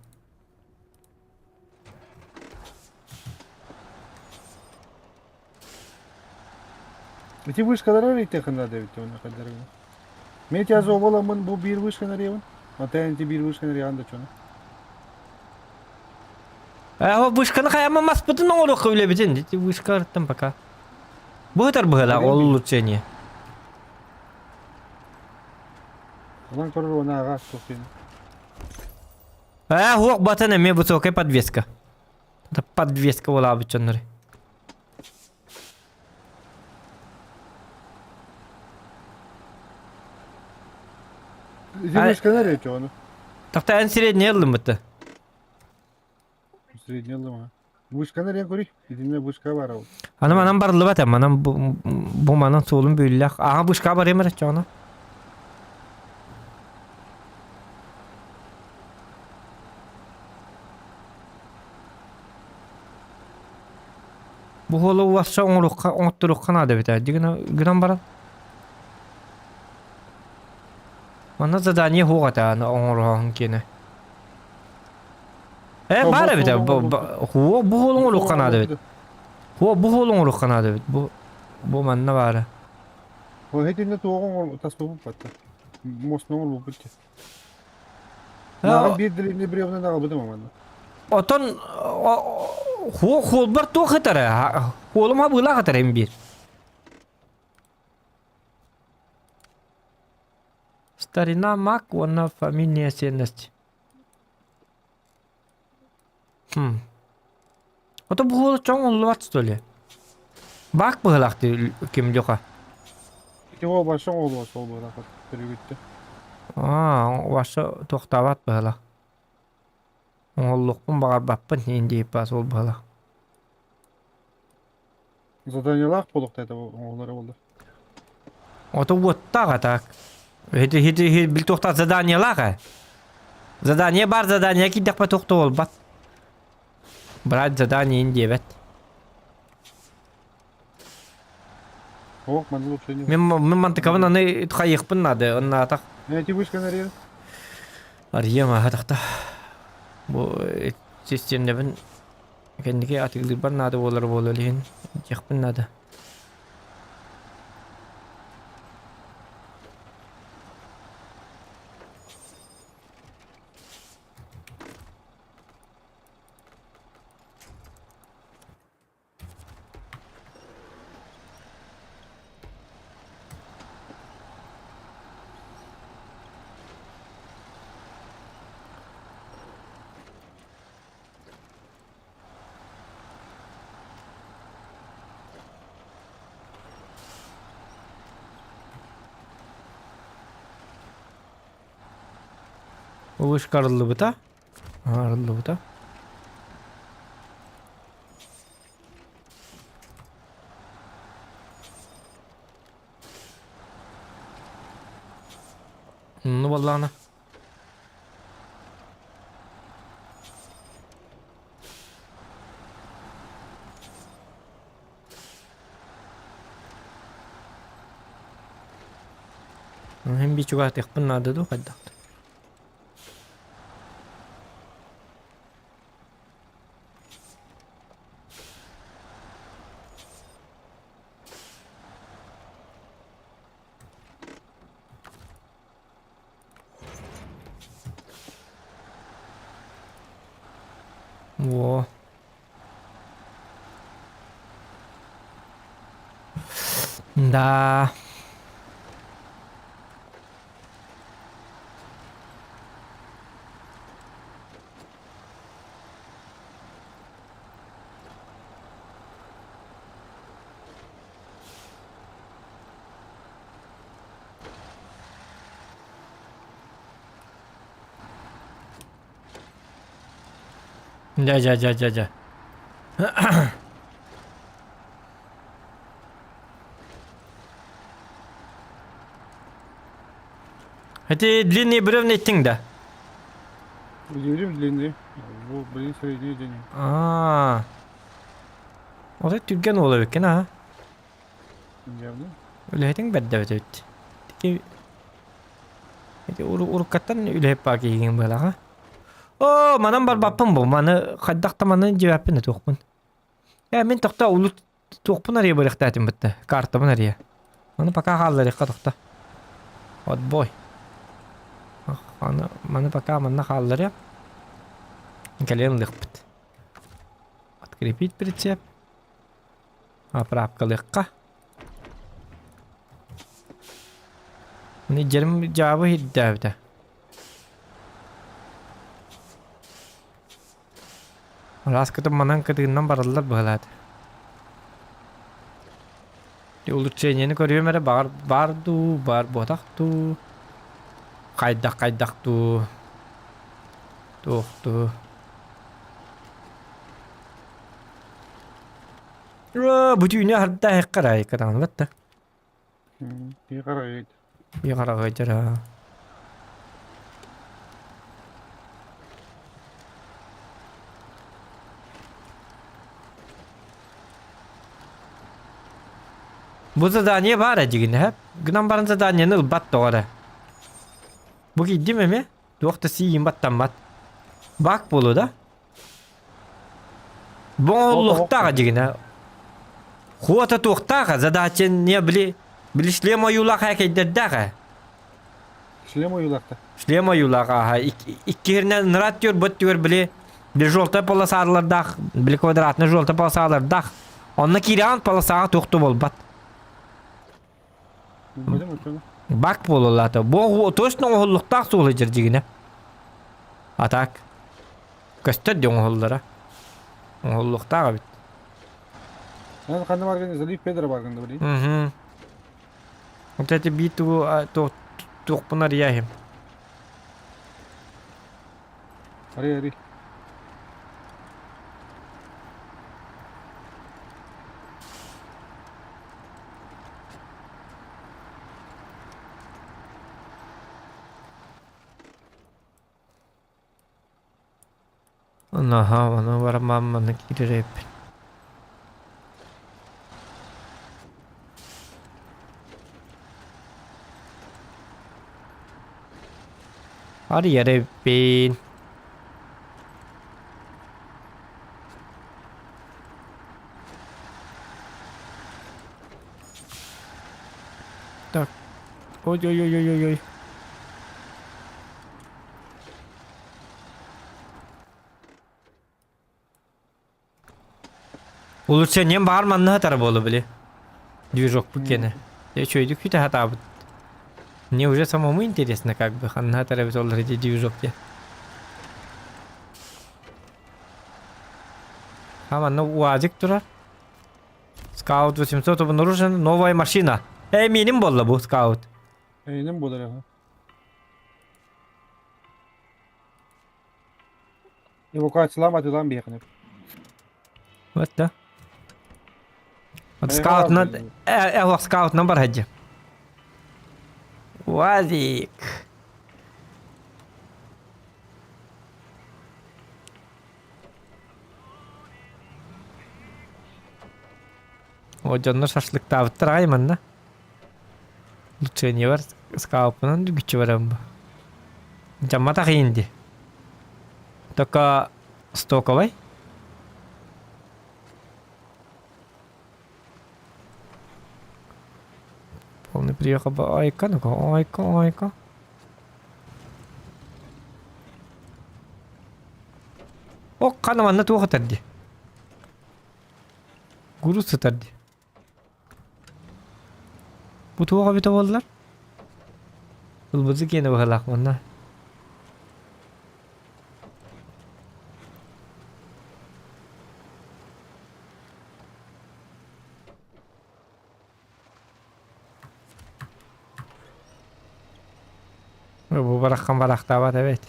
Ити вышкалара эрийтехин надо эбит оны хаддарыгына. Мен тя зоболамын бу бир вышканы арыйабын. Ата ити бир вышканы арыйан да чону. Ээ, вышканы хайама маспытын оҥоруохха үлэбитин. Ити вышка арыттан пока. Бу ытар быһыылаах ол улучшение. Онон көрөр уона аҕа туох Ээ, хуох батан эмиэ высокая подвеска. Это подвеска буолаабыт дьоннор. Ити вышканы арыйчы ону. Тахта эн средний ыллым бытты. Средний ыллым а. Вышканы арыйан көрүй. Итиннэ вышка бар ол. Аны манан барыллыбат манан бу манан суолун бүүллэх. Ага вышка барыам эрэ чоҕуна. Бу уолу уасса оҥоруохха оҥотторуохха наада эбит ээ дигина гынан баран Манна задание суох этэ аны оҥоруоһун киэнэ. Э баар эбит ээ бу бу уолу оҥоруохха наада эбит. Бу бу уолу оҥоруохха наада эбит. Бу бу манна баара. Ол итиннэ туоҕу оҥор таспаппыт Мостун оҥорбуппут дии. Наҕа биир длинный бревна аҕалбытым манна. Отон хуолбар туох этэрэ? Хуолум хабыылаах этэрэ им биир. Старина мак уонна фамильная ценность. Хм. Ото бу хуолу чоҥ уллубат что ли? Баак быһылаах ким Леха? Ити ол баша оҕолуо сол быһылаах төрүгүттэ. Аа, ваша туохтаабат быһылаах. Оҥоллуохпун баҕарбаппын индииппаас ол быһылаах. Заданиелаах буолуохта это оҕолоро буолла. Ото уоттаах а так. Хити хити бил туохтаах заданиелаах ээ. Задание бар задание киирдэхпэ туох да буолбат. Брать задание ин диэбэт. Ох, манна лучше не. Мин мин мантыкабын аны хайыахпын наада оннаатах. Эти вышканы арыйан. Арыйыам аһатахта. Бу систиэмнэбин кэнники атыылыырбар наада буолар буолуо илин диэхпин наада. Вышка арыллыбыта. Арыллыбыта. Ну буоллаҕына Иһин биир чугаһатыахпын наада дуу хайдах Во. Да. Дьэ, дьэ, дьэ, дьэ, дьэ. Эти длинные бревна иттиҥ да? Удивим длинный. Бу блин средний день. Аа. Отой түргэн уол эбиккин аа. Явно. Үлэһитиҥ бэрдэ эбит. Тики Ити уруккаттан үлэһит баа киһигин быһалаҕа. Оо, манан барбаппын бу. Маны хайдах да маны дьиэбэппин да туохпун. Ээ, мин тохто улут туохпун арыйа бырыхтаатым бытта. Картабын арыйа. Маны пока хаалларыахха тохто. Отбой. Аны маны пока манна хаалларыам. Кэлэн ылыахпыт. Открепить прицеп. Оправкалыахха. Маны дьэрим дьаабы ирдээбитэ. Араас кытын манан кытыыннан бараллар быһалаата. Улучшениены көрүөм эрэ баҕар баар дуу, баар буотах дуу, хайдах хайдах дуу, туох дуу. Бу түүнү аһарда эһэххэ кытаанабат да. Киһи Киһи дьара. Бу задание баар эдьигин эһэп. Гынан баран заданиены ылбат тоҕо эрэ. Бу киирдим эмиэ. Туох да сиийин баттаммат. Бак буолуо да? Бу оҥоһуллуохтаах дьигинэ. Хуота туохтаах задача не били били шлем ойуулаах ээкэйдэрдээх ээ. Шлем ойуулаахта. Шлем ойуулаах ааһа иккиһиринэн нырат түөр бот түөр били били желтая полосалардаах били квадратный желтая полосалардаах онно киирэҕин полосаҕа туох да буолбат. Бак буолалаата. Бу точно оҥоһуллуктаах суол сылдьар дьигинэ. А так көстөр де оҥоһуллара. Оҥоһуллуктаах эбит. Ханна баргын залив Педро баргын да билин. Угу. Вот эти битву туохпун арыйаһым. Арый арый. Наһаа ону барамаан манна киирэр эбиппин. Арыйар эбиппин. Так. Ой-ой-ой-ой-ой. Улучшением баар манна сытара буолла били. Движок киэнэ. Я үчүгэйдик күтэ сатаабыт. Мне уже самому интересно как бы ханна сытар эбит ол эти движок диye. А манна УАЗик турар. Скаут 800 обнаружен. Новая машина. Эй, миним буолла бу скаут. Эйнем буолар. Эвакуациялаан атыылаан биһиэхэ. Вот да. Вот скаутынан, э, скаутынан бар хадьы. УАЗик. О, дьоннор шашлыктаабыттар аҕай манна. Лучшение бар скауппунан күччү барам бу. Дьамматах инди. Только стоковай. Полный приехал бы айка, ну-ка, айка, айка. О, хана манна туох ытар дии. Гуру сытар дии. Бу туох эбитэ буоллар? Ылбыты киэнэ быһалаах манна. Бу бараххан барахтаабат эбит.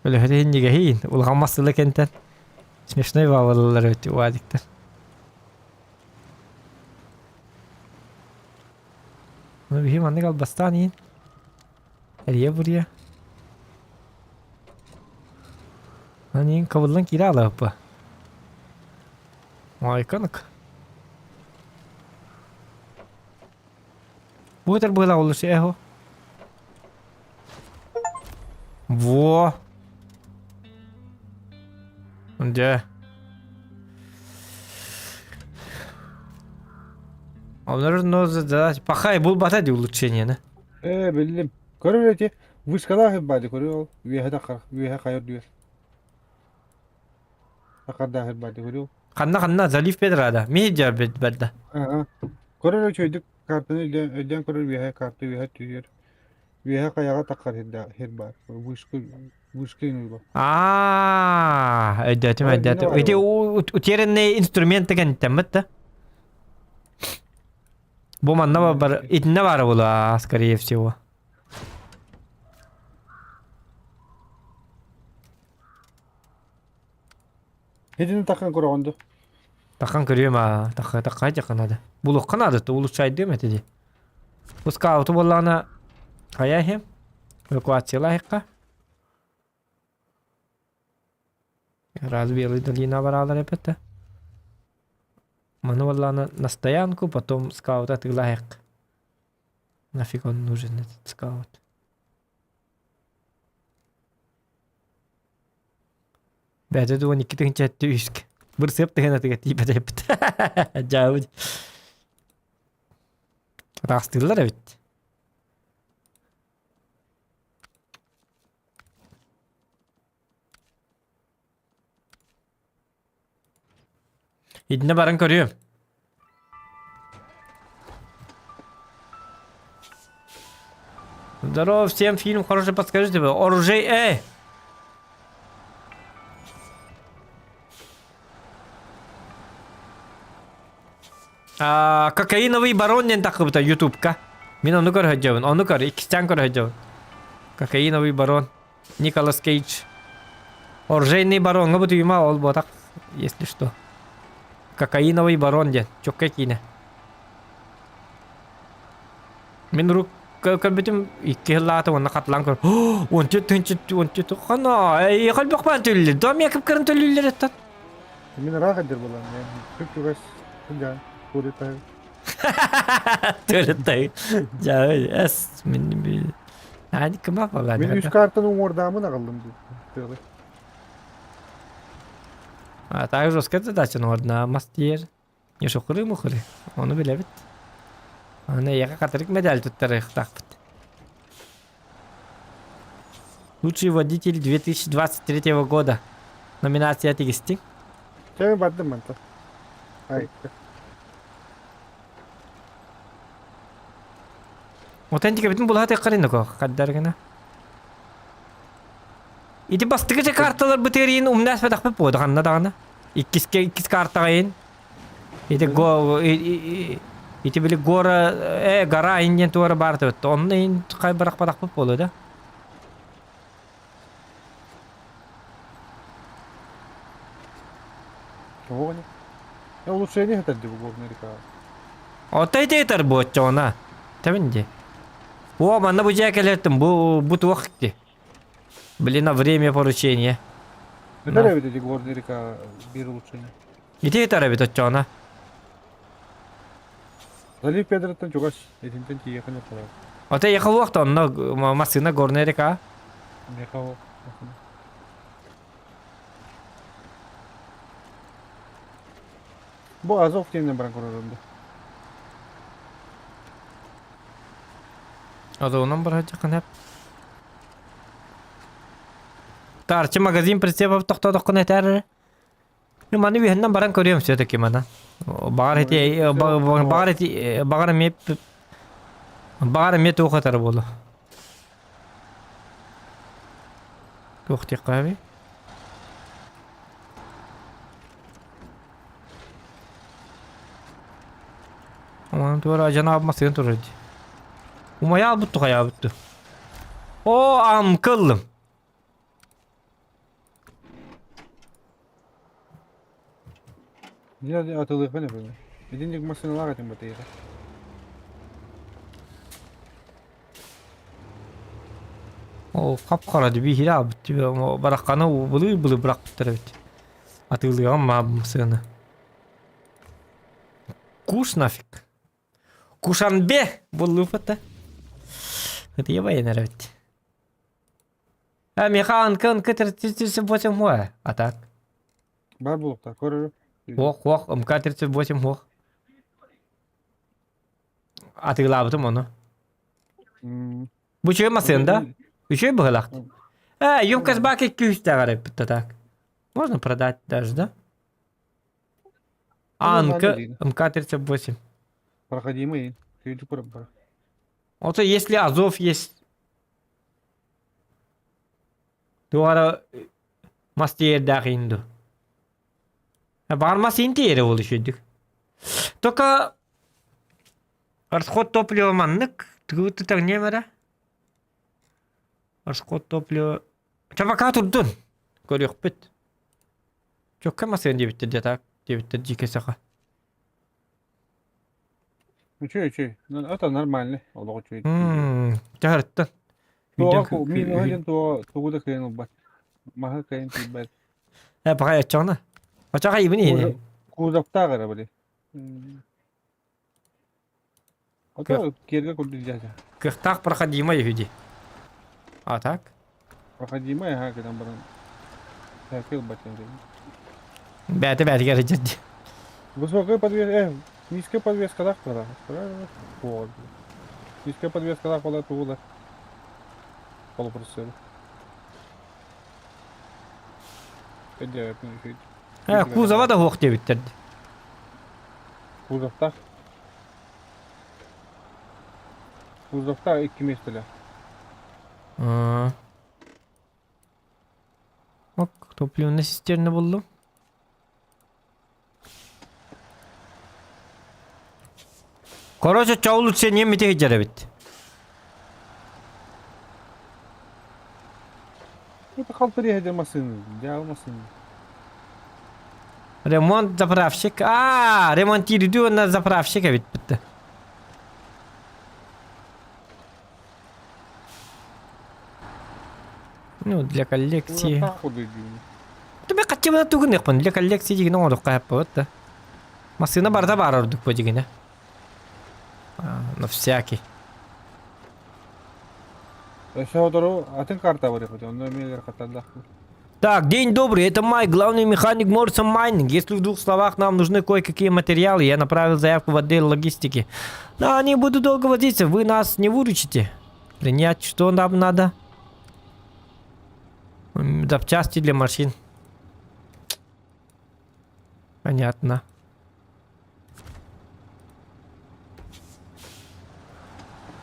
Өлөһөтө иһин улахан массыына кэнтэн смешной баалалар эбит уадиктар. Ну биһи маннык албастаан иһин. Эрийэ бурья. Анин кабыллан киирэ алааппа. Майканык. Бу этэр быһыылаах олус эхо. Во. Дьэ. Олор задать. Пахай булбата ди улучшение. Ээ, биллим. Көрөр эти вышкалаах баады көрүө ол. Үөһэ тахар, үөһэ хайыр дүөр. Тахардаах баады көрүө. Ханна ханна залив Педрада. Ми дьэ бэрдэ. Ага. Көрөр үчүгэйдик картаны өйдөөн, өйдөөн көрөр үөһэ карта үөһэ түһүөр. Үөһэ хайаҕа таххар сир баар. Вышка, вышка иҥуйба. Аа, өйдөөтүм, өйдөөтүм. Ити утерянный инструмент кэнниттэммит да. Бу манна бар, итиннэ баара була, скорее всего. Итини таххан көрөҕүн дуо? Таххан көрүөм аа, тахха тахха дьахха надо. Булуохха наада, то улучшайдыам этэ дии. Бу скауту буоллаҕына хайа иһим? Эвакуациялаахха. Раз белый долина бараалар эпэтэ. Маны буоллаҕына на стоянку, потом скаута атыылаһыах. Нафиг он нужен этот скаут. Бэйэтэ да 12 тыһыынча үскэ. Бырсыап тыһыынатыгар тиийбэт эбит. Дьаабыт. Ыраастыыллар эбит. Итиннэ баран көрүөм. Здорово, всем фильм хороший подскажите. Оружие, эй! А, кокаиновый барон диэн таххыбыта ютубка. Мин ону көрө ону көр, иккистээн көрө Кокаиновый барон. Николас Кейдж. Оружейный бароҥҥа бутуйума ол буотах, если что. Кокаиновый барон диэн, чокка киинэ. Мин рук көрбүтүм икки сыллаата уонна хатылаан көр. Ончу тынчы ончу хана эй холбохпан төлүллэр. Дом якып кырын төлүллэр эттен. Мин ыраах эдэр буолан, күп чугас сылдьан, туалеттаһы. Туалеттаһы. Жа, эс мин Кыма Мин үс картаны уҥуордааммын аҕаллым дии. А так жесткая задача нордна мастер. Не шокуры мухуры. Ону билэбит. Аны эйиэхэ хатырык медаль туттарыахтаахпыт. Лучший водитель 2023 года. Номинация тигистиҥ. Чэ бардым мантан. Ай. Отон тикэбитин булаат эккарин хаддар гына. Ити бастакы же карталар бытыырыйын умнаспатахпыт буода ханна даҕаны. Иккиске иккис картаҕайын. Ити го ити били гора э гора ин диэн туора баар төттө. Онно ин хай барахпатахпыт буолуо да. Чего они? Я улучшение это дебу горный река. Отой тейтер буоччоҕуна. Тэбин дии. О, манна бу дьиэ кэлэртим бу бу туох дии. Блин, а время поручения. Это эбит эти горный река биир улучшение. Ити этэр эбит оччоҕуна. Залив Педраттан чугас итинтэн тиийэхин ортолоох. Отой ехалуохта онно массыына горная река. Мехао. Бу Азов диэннэн баран көрөрөм да. Азовынан барачакын эп. Тарчы магазин прицепов тохтоодоххун этэр. Ну, маны үһүннэн баран көрүөм все-таки мана. Баҕар эти баҕар эти баҕар эмиэ баҕар эмиэ туох этэр буолуо. Туох диэххэ Онон туора дьанааб массыына турар дии. Умайаалбыт тухайаабыт дуу. Оо, амкыллым. Дьэ атылыахпын эбэбин. Итинник массыыналаах этим батыйыта. Ол хап-хара биһири аалбыт барахханы былыы-былыы бырахпыттар эбит. Атыылыаҕым маа массыына. Куш нафиг. Кушанбе буллууппат Это военный эбит. А меха анка 38 хуа. А так. Бар буолуохтаах көрөрүм. Хуох хуох МК 38 хуох. Атыылаабытым ону. Бу үчүгэй массыына да? Үчүгэй быһыылаах. Э, емкость бака күүстээх эрэппит так. Можно продать даже, да? Анка МК-38. Проходимый. Күйді көріп бар. Вот если Азов есть, туора мас тиэрдээх инду. Бармас ин тиэрэ ол үчүйдүк. Только расход топлива маннык, тыгы не Расход топлива. Чабака турдун. Көрүөхпүт. Чокка масыан диэбиттэр дьэ так диэбиттэр дьиикэ саха. Үчүгэй үчүгэй. Это нормально. Олох үчүгэй. Чаһарыттан. Туоҕа мин диэн туоҕа тугу да кыайан ылбат. Маһы кыайан тиийбэт. Э, пока оччоҕуна. Оччоҕо ибин иһини. Кузовтаах эрэ били. Ото киэргэ курдук дьаһа. Кыахтаах проходимый үһү дии. А так? Проходимый аһаа гынан баран сэркэ ылбат Бээтэ бээтигэр сылдьар дии. Высокая подвеска, низкая подвескалаах буолар. Низкая подвескалаах буолар тугула. Полупроцессор. Э, кузова да суох диэбиттэр. Кузовтаах. Кузовтаах икки миэстэлээх. Ок, топливная цистерна буллум. Короче, чоулут сен мити сылдьар эбит. Это халтария дьэ массыына, дьаал массыына. Ремонт заправщик. А, ремонтирует уонна заправщик эбит битте. Ну, для коллекции. Тебе хаччыбына тугун для коллекции дигин оҥоруохха хаппабыт да. Массыына барыта баар ордук бу дигинэ. На всякий. Өссө сотору атын карта бар онно эмиэ хаталлахпын. Так, день добрый, это Майк, главный механик Морса Майнинг. Если в двух словах нам нужны кое-какие материалы, я направил заявку в отдел логистики. Да, они будут долго возиться, вы нас не выручите. Принять, что нам надо? Запчасти для машин. Понятно.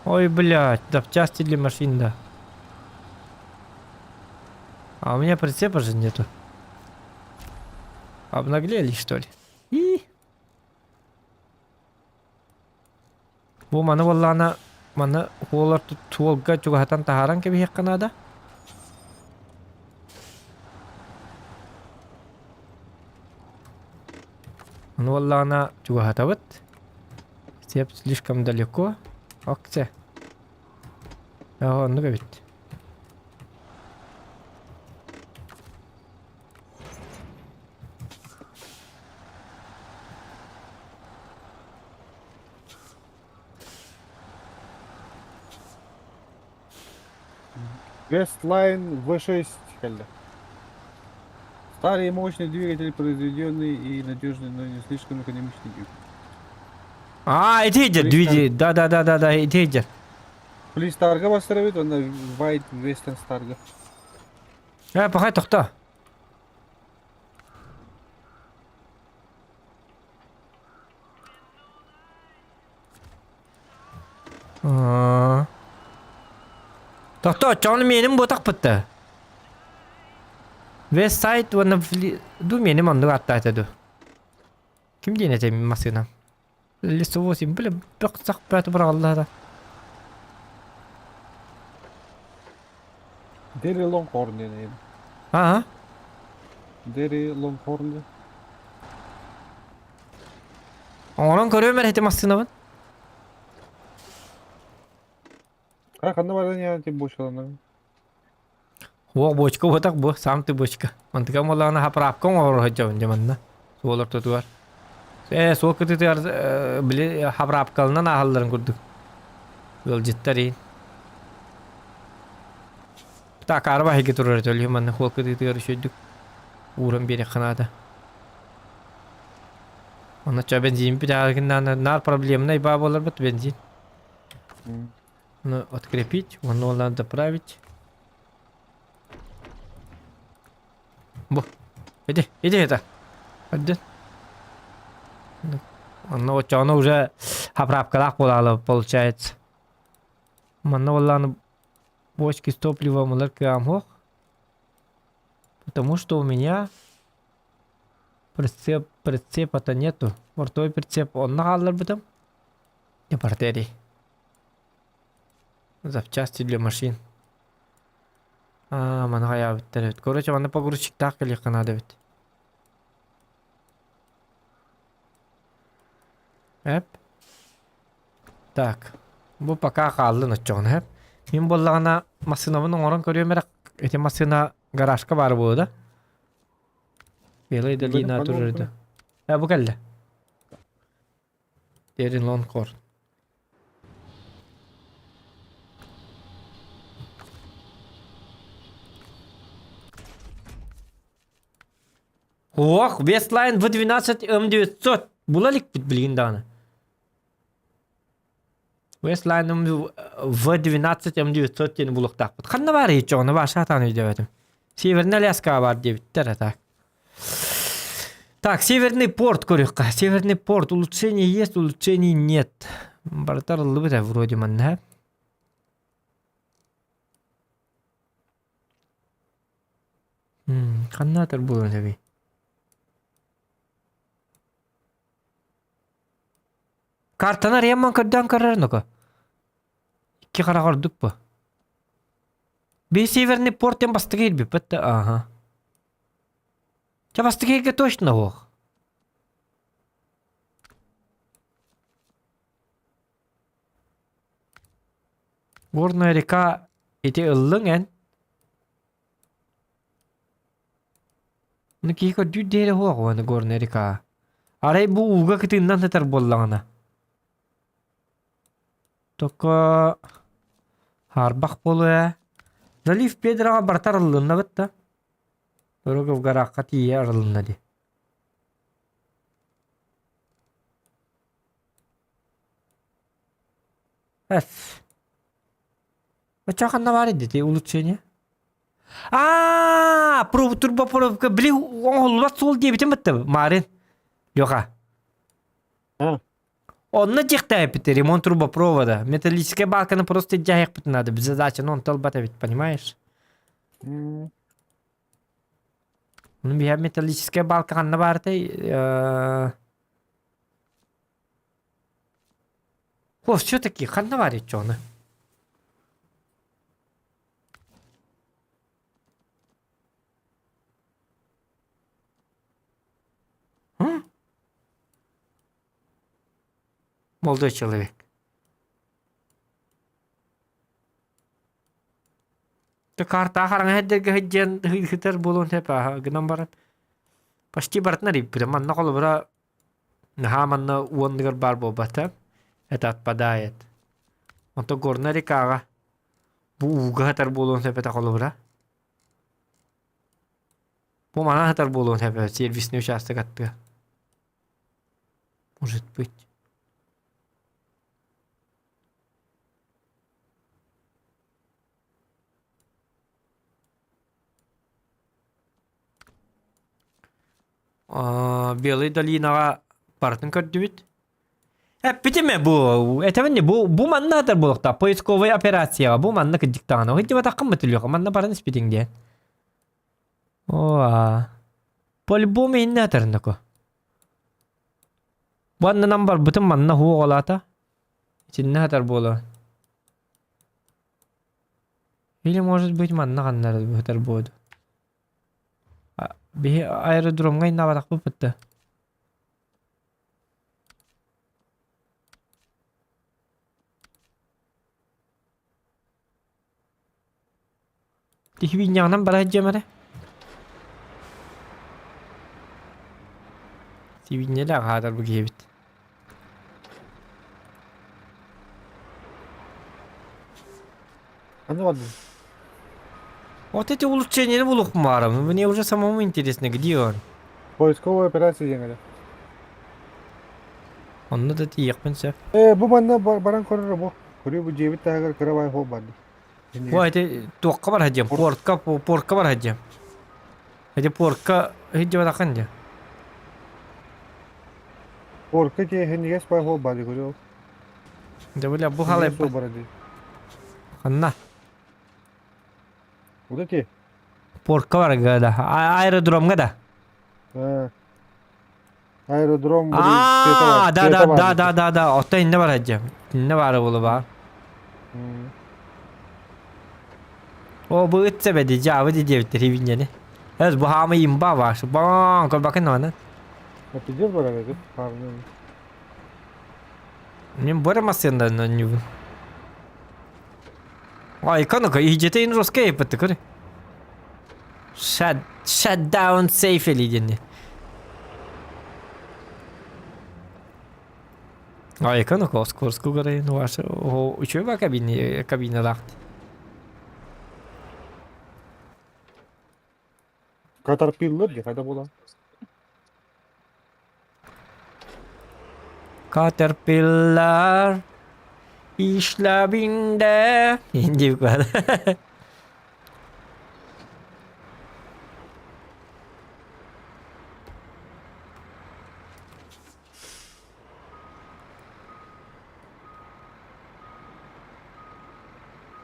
Ой, блядь, запчасти для машин, да. А у меня прицепа же нету. Обнаглели, что ли? И. Бу маны буоллаҕына маны уолар суолга чугаһатан таһааран кэбиһиэххэ наада. Ону буоллаҕына чугаһатабыт. Степ слишком далеко. Окце. Оннук эбит. Westline V6 кэллэ. Старый и мощный двигатель, произведенный и надежный, но не слишком экономичный двигатель. А, ити двигатель. Да, да, да, да, да, ити Флистарга бастырабыт, уонна White Western Starга. Э, пока тохто. Тохто, оччоҕуна миэним буотахпыт Вестсайд уонна ду миэним оннук ааттаата ду. Ким диэн этэй массыынам? Лесовоз бля бөх-сах бөтө быраҕыллаата. Дери Лонгхорн диэн эйин. Аа? Дери Лонгхорн диэн. Оҥорон көрүөм эрэ ити массыынабын. А ханна баран я ти бочкаланар? Уох бочка уотах бу, сам ты бочка. Мантыка буоллаҕына хаправка оҥорор сылдьабын дьэ манна. Суол ортотугар. Ээ, суол кытыытыгар э, били хаправкалынан ааһалларын курдук. Ыалдьыттар иин. Так, арба эһиги турар этэ, манна суол кытыытыгар үчүгдүк ууран биэриэххэ наада. Онно ча бензин бүтээҕин наар проблемнай баа буоларбыт бензин. Ну, открепить, ону надо доправить. Бу. Иди, иди это. Один. Онно оччоҕуна уже заправкалаах буолаалы получается. Манна буоллаҕына бочки с топливом ылар кыаҕым суох. Потому что у меня прицеп, прицепа-то нету. Бортовой прицеп онно хаалларбытым. Не артерий. Запчасти для машин. Аа, маны хайаабыттар эбит. Короче, манна погрузчиктаах кэлиэххэ наада эбит. Эп. Так. Бу пока хааллын оччоҕуна эп. Мин буоллаҕына массыынабын оҥорон көрүөм эрэ. Ити массыына гаражка баар буолуо да? Белая долина турар да. Э, бу кэллэ. Дерин Лонкорн. Ох, Вестлайн В12 М900 була иликпит билигин даҕаны. Вестлайн В12 М900 диэни булуохтаахпыт. Ханна баар иһиччэҕинэ баар саатаан өйдөөбөтүм. Северный Аляскаҕа баар диэбиттэр а так. Так, Северный порт көрүөххэ. Северный порт улучшение есть, улучшений нет. Барыта арыллыбыт вроде манна. Ханна атар буолан эбий? Картаны арыйамман көрдөөн көрөр нука. Икки харах ордук бу. Биир Северный порт диэн бастакы киирбиппит да ааһа. Чэ бастакы иһиргэ точно суох. Горная река ити ыллыҥ эн. Ну киһи көрдүүр диэри суох уонна Горная река. Арай бу ууга кытыыннан сытар буоллаҕына. Только хаарбах буолуо ээ. Залив Педроҕа барыта арыллыннабыт да. Дорога в горахха тиийэ арылынна дии. Эс. Оччо ханна баар ити улучшение? Аа, турбопровка били оҥоһуллубат суол диэбитим бытта Марин. Леха. Онно дьиэхтээбиппит ремонт трубопровода. Металлическая балканы просто дьаһайахпыт надо. Без задачи, но он талбат эбит, понимаешь? М. Ну, биһэ металлическая балка ханна баартай? О, все-таки ханна баар иччоны? Молодой человек. Картаҕа хараҥа сирдэргэ сылдьан ыһытар буолуон сөп ааһа гынан баран почти барытын арыйбыта. Манна холобура наһаа манна уонныгар баар буолбата. Это отпадает. Онтон Горнай рекаҕа бу ууга сытар буолуон сөп этэ холобура. Бу манан сытар буолуон сөп сервисный участок аттыга. Может быть. Белый долинаҕа барытын көрдүбүт. Эппитим ээ бу этэбин бу бу манна атар буолуохтаах поисковай операцияҕа бу манна кырдьыктаҕына сылдьыбатаххын бытылыаха манна баран испитиҥ диэн. Оо по-любому иннэ атарнако. Бу аннынан барбытым манна хуоҕалаата. Итиннэ атар буола. Или может быть манна ханна бытар буоду. Биһи аэродромҥа иннабатахпыт бытта. Тихвинньаҕынан бара сылдьыам эрэ. Сибиинньэлээх аһаатар бу киһибит. Ханна бардын? Вот эти улучшения булук маарым. Мне уже самому интересно, где он? Поисковая операция диэн эрэ. Онно да тиийиэхпин сөп. Ээ, бу манна баран көрөр бу. Көрүү бу дьиэбит таһыгар кыра бай хоп барды. Ой, это туохха бар сылдьыам? Портка, портка бар сылдьыам. Эти портка сылдьыбатаххын дии. Портка тиэхиньигэс бай хоп барды көрүө. Дьэ, бля, бу халай... Ханна? Вот эти. Портка барга да. Аэродромга да. Аэродром А, да, да, да, да, да, да. Отто инне бар сылдьыам. Инне баара буолуо баар. О, бу ыт сэбэди, дьаабы диэбиттэр хибинньэни. Эс бу хаамы имба баар. Баң, көрбөккүн даҕаны. Пиздец барар эти. Мин бу эрэ массыынанан оонньуубун. Айка ну-ка, иһдьэтэ ин жестко еппетти көр. Shut, shut down safely диэнни. Айка ну-ка, оскорску көрейін ваша. Үчүгэй ба кабина кабиналаахт. Катарпиллар дии хайда буолан. Caterpillar işlevinde диэбит баар.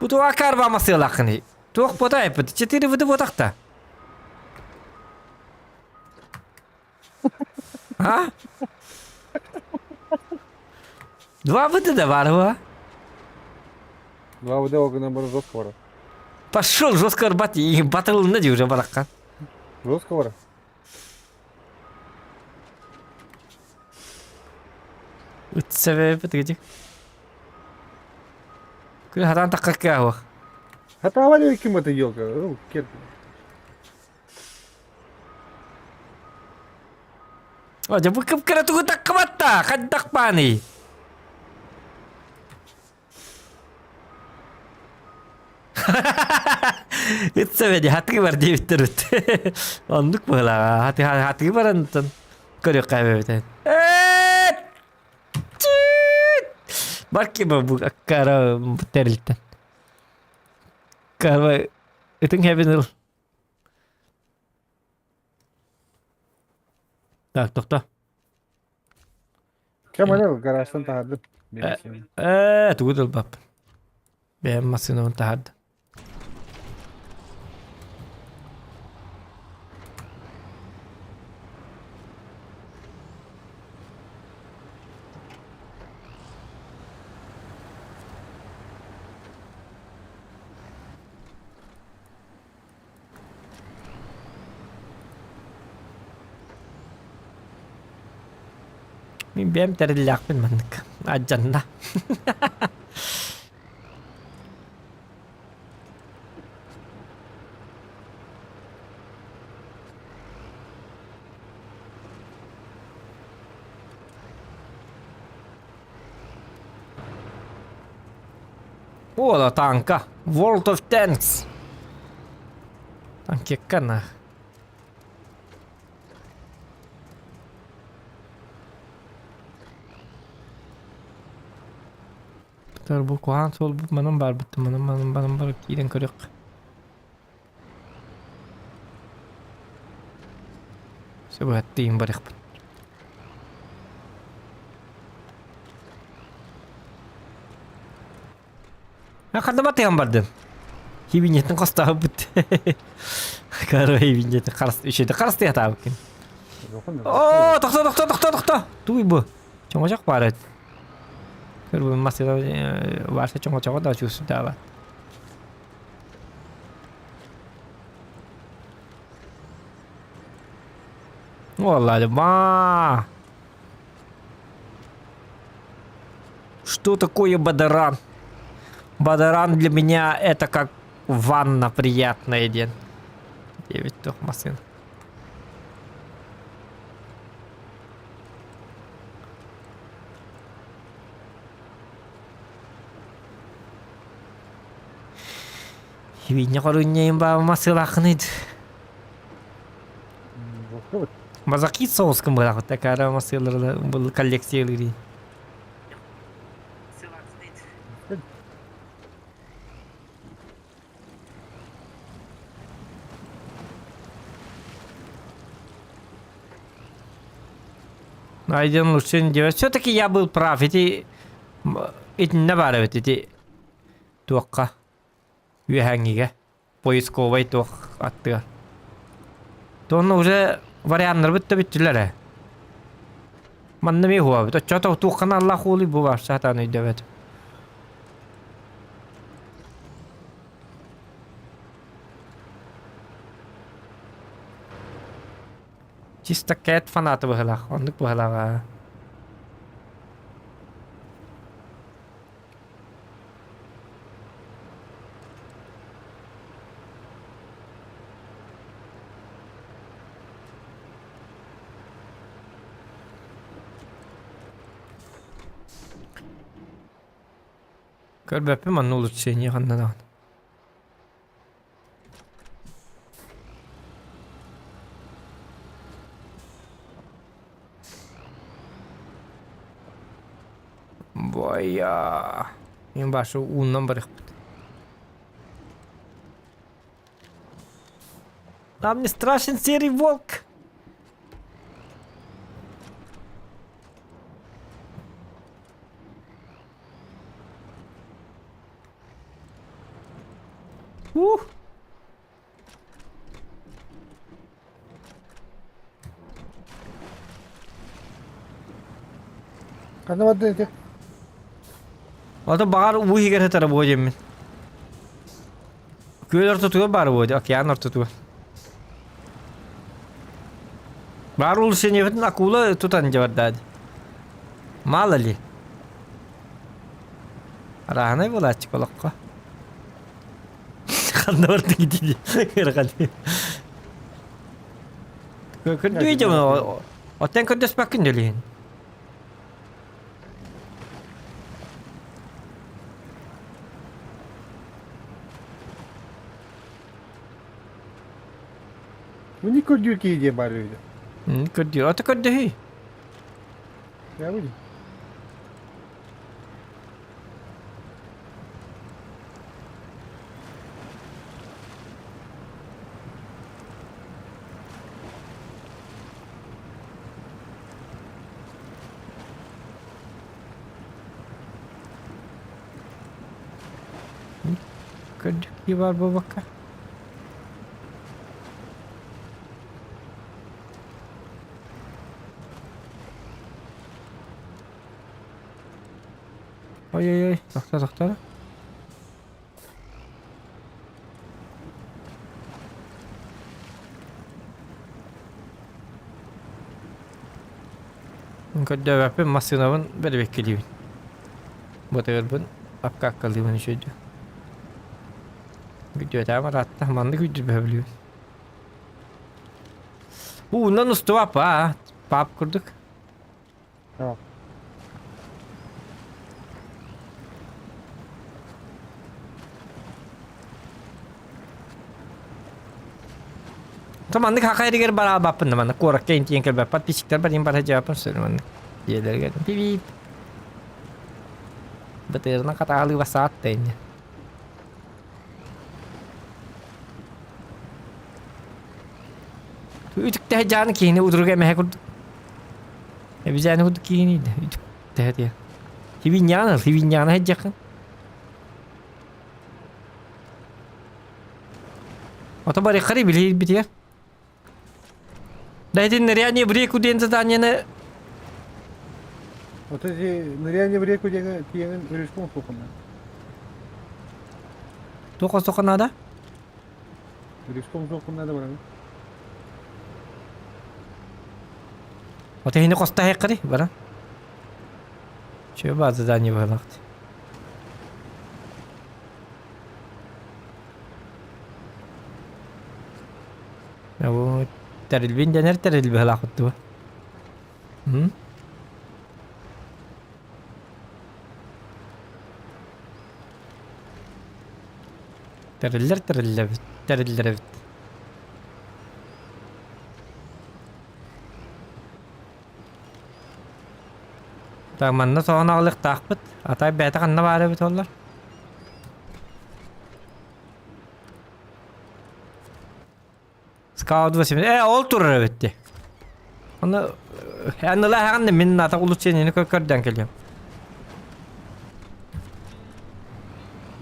Бу туох карбама сыалааххыный? Туох бота эппит? Четыре выды ботахта. А? Два выда барва. Два выда огына бар жестко бара. Пошел жестко рбать и батылына дии уже баракка. Жестко бара. Үтсэбэппит гидик. Күн хатан таққакка хуах. Хатаавали ким это елка? Ну, кер. О, дьэ бу кып-кыра тугу таккыбатта, хайдах бааный? Итсэбэди хатыы бар диэбиттэр үт. Оннук быһылааҕа. Хатыы хатыы барантан көрүөххэ эбэбитин. Барки бу аккара тэрилтэн. Карва ытыҥ хэбин ыл. Так, тохто. Кем гаражтан таһардым. Ээ, тугу тылбаппын. Бэйэм массыынабын таһардым. Мин бэйэм тэриллээхпин маннык. Алдьанна. Уола танка. World of Tanks. Танкекка Тар бу куһаҕан суол бу манан баарбыт манан манан баран бар киирэн көрүөх. Сөбүһэттиин барыахпыт. Ханна батыһан бардым. Хибиньеттин хостаабыт. Короче, хибиньеттин харас үчүгэй харастыйатаабыккын. Оо, тохто, тохто, тохто, тохто. Туй бу. Чоҥочох баар эбит. Көр массыына Вася чоҥочоҕо да чувствуйдаабат. Уолла ма. Что такое бадаран? Бадаран для меня это как... Ванна приятная диэн. Диэбит туох массыына. Виння хорунньайын баабы массыылааххыный Мазакит соус кымбылаах такара массыылары был коллекциялыыр. Найден лучше не делать. Все-таки я был прав. Эти итиннэ баар эбит ити туохха үөһээҥҥигэ поисковай туох аттыгар. Туонна уже варианнарбыт да бүттүлэр ээ. Манна эмиэ уһуабыт. Оччото туоххана Аллах уулуй бу бар сатаан өйдөбөт. Чисто кэт фанаты быһылаах. Оннук быһылаах аа. Көрбөппүн манна улучшение ханна даҕаны. Буойа. Мин башы ууннан барыахпыт. Там не страшен серый волк. Ух! Ханна барды ити? Ото баҕар уу иһигэр сытара буо диэммин. Күөл ортотугар баар буо океан ортотугар. Баар улусеньебытын акула тутан дьабардаады. Мало ли. Арааһынай буолааччы олоххо. Ханна бардыҥ ити ыараханы. Көрдүү дьон оттон көрдөспөккүн дөлүһүн. Мини көрдүүр киһи диэн баар үһү. Көрдүүр. Ото көрдөһүй. Я буду. Көрдүк киһи баар буолбакка. Ой-ой-ой, тохто, тохто. Көрдөөбөппүн массыынабын бэрэбиэккэлиибин. Батыырбын апкааккалыыбын үчүгэйдик. Күдүөтээм ыраатта, маннык күдүрбэһэбилиибин. Уунан устубаппа, пап курдук. Tamam. То маннык хаха эригэр бараабаппын да маннык куоракка интиэн кэлбэт подписчиктар барин бара дьааппын сөп маннык дьиэлэргэ пип бытырынан хатаалыы басаат да инне үтүктэһэ дьааны киһини удруга эмэһэ курдук Эбизээни курдук киһини үтүктэһэ диэн хивиньяны хивиньяны сылдьаххын Ото барыххары билиһирбитигэр. Да ити ныряние в реку диэн заданиены Вот эти ныряние в реку диэн тиэҥин өрүскүн суохунна. туох суохха наада? Өрүскүн суохунна да баран. Вот иһини хостаһыаххары баран. Чё баар задание быһалаах. Тэрилбин дэнэр тэрил быһалаах дуо? Тэриллэр тэриллэбит, тэриллэр эбит. Так манна соһон аҕалыахтаахпыт. Атай бэйэтэ ханна баар эбит оллар? Скаут 8. Э, ол турар эбит дии. Оны эн ыла аһаҕын да мин ата улучшениени көрдөөн кэлиэм.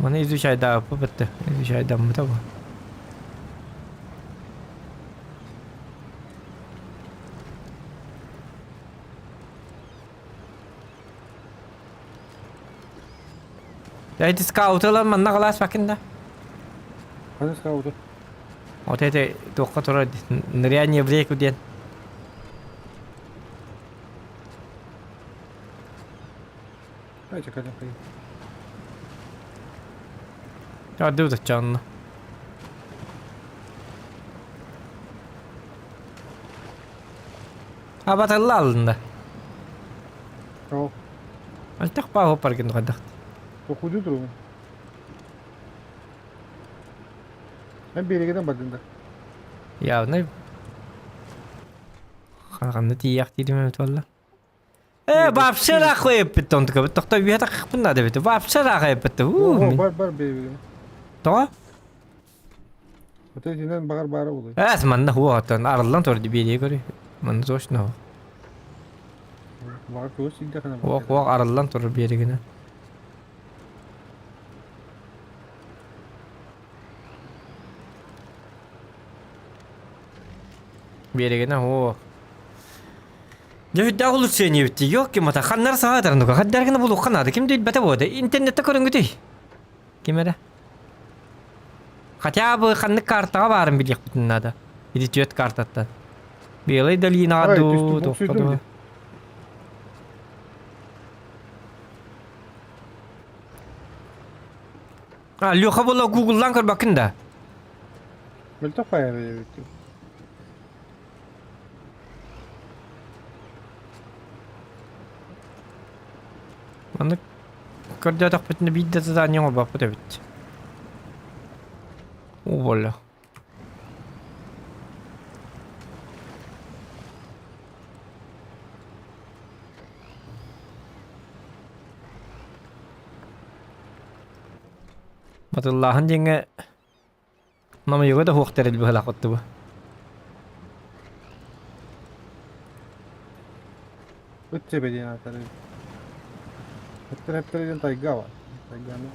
Маны изучайдаабыппыт бытты. Изучайдаммыта бу. Эти скауты ылан манна кылаас да? Ханна скауты? Вот это туохха турар ныряние в реку диэн. Давайте кэлэн хайы. Ардыбыт оччоонно. Абаталла алынна. Ол. Альтах пааһу паргин хайдах. Тохуду турун. Эн биэригинэн бардын да. Явно ханна тиийэх диирим эбит буолла. Э, вообще нахуй эппит онтука. Тохто үһэ тахпын надо эбит. Вообще нахуй эппит. Бар бар биэригин. Тоҕо? Вот этинэн баҕар баара буолуой. Эс манна хуоттан арыллан турду биэрии көрүй. Манна точно. Баҕар тугу сиидэ Уох уох арыллан турар биэригинэ. Биэригинэ оо. Дьэ үрдээх улучшение эбит дии. Ёлки мата ханнара саҕа нука хаддаргына булуохха наада. Ким да билбэтэ буолуо. Интернетте көрүҥҥүтүй? Ким эрэ? Хотя бы ханнык картаҕа баарын билиэхпитин наада. Ити түөрт картаттан. Белай долинаҕа Ай, дуу, түстүм, туохха буксуйдум дуу. дии. А, Леха була гугллаан көрбөккүн да? Мөлтөх баайар эбит. Маннык көрдөөтөхпүтүнэ биирдэ задание оҥорбоппут эбит. Уу буолла. Батыллааһын диэҥҥэ намыйыга да суох тэрил быһалаах оттубу. Ыт чэбэ диэн аатар. Ыттар эптэр диэн тайга бар. Тайганы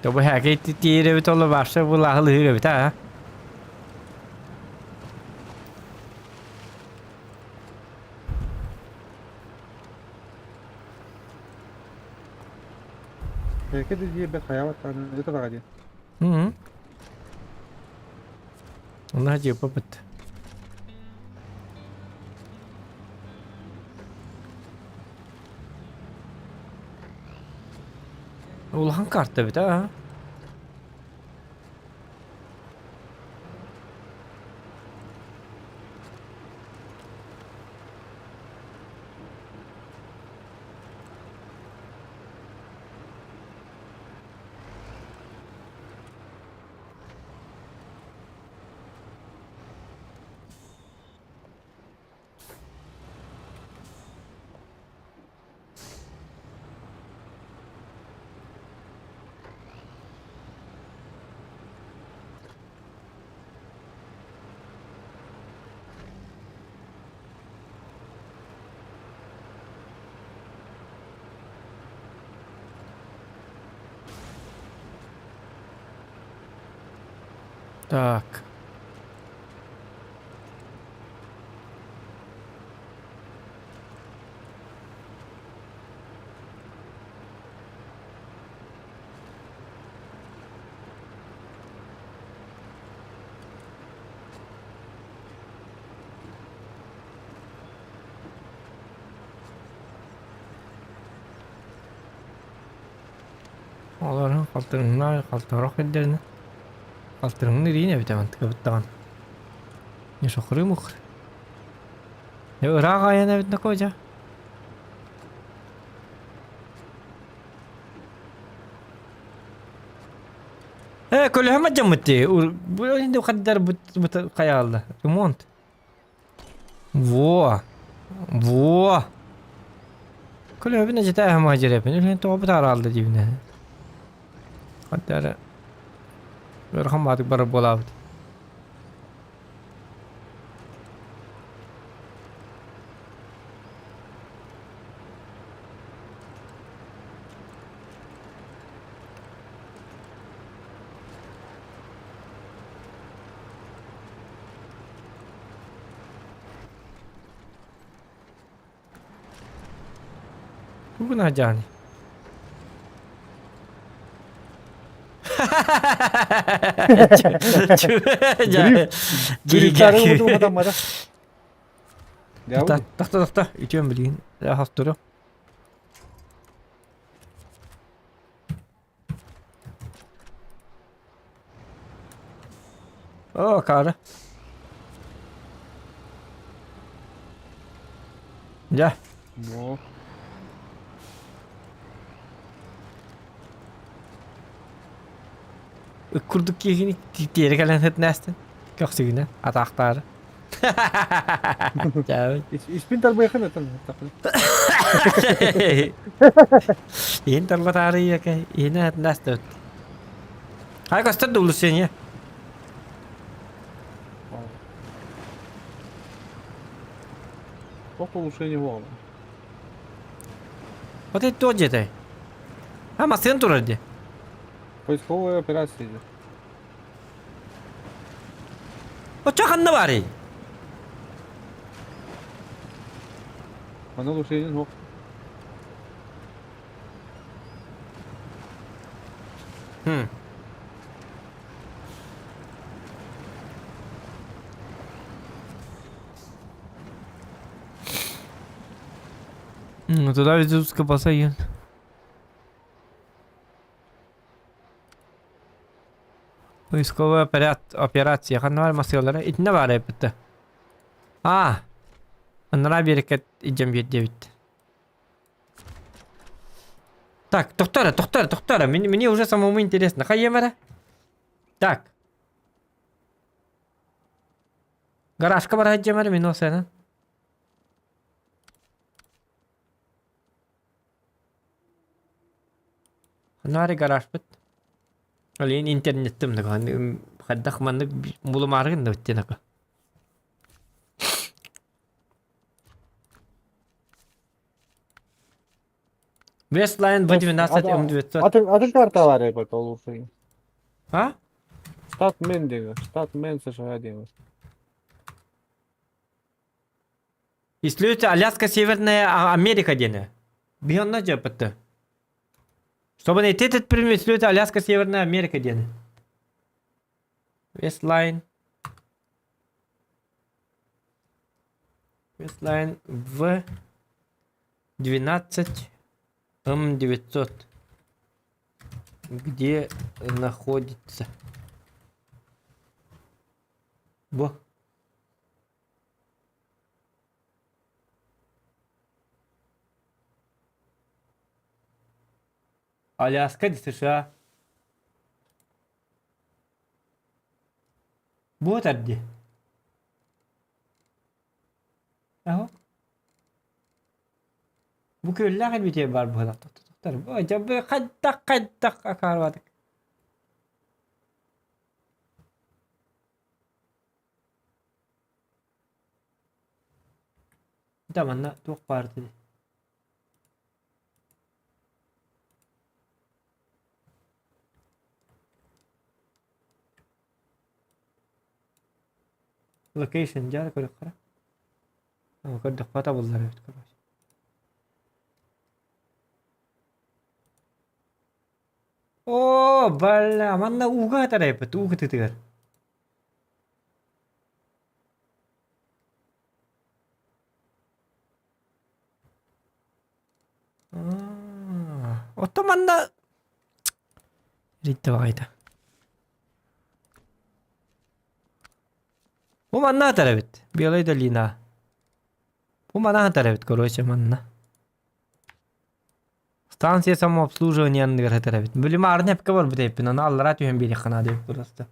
Тобу хээкэй тиир эбит оло барса булааһылыыр эбит аа. Эки да диэбэт хайаабат даҕаны ыта даҕа диэн. Мм. Онно дьиэппит. Улахан карта эбит аа. Так. Олорон халтырыҥнаа халтарах ирдэринэ. Алтырыҥын ириин эбит мантыка быттаҕын. Не шохры мухры. Ыраах айан эбит накожа. Э, көлөһөм дьаммыт дии. Бу инде хаддар бут хайаалла. Ремонт. Во. Во. Көлөһөбүн эжетээһим ажерепин. Үлэн тоҕо бутаараалла диибинэ. Хаддар Ыарахан баатык барар буолаабыт. Тугун адьааны? Тахта тахта үтүөн билигин хастыры. О, кара. Дьэ. Во. Курдук киһини тиэрэ кэлэн сытнээстин. Көхсүгүнэн атаахтаары. Испин тарбыйахын этэн. Иһин тарбатаары ийэкэ иһинэ сытнээстэ. Хай көстөр да улусение. Туох улушение буолла? Вот это то где-то. А, массыын турар дии. Поисковая операция идет. Оччо ханна баарый? Манна улушение суох. Хм. Ну туда ведут бассейн. Поисковая операция. Ханна бар массыалара? Итиннэ баар эбит. А, анараа биэрэккэ илдьэн биэрдиэбит. Так, тохтоо тохтоо тохтоо Мне, мне уже самому интересно. Хайыам эрэ? Так. Гаражка бара сылдьыам эрэ мин ол сыанан. Ханна гаражпыт? Олейн интернеттим хайдах маннык булумаарыгын да диэн ака. Westline B12 М900. Атын атын карта бар эбит ол улушение. А? Штат Мэн деген. Штат Мэн США деген. Исследуйте Аляска, Северная Америка диэни. Биһи онно дьаппытты. Чтобы найти этот предмет, исследуйте Аляска, Северная Америка диэни. Westline. Westline В 12 М900. Где находится? Бу. Аляска, США. Буотар дии. Аһо. Бу күөллээх илбитиэ баар быһыылаах тохтотохтор. Бу хайдах хайдах акаарбатык. Да манна туох баар дии. Location дьаара көрүөххэ. Көрдөххө табыллар эбит короче. Оо, бля, манна ууга атарайбыт, уу кытытыгар. Оттон манна Риттэ баҕайыта. Бу манна атар эбит. Белая долина. Бу манна атар эбит, короче, манна. Станция самообслуживания анныгар сытар эбит. Билим аарны эпкэ барбыт эппин, аны аллараа түһэн биэриэххэ наада эбит просто.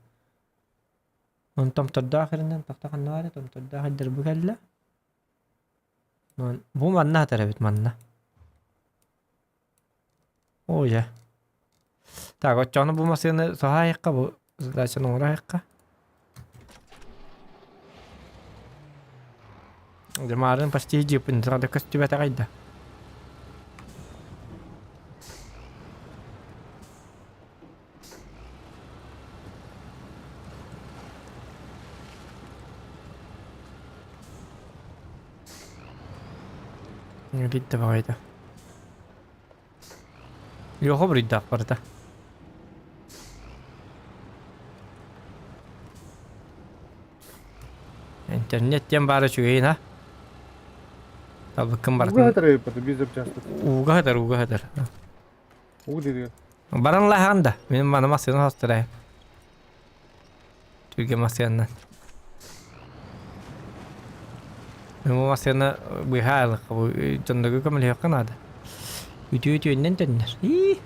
Онтон томтордоох иринэн тохто ханна баар томтордоох ирдэр бу кэллэ. Бу манна сытар эбит манна. Оо дьэ. Так, оччоҕуна бу массыынаны соһоайахха бу задачаны оҥороайахха. Дьэ маарын почти дьиэппин да көстүбэтэҕэй да. Биирдэ баҕайыта. Леха буруйдаах барыта. Интернет диэн баара үчүгэйин а? Талбыккын Ууга барытын сытар эбиппит, биир запчастык. ууга сытар, ууга сытар. Уу диригэ. Баран лаһаан да. Мин маны массыына хостурайым. Түргэн массыынанан. Мин бу массыына быыһаа ылыахха бу дьоннорго көмөлөһүөххэ наада. Үтүө үтүөннэн төннөр. Ии.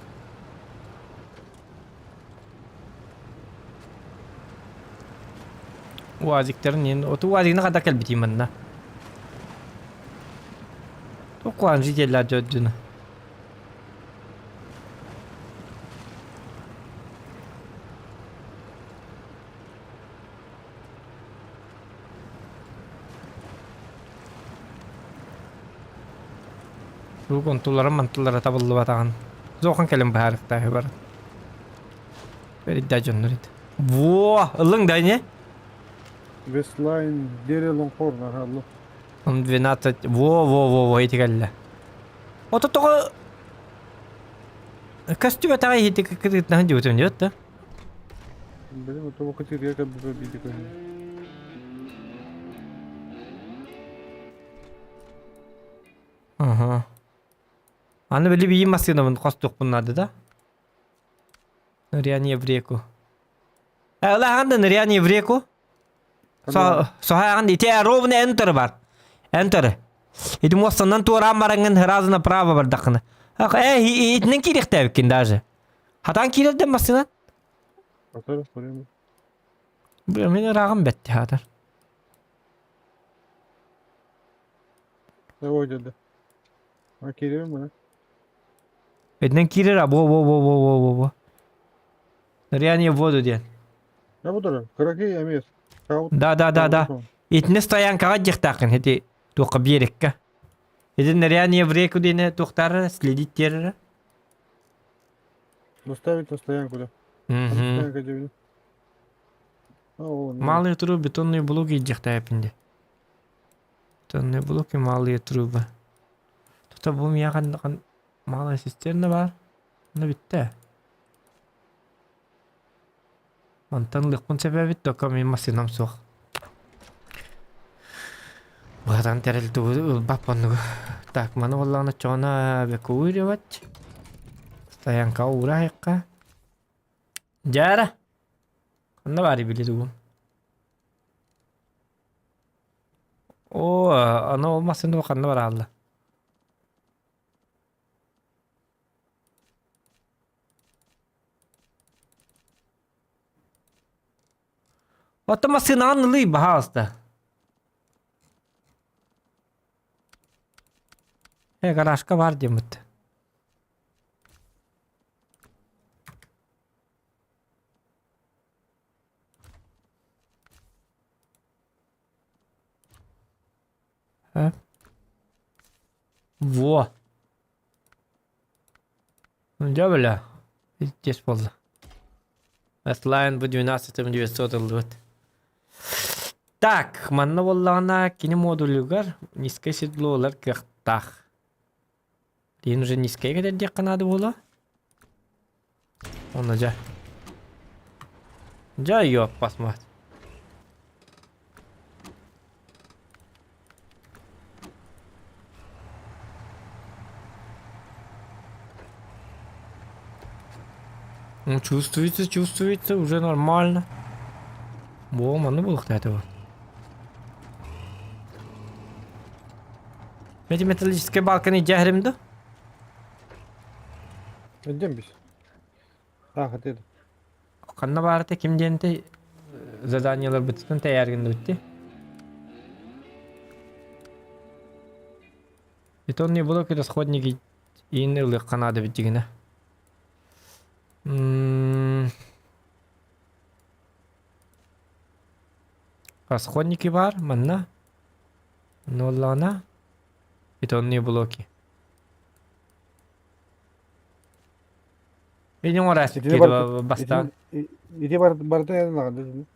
УАЗиктарын иһин оту УАЗигына хата кэлбитим манна. Туох жителлэр дьоддуну. Тугу онтулара-мантылара табыллыбатаҕын суохан кэлэн быһаарыахтааһы баран. Бэрийдээ дьоннор ити. Во, ыллыҥ да ини? Вестлайн, Дерри Лонгхорн, ага, ыллым. 12, во, во, во, во, ити кэллэ. Ото тоҕо көстүбэтэҕэ иһити кытыытнаһын диэбитим диэт да. Блин, вот того хотел как бы побить такой. Ага. Аны били биир массыынабын хостуохпун наада да. Ныряние в реку. Э, ылааҕын да ныряние в реку. Соһааҕын ити ровно enter бар. Enter. Ити муостанан туораан бараҥҥын сразу направо бардаххына. Ах, э, итинэн киириэхтээбиккин даже. Хатаан киирэрдэн массыынан. Атар, көрөм. Бу мин ырааҕым бэтти хатар. Давай деді. А кииребин мына. Итинэн киирэр а во во во во во во во. Ныряние в воду диэн. Я буду. Кыракый эмес. Да да да да. Итини стоянкаҕа диэхтааххын ити туохха биэриккэ. Ити ныряние в реку диэни туохтаара следить диэрэрэ. Доставить на стоянку, да. Стоянка диэбин. Малые трубы, бетонные блоки диэхтээппин дии. Бетонные блоки, малые трубы. Тута бу миэхэ малая цистерна баар. Онно бүттэ. Онтон ылыахпын сөп эбит, только мин массыынам суох. Быһатан тэрилтэ ылбап оннугу. Так, маны буоллаҕына оччоҕуна эвакуировать. Стоянкаҕа уураайахха. Дьаара! Ханна баарый били тугум? Оо, аны ол массыына ханна бараалла? Оттон массыынаҕын ылый, баһаалыста. Э, гаражка баар диэммит. Э? Во. Дьэ бля, здесь буолла. Westline бу 12 900 ыллыбыт. Так, манна буоллаҕына кини модулюгар низкое седло ылар кыахтаах. Диэн уже низкэйгэ кэтэрдиэххэ наада буолуо. Онно дьэ. Дьэ ёппас мать. Ну, чувствуется, чувствуется, уже нормально. Во, манна буолуохтаах этэ. Эти металлические балканы дьэһэрим да? Өйдем бис. Таах этэ. Ханна баарыта ким диэнтэй заданиелар быттытын тэйээргин битти. Бетонные блоки расходники иин ылыахха наада бит дьигинэ. Расходники бар манна. Ноллаана бетонные блоки. Бeni оҥороост Итини барыта бастаан. Ити барыта эн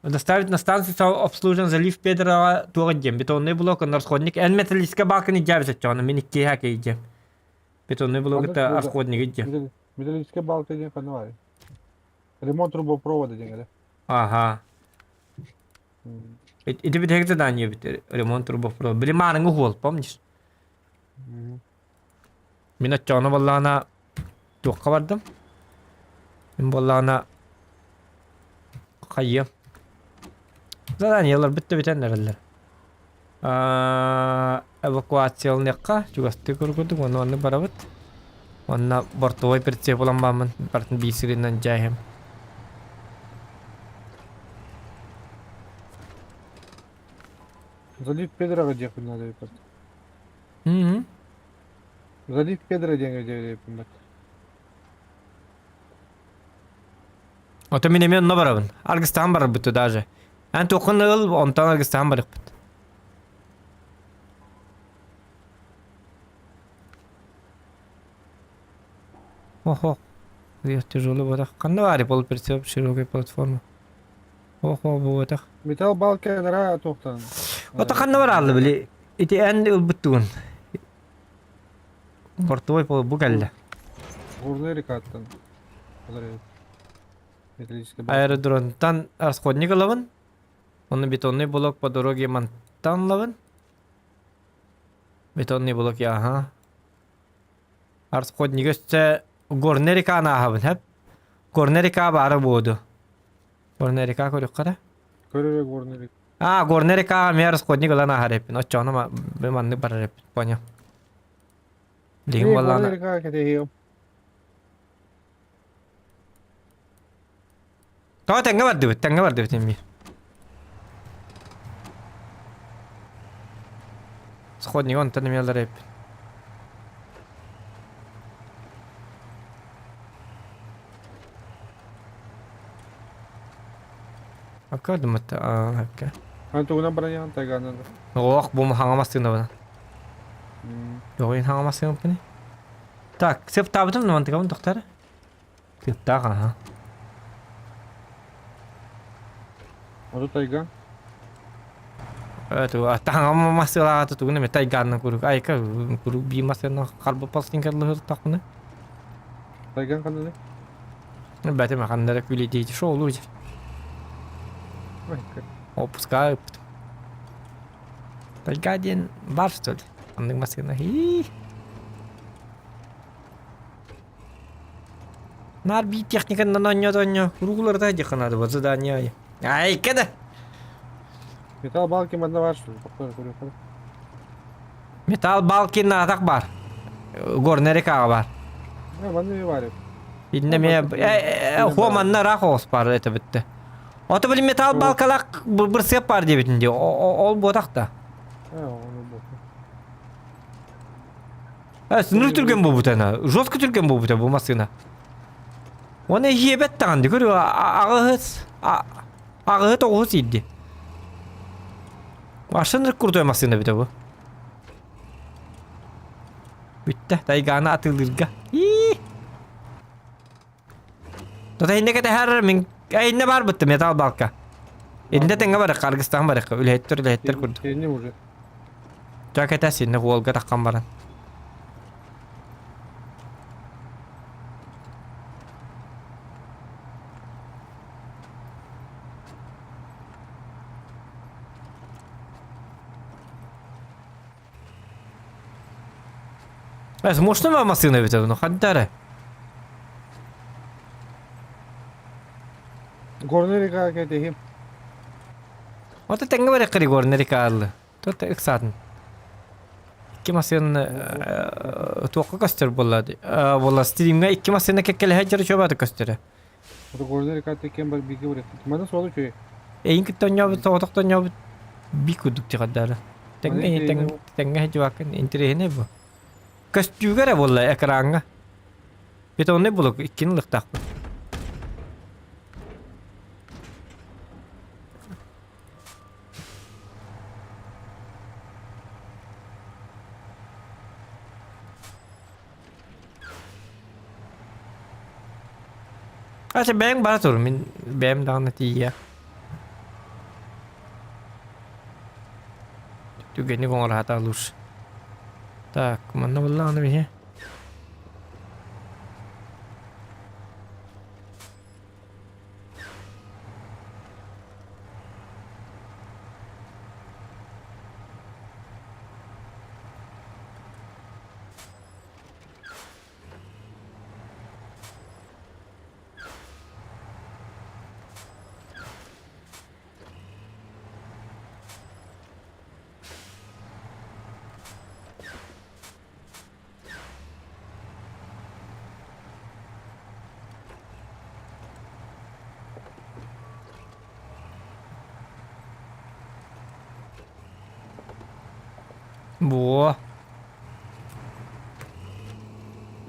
Доставить на станцию обслужен залив Педрова туох диэн бетонный блок расходник эн металлическая балканы дьаабыс оччоҕуна мин иккиэһэ кэйдиэм бетонный блок это расходник диэн Металлическая балка диэн ханна баарый? Ремонт трубопровода диэн эрэ. Ага. Ити бүтэһик задание эбит ремонт трубопровода. Били маарыҥы уһуол, помнишь? Мин оччоҕуна буоллаҕына туохха бардым? Мин буоллаҕына хайыам. Заданиелар бүттэ бүтэн эрэллэр. Эвакуацияланыахха чугастыы курдук уонна онно барабыт. Уонна бортовой прицеп булан бааммын барытын биир сиринэн дьээһим. Залив Педроҕа диэхпин наада эбит. Мм. Залив Педро диэҥҥэ диэбиппин бат. Ото мин эмиэ онно барабын. Аргыстаан барарбыт даже. Эн туоххун ыл, онтон аргыстаан барыахпыт. Охо. Тяжелый ботах. Ханна баарый полуприцеп широкой платформа? Охо, ботах. Металл балка нара туохтан. Ото ханна бараалла били? Ити эн ылбыттыгын. Портовой пол бу кэллэ. Горный рекаттан. Аэродромтан расходник ылабын. Оны бетонный блок по дороге мантан ылабын. Бетонный блок ага. Расходник өссө Горный реканы ааһабын, хэп. Горный река баара буоду. Горный река көрүөххэ да? Көрөрө Горный река. А, Горный река эмиэ расходник ылан ааһар эппин. Оччоҕуна маннык барар эппит, понял. Билигин буоллаҕына... Горный река кэтэһиэм. Тоҕо тэҥҥэ бардыбыт, тэҥҥэ бардыбыт эмиэ. Сходник онтон эмиэ ылар эбиппин. Акка думатта, акка. Аны тугунан баран тайгаанан. Ох, бу хаҥа массыынабына. Жоҕуйун хаҥа массыынаппыный. Так, сыптаабытым мантыкабын тохтар. Тыттаах аха. Ону тайган? Таҥама массыылаҕа тугун эмэ тайгаанна куруук айка куруук бии массыына харба палстинкаллыһыртахпына. Тайган ханна Бэтим ханна эрэ күлэдиэти шоулуу дьэ. Опускаа ыппытым. Тайга диэн бар что ли? Ханнык массыына? Ии. Наар биир техниканан оонньоото-оонньоо, куруук диэххэ наада буо задание аайы. Айка да! Металл балки манна баар что ли? Тохтор көрүөххэ. Металл балки наатах баар. Горнай рекаҕа баар. Э, манна эмиэ баар эбит. Иннэ эмиэ хуо манна ыраах оҕус баар это бүттэ. Ото били металл балкалаах бырсыап баар диэбитин дии. Ол буотах да. Э, ол буотах. Сыныр түргэн буолбута ана. Жестко түргэн буолбута бу массыына. Оны иһиэбэт даҕаны көрү аҕыһыс аҕыһы тоҕуһус иирди. Машина крутой массыына эбитэ бу. Бүттэ, тайгааны атыылыырга. Ии! Тута иннэ кэтэһэр мин иннэ бар бытты металл балка. Иннэ тэҥҥэ барыахха, аргыстаан барыахха, үлэһиттэр үлэһиттэр курдук. Инне уже. Ча кэтэс иннэ уолга таххан баран. Эс, мощная массыына эбитэ ну ханна эрэ? Горный река кэтэһим. Ото тэҥҥэ барыахха Горный река аллы. Тут ыксаатын. Икки массыына туохха көстөр буолла буолла стримҥа икки массыына кэккэлэһэ дьара чуобаата көстөрө. Горный реката кем бар биге бар. Маны суолу чуй. Эйин кытта онньообут соҕотохто онньообут би курдук тиҕэрдээра. Тэҥҥэ тэҥҥэ сылдьыбаккын интэриэһинэй бу. Көстүүгэ эрэ буолла экраҥҥа. Бетонный блок иккини ылыктаахпын. Ача бэйэҥ бара тур, мин бэйэм даҕаны тиийиэ. Түгэни оҥоро лучше. Так, манна буллаҕына биһи. Буо.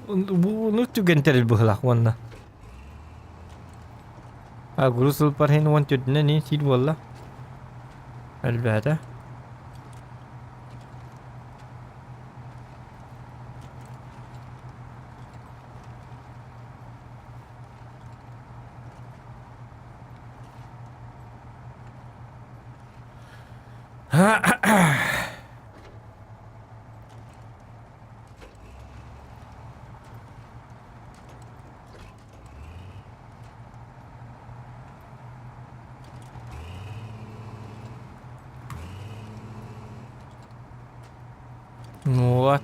Бу түгэн тэрил быһылаах уонна. А груз ылпар иһин уон төрдүнэн иһин сиир буолла. Элбээтэ. Ну вот.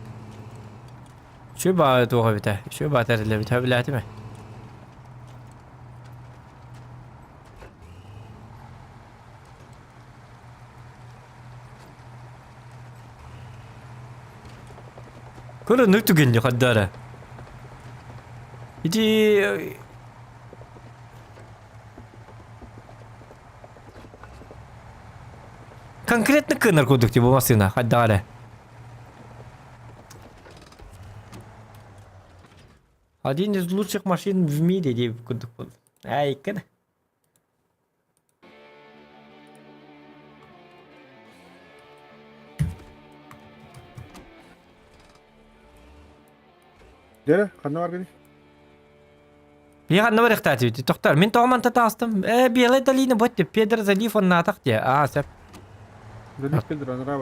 Үчүгэй баҕайы туох эбитэ, үчүгэй баҕайы тэриллэбитэ сөбүлээтим ээ. Көрөннүк түгэнни хардара. Ити конкретно кынар курдук бу массыына хайдах эрэ. Один из лучших машин в мире диэбит курдук буолла. Айкын. Дьэ, ханна баргыный? Биһи ханна барыахтаатыбыт? Тохтор, мин тоҕо манта таҕыстым? Э, Белая долина бот Педро залив оннаатах диэ. Аа, сөп. Залив Педро, анараа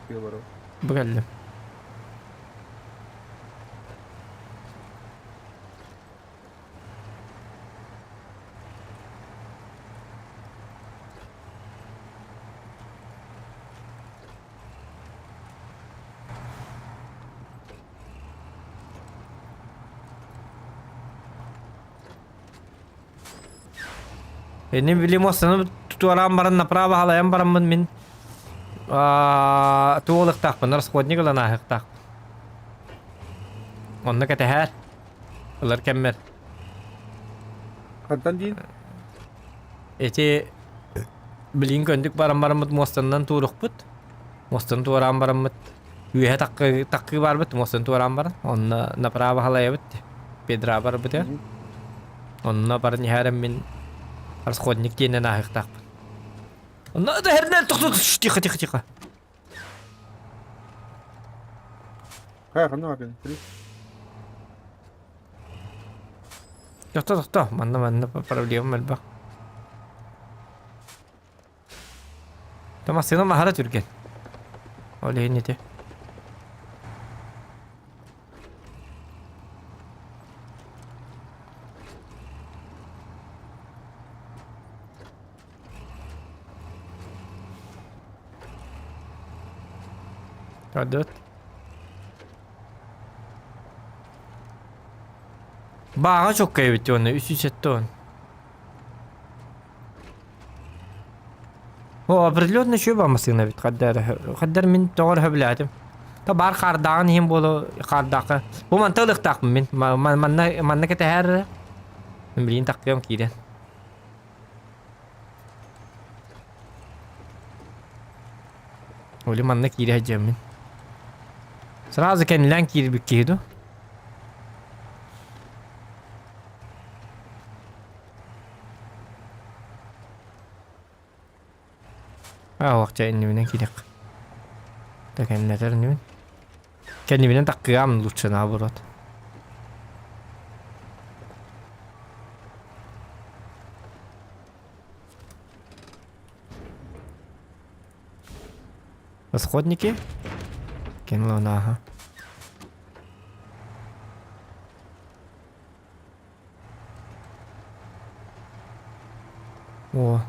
барар. Бу кэллим. Ини били муостаны туораан баран направо халайан бараммын мин туолуктаахпын, расходник ылан ааһыахтаахпын. Онно кэтэһээр. Ылар кэммэр. Хантан диин? Ити билигин көндүк баран бараммыт муостанан туорукпут. Муостаны туораан бараммыт үөһэ таккыы таккыы барбыт муостаны туораан баран онно направо халайабыт Педра барбыта. Онно баран иһээрим мин расходник диэннэн ааһыахтаахпын. Онно да хэрнэн тохтоо тихо тихо тихо. Хайа ханна бардын? Тохтоо тохтоо манна манна проблема элбэх. Массыына маһара түргэн. Ол иһин ити. Көрдүт. Бааҕа чокка эбит уонна 370. О, определенно үчүгэй массыына эбит хаддар хаддар мин тоҕо эрэ сөбүлээтим. Та бар хаардаҕын иһин буолу хаардаахха. Бу манта ылыахтаахпын мин. Манна манна кэтэһэр. Мин билигин таххыам киирэн. Оли манна киирэ сылдьаммын. Сразу кэннилээн киирбит киһи ду. Аһуохча иннибинэн киириэх. Да кэннэтэр иннибин. Кэннибинэн таккыам лучше наоборот. Расходники? Кинула ага. О.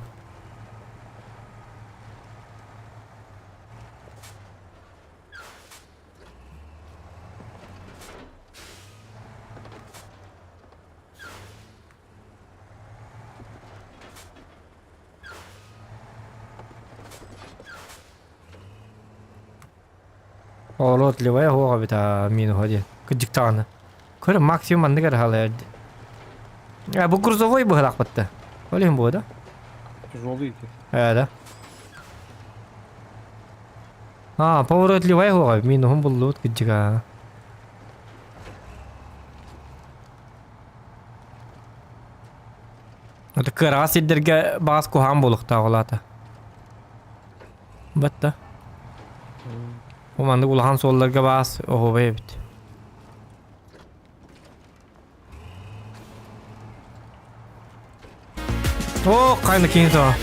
Оҕолор левая оһуох эбит аа минуһа диэн. Кырдьык даҕаны. Көрө максимум маннык эрэ хаалар Э, бу грузовой быһылаахпыт да. Ол иһин буо да? Тяжелый эти. Э, да. А, поворот левая оһуоҕа минуһун буллубут кырдьык аа. Это кыараҕас сирдэргэ баҕас куһаҕан буолуохтаах ол аата. Батта. Бу маннык улахан суолларга баас оһуобай эбит. О, қайны киһи то.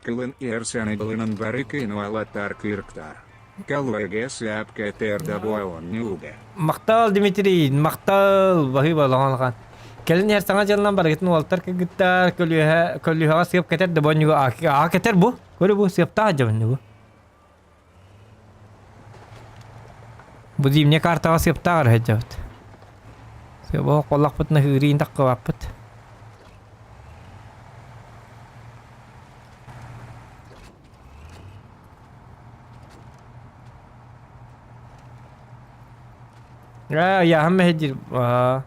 Кылын эрсэни бары кыйнуалаттар кырктар. Каллыга сыапка терда буолоннюга. Махтал, Дмитрий, махтал, баһыыба лоҥон Кэлин иһэр саҥа дьылынан барыгытын уолтар кыргыттар көлүөһэ көлүөһэҕэ сыап кэтэр да бонньугу аа кэтэр бу. Көрү бу сыаптаах дьабынны бу. Бу зимняя картаҕа сыаптаах эрэ сылдьабыт. Сыаба холлахпытына ыырыын таххыбаппыт. Аа, яһам мэһэдир. Аа.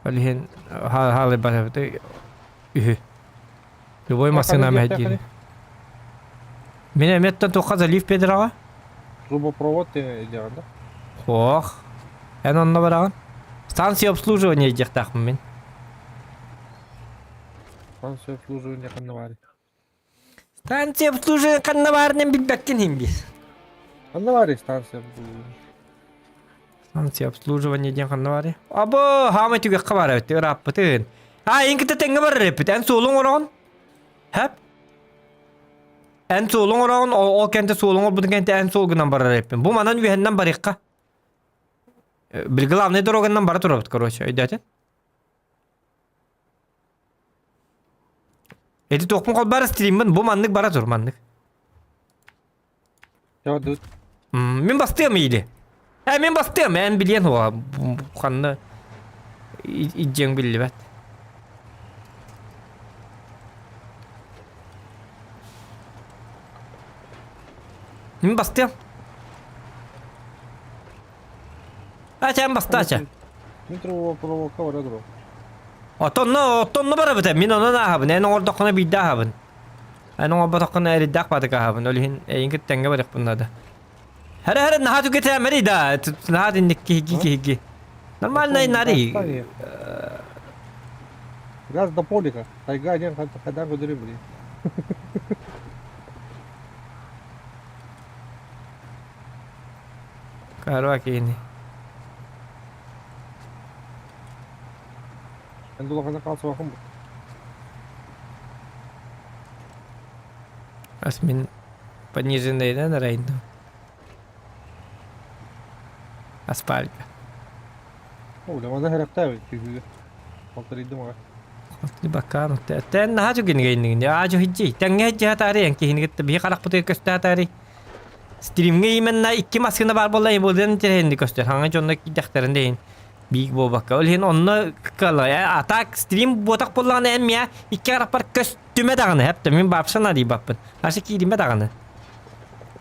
Ол иһин хаалайбат үһү. Любой массыына мэһэдиир. Мин эмиэттэн туохха залив Педраҕа? Трубопровод диэҕин да? Ох. Эн онно бараҕын? Станция обслуживания диэхтаахпын мин. Станция обслуживания ханна баарый? Станция обслуживания ханна баарынан билбэккин иһин биир. Ханна баарый станция обслуживания? Станция обслуживания диэн ханна баарый? Або, хаамай түгэххэ баар эбит, ырааппытын. А, эн кытта тэҥҥэ барар эппит. Эн суолуҥ ороҕун? Хэп? Эн суолуҥ ороҕун, ол кэнтэ суолуҥ орбутун кэнтэ эн суолгунан барар эппин. Бу манан үөһэннэн барыахха. Били главный дороганнан бара турабыт, короче, өйдөөтүн? Эти туохпун холбаар стриммин бу маннык бара тур маннык. Мин бастыам или. Э мин бастыам эн билиэн хуа ханна иддьиэҥ биллибэт. Мин бастыам. Ача баста ача. Мин проволока бара тур. Отонно отонно барабыт мин онон ааһабын эн оҥордоххуна биирдэ ааһабын. Эн оҥорботоххуна эрийдээх баатык ааһабын ол иһин эйин кытта барыахпын наада. Хара хара наһаа түгэтэ да наһаа инник киһиги киһиги. Нормально нари. Газ до полика. Тайга один хадан кудыры блин. Караокени. Эн дулахана хаалсыбаккын бу. Ас мин пониженныйдан арайдым. Асфальтка. О, левана хэрэхтээбит түһүүгэ. Халтарыйдым аҕай. Бакаан тэн наһаа түгэнигейнигин аажу хиджи тэҥҥэ хиджи хатаары эн киһини кытта биһи харахпытыгар көстө хатаары. Стримҥэ именно икки массыына баар буолла буолуон интэриэһинник көстөр. Хаҥа дьонно киирдэхтэрин да иһин биик буолбакка. Ол иһин онно кыалла. А так стрим буотах буоллаҕына эн миэ икки араппар көстүмэ даҕаны. Хэптэ мин вообще наадыйбаппын. Асы кииримэ даҕаны.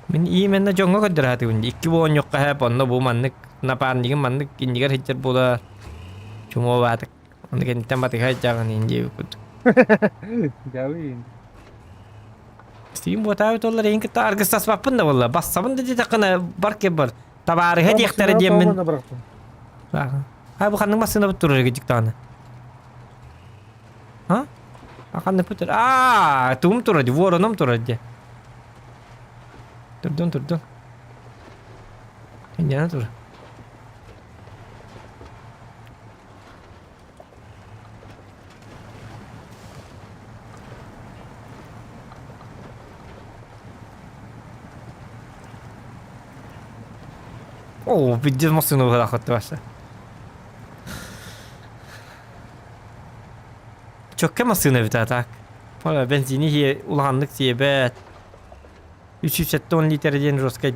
Мин именно дьоҥҥо көрдөрө сатыыбын. Икки буонньукка хэп онно бу маннык напарнигым маннык иннигэр сылдьар буолар. Чумуо баатык. Ону кэнниттэн батыһа сылдьаҕын иһин диэбит курдук. Дьабыйын. Стрим буотаабыт оллар эйин кытта аргыстаспаппын да буолла. Бассабын да диэтэххинэ бар кеп бар. Табаарыһа диэхтэрэ диэммин. Ха бу ханнык массыынабыт турар дьик даҕаны. А? А ханнык бу турар? Аа, тугум турар ди, вороном турар ди. Турдун, турдун. Индиана тур. Оо, пиздец массыына быһалаах Вася. Чөккө массыына эбит а так. Бензини хие улаханнык сиэбэт. 370 литр диэн жесткай.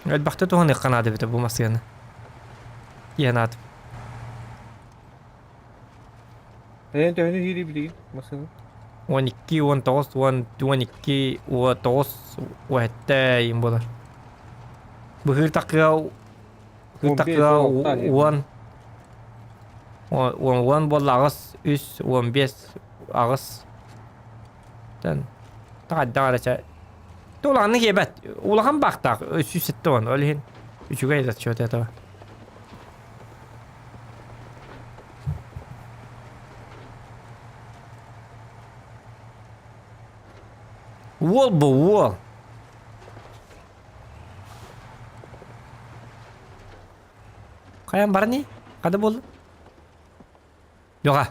Элбэхтэ туһаныахха наада эбитэ бу массыынаны. Иһэн аатым. Эйэн төһөнү иһиирий билигин массыына? 12, 19, 10, 12, 9, 17 им буолар. Быһыыр такыа быһыыр такыа 10 10 буолла аҕыс, үс, 15, аҕыс. Тэн таҕайдаҕа эрэ чэ Улаханнык иэбэт. Улахан баахтаах 370 ол иһин үчүгэй зачет этого. Уол бу уол. Хайан барни? Хада буолла? Йоға.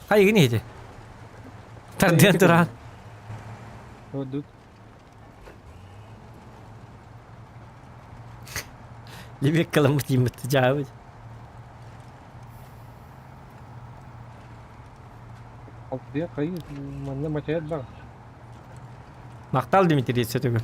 Хайыгын иһити? Тардыан туран. Ордук. Лебек каламыт тииммит дьаабыт. Алтыйа хайы манна мачайат бар. Махтал Дмитрий сөтөгүл.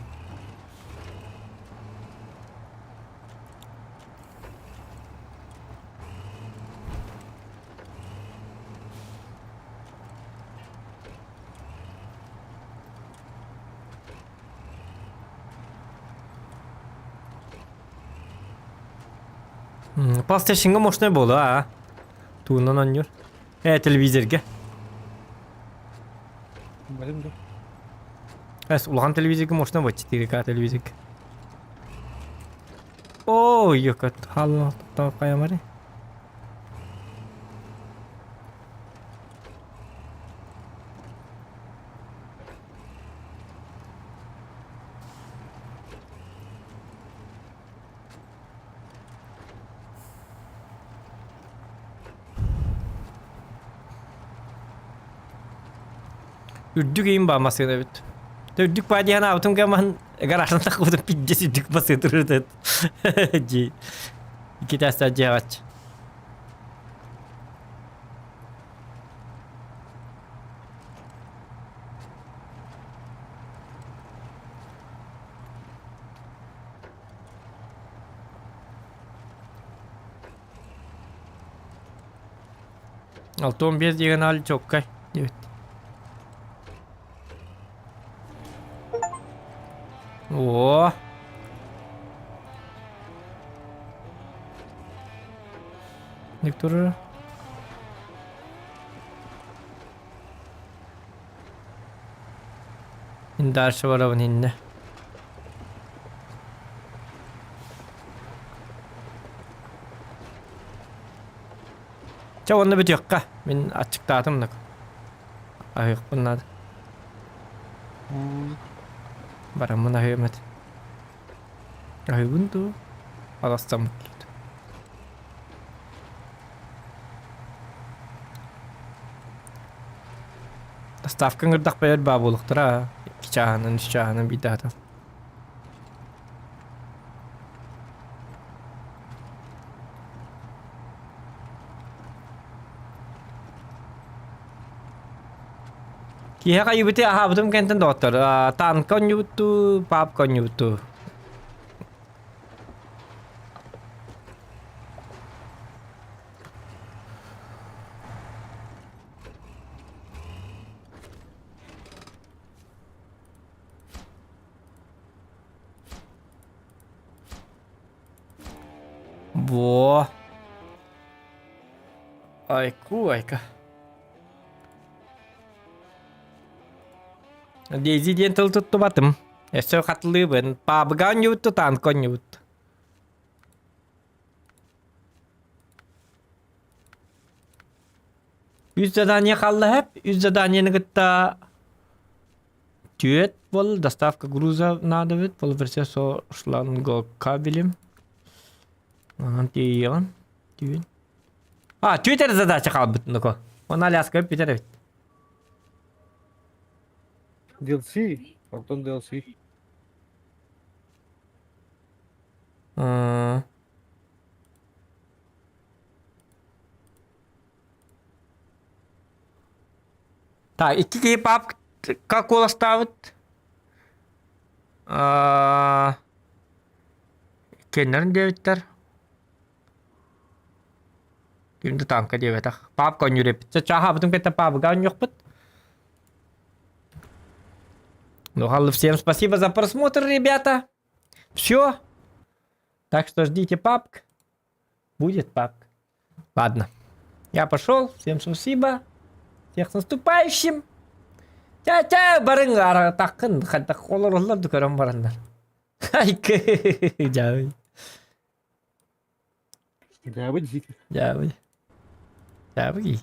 PlayStation'га мощный буолуо аа. Туунан оонньуур. Ээ телевизорга. Барым да. Эс улахан телевизорга мощный вот 4К телевизорга. Оо, ёкот, халла хайамари. Үрдүк иин баа массыына эбит. Үрдүк баа диэн аабытым кэман гаражын тахыбытым пиздец үрдүк массыына турар Дии. Икки этээстээх дьиэҕэ 65 диагональ чоккай диэбит. О! Ник турар. Мин дальше барабын иннэ. Чэ уонна бүтүөххэ. Мин аччыктаатым да. Аһыахпын наада. Бараммын аһыам этэ. Аһыыбын дуу? Аластаммыт киһи. Доставка ыҥырдахпа өр баа буолуохтара. Икки чааһынан, үс чааһынан биирдэ аһатан. Киһиэхэ айыбыты аһаабытым кэнтэн доҕоттор. Танка онньубуттуу, папка онньубуттуу. Во. Айку, айка. Дейзи диэн тыл туттубатым. Өссө хатылыыбын. Паабыга оонньуубут, танка оонньуубут. Үс задание хаалла хэп. Үс заданиены кытта түөрт буолла. Доставка груза надо будет. Полуверсия со шлангокабелем. Онон тиийиэҕин. Түүн. А, түөрт эрэ задача хаалбыт нуко. Оны Аляска бүтэр эбит. DLC. Оттон DLC. Так, икки киһи папка куоластаабыт. Кеннерин диэбиттэр. Ким да танка диэбэтэх. Папка оонньуур эбит. Чааһаабытын кытта паабыга оонньуохпут. Ну, всем спасибо за просмотр, ребята. Все. Так что ждите папк. Будет папк. Ладно. Я пошел. Всем спасибо. Всех с наступающим. Ча-ча, барың таққын, хайдах олороллар да көрөн бараннар. Айкы, дьаабый. Дьаабы дии. Дьаабый. Дьаабый.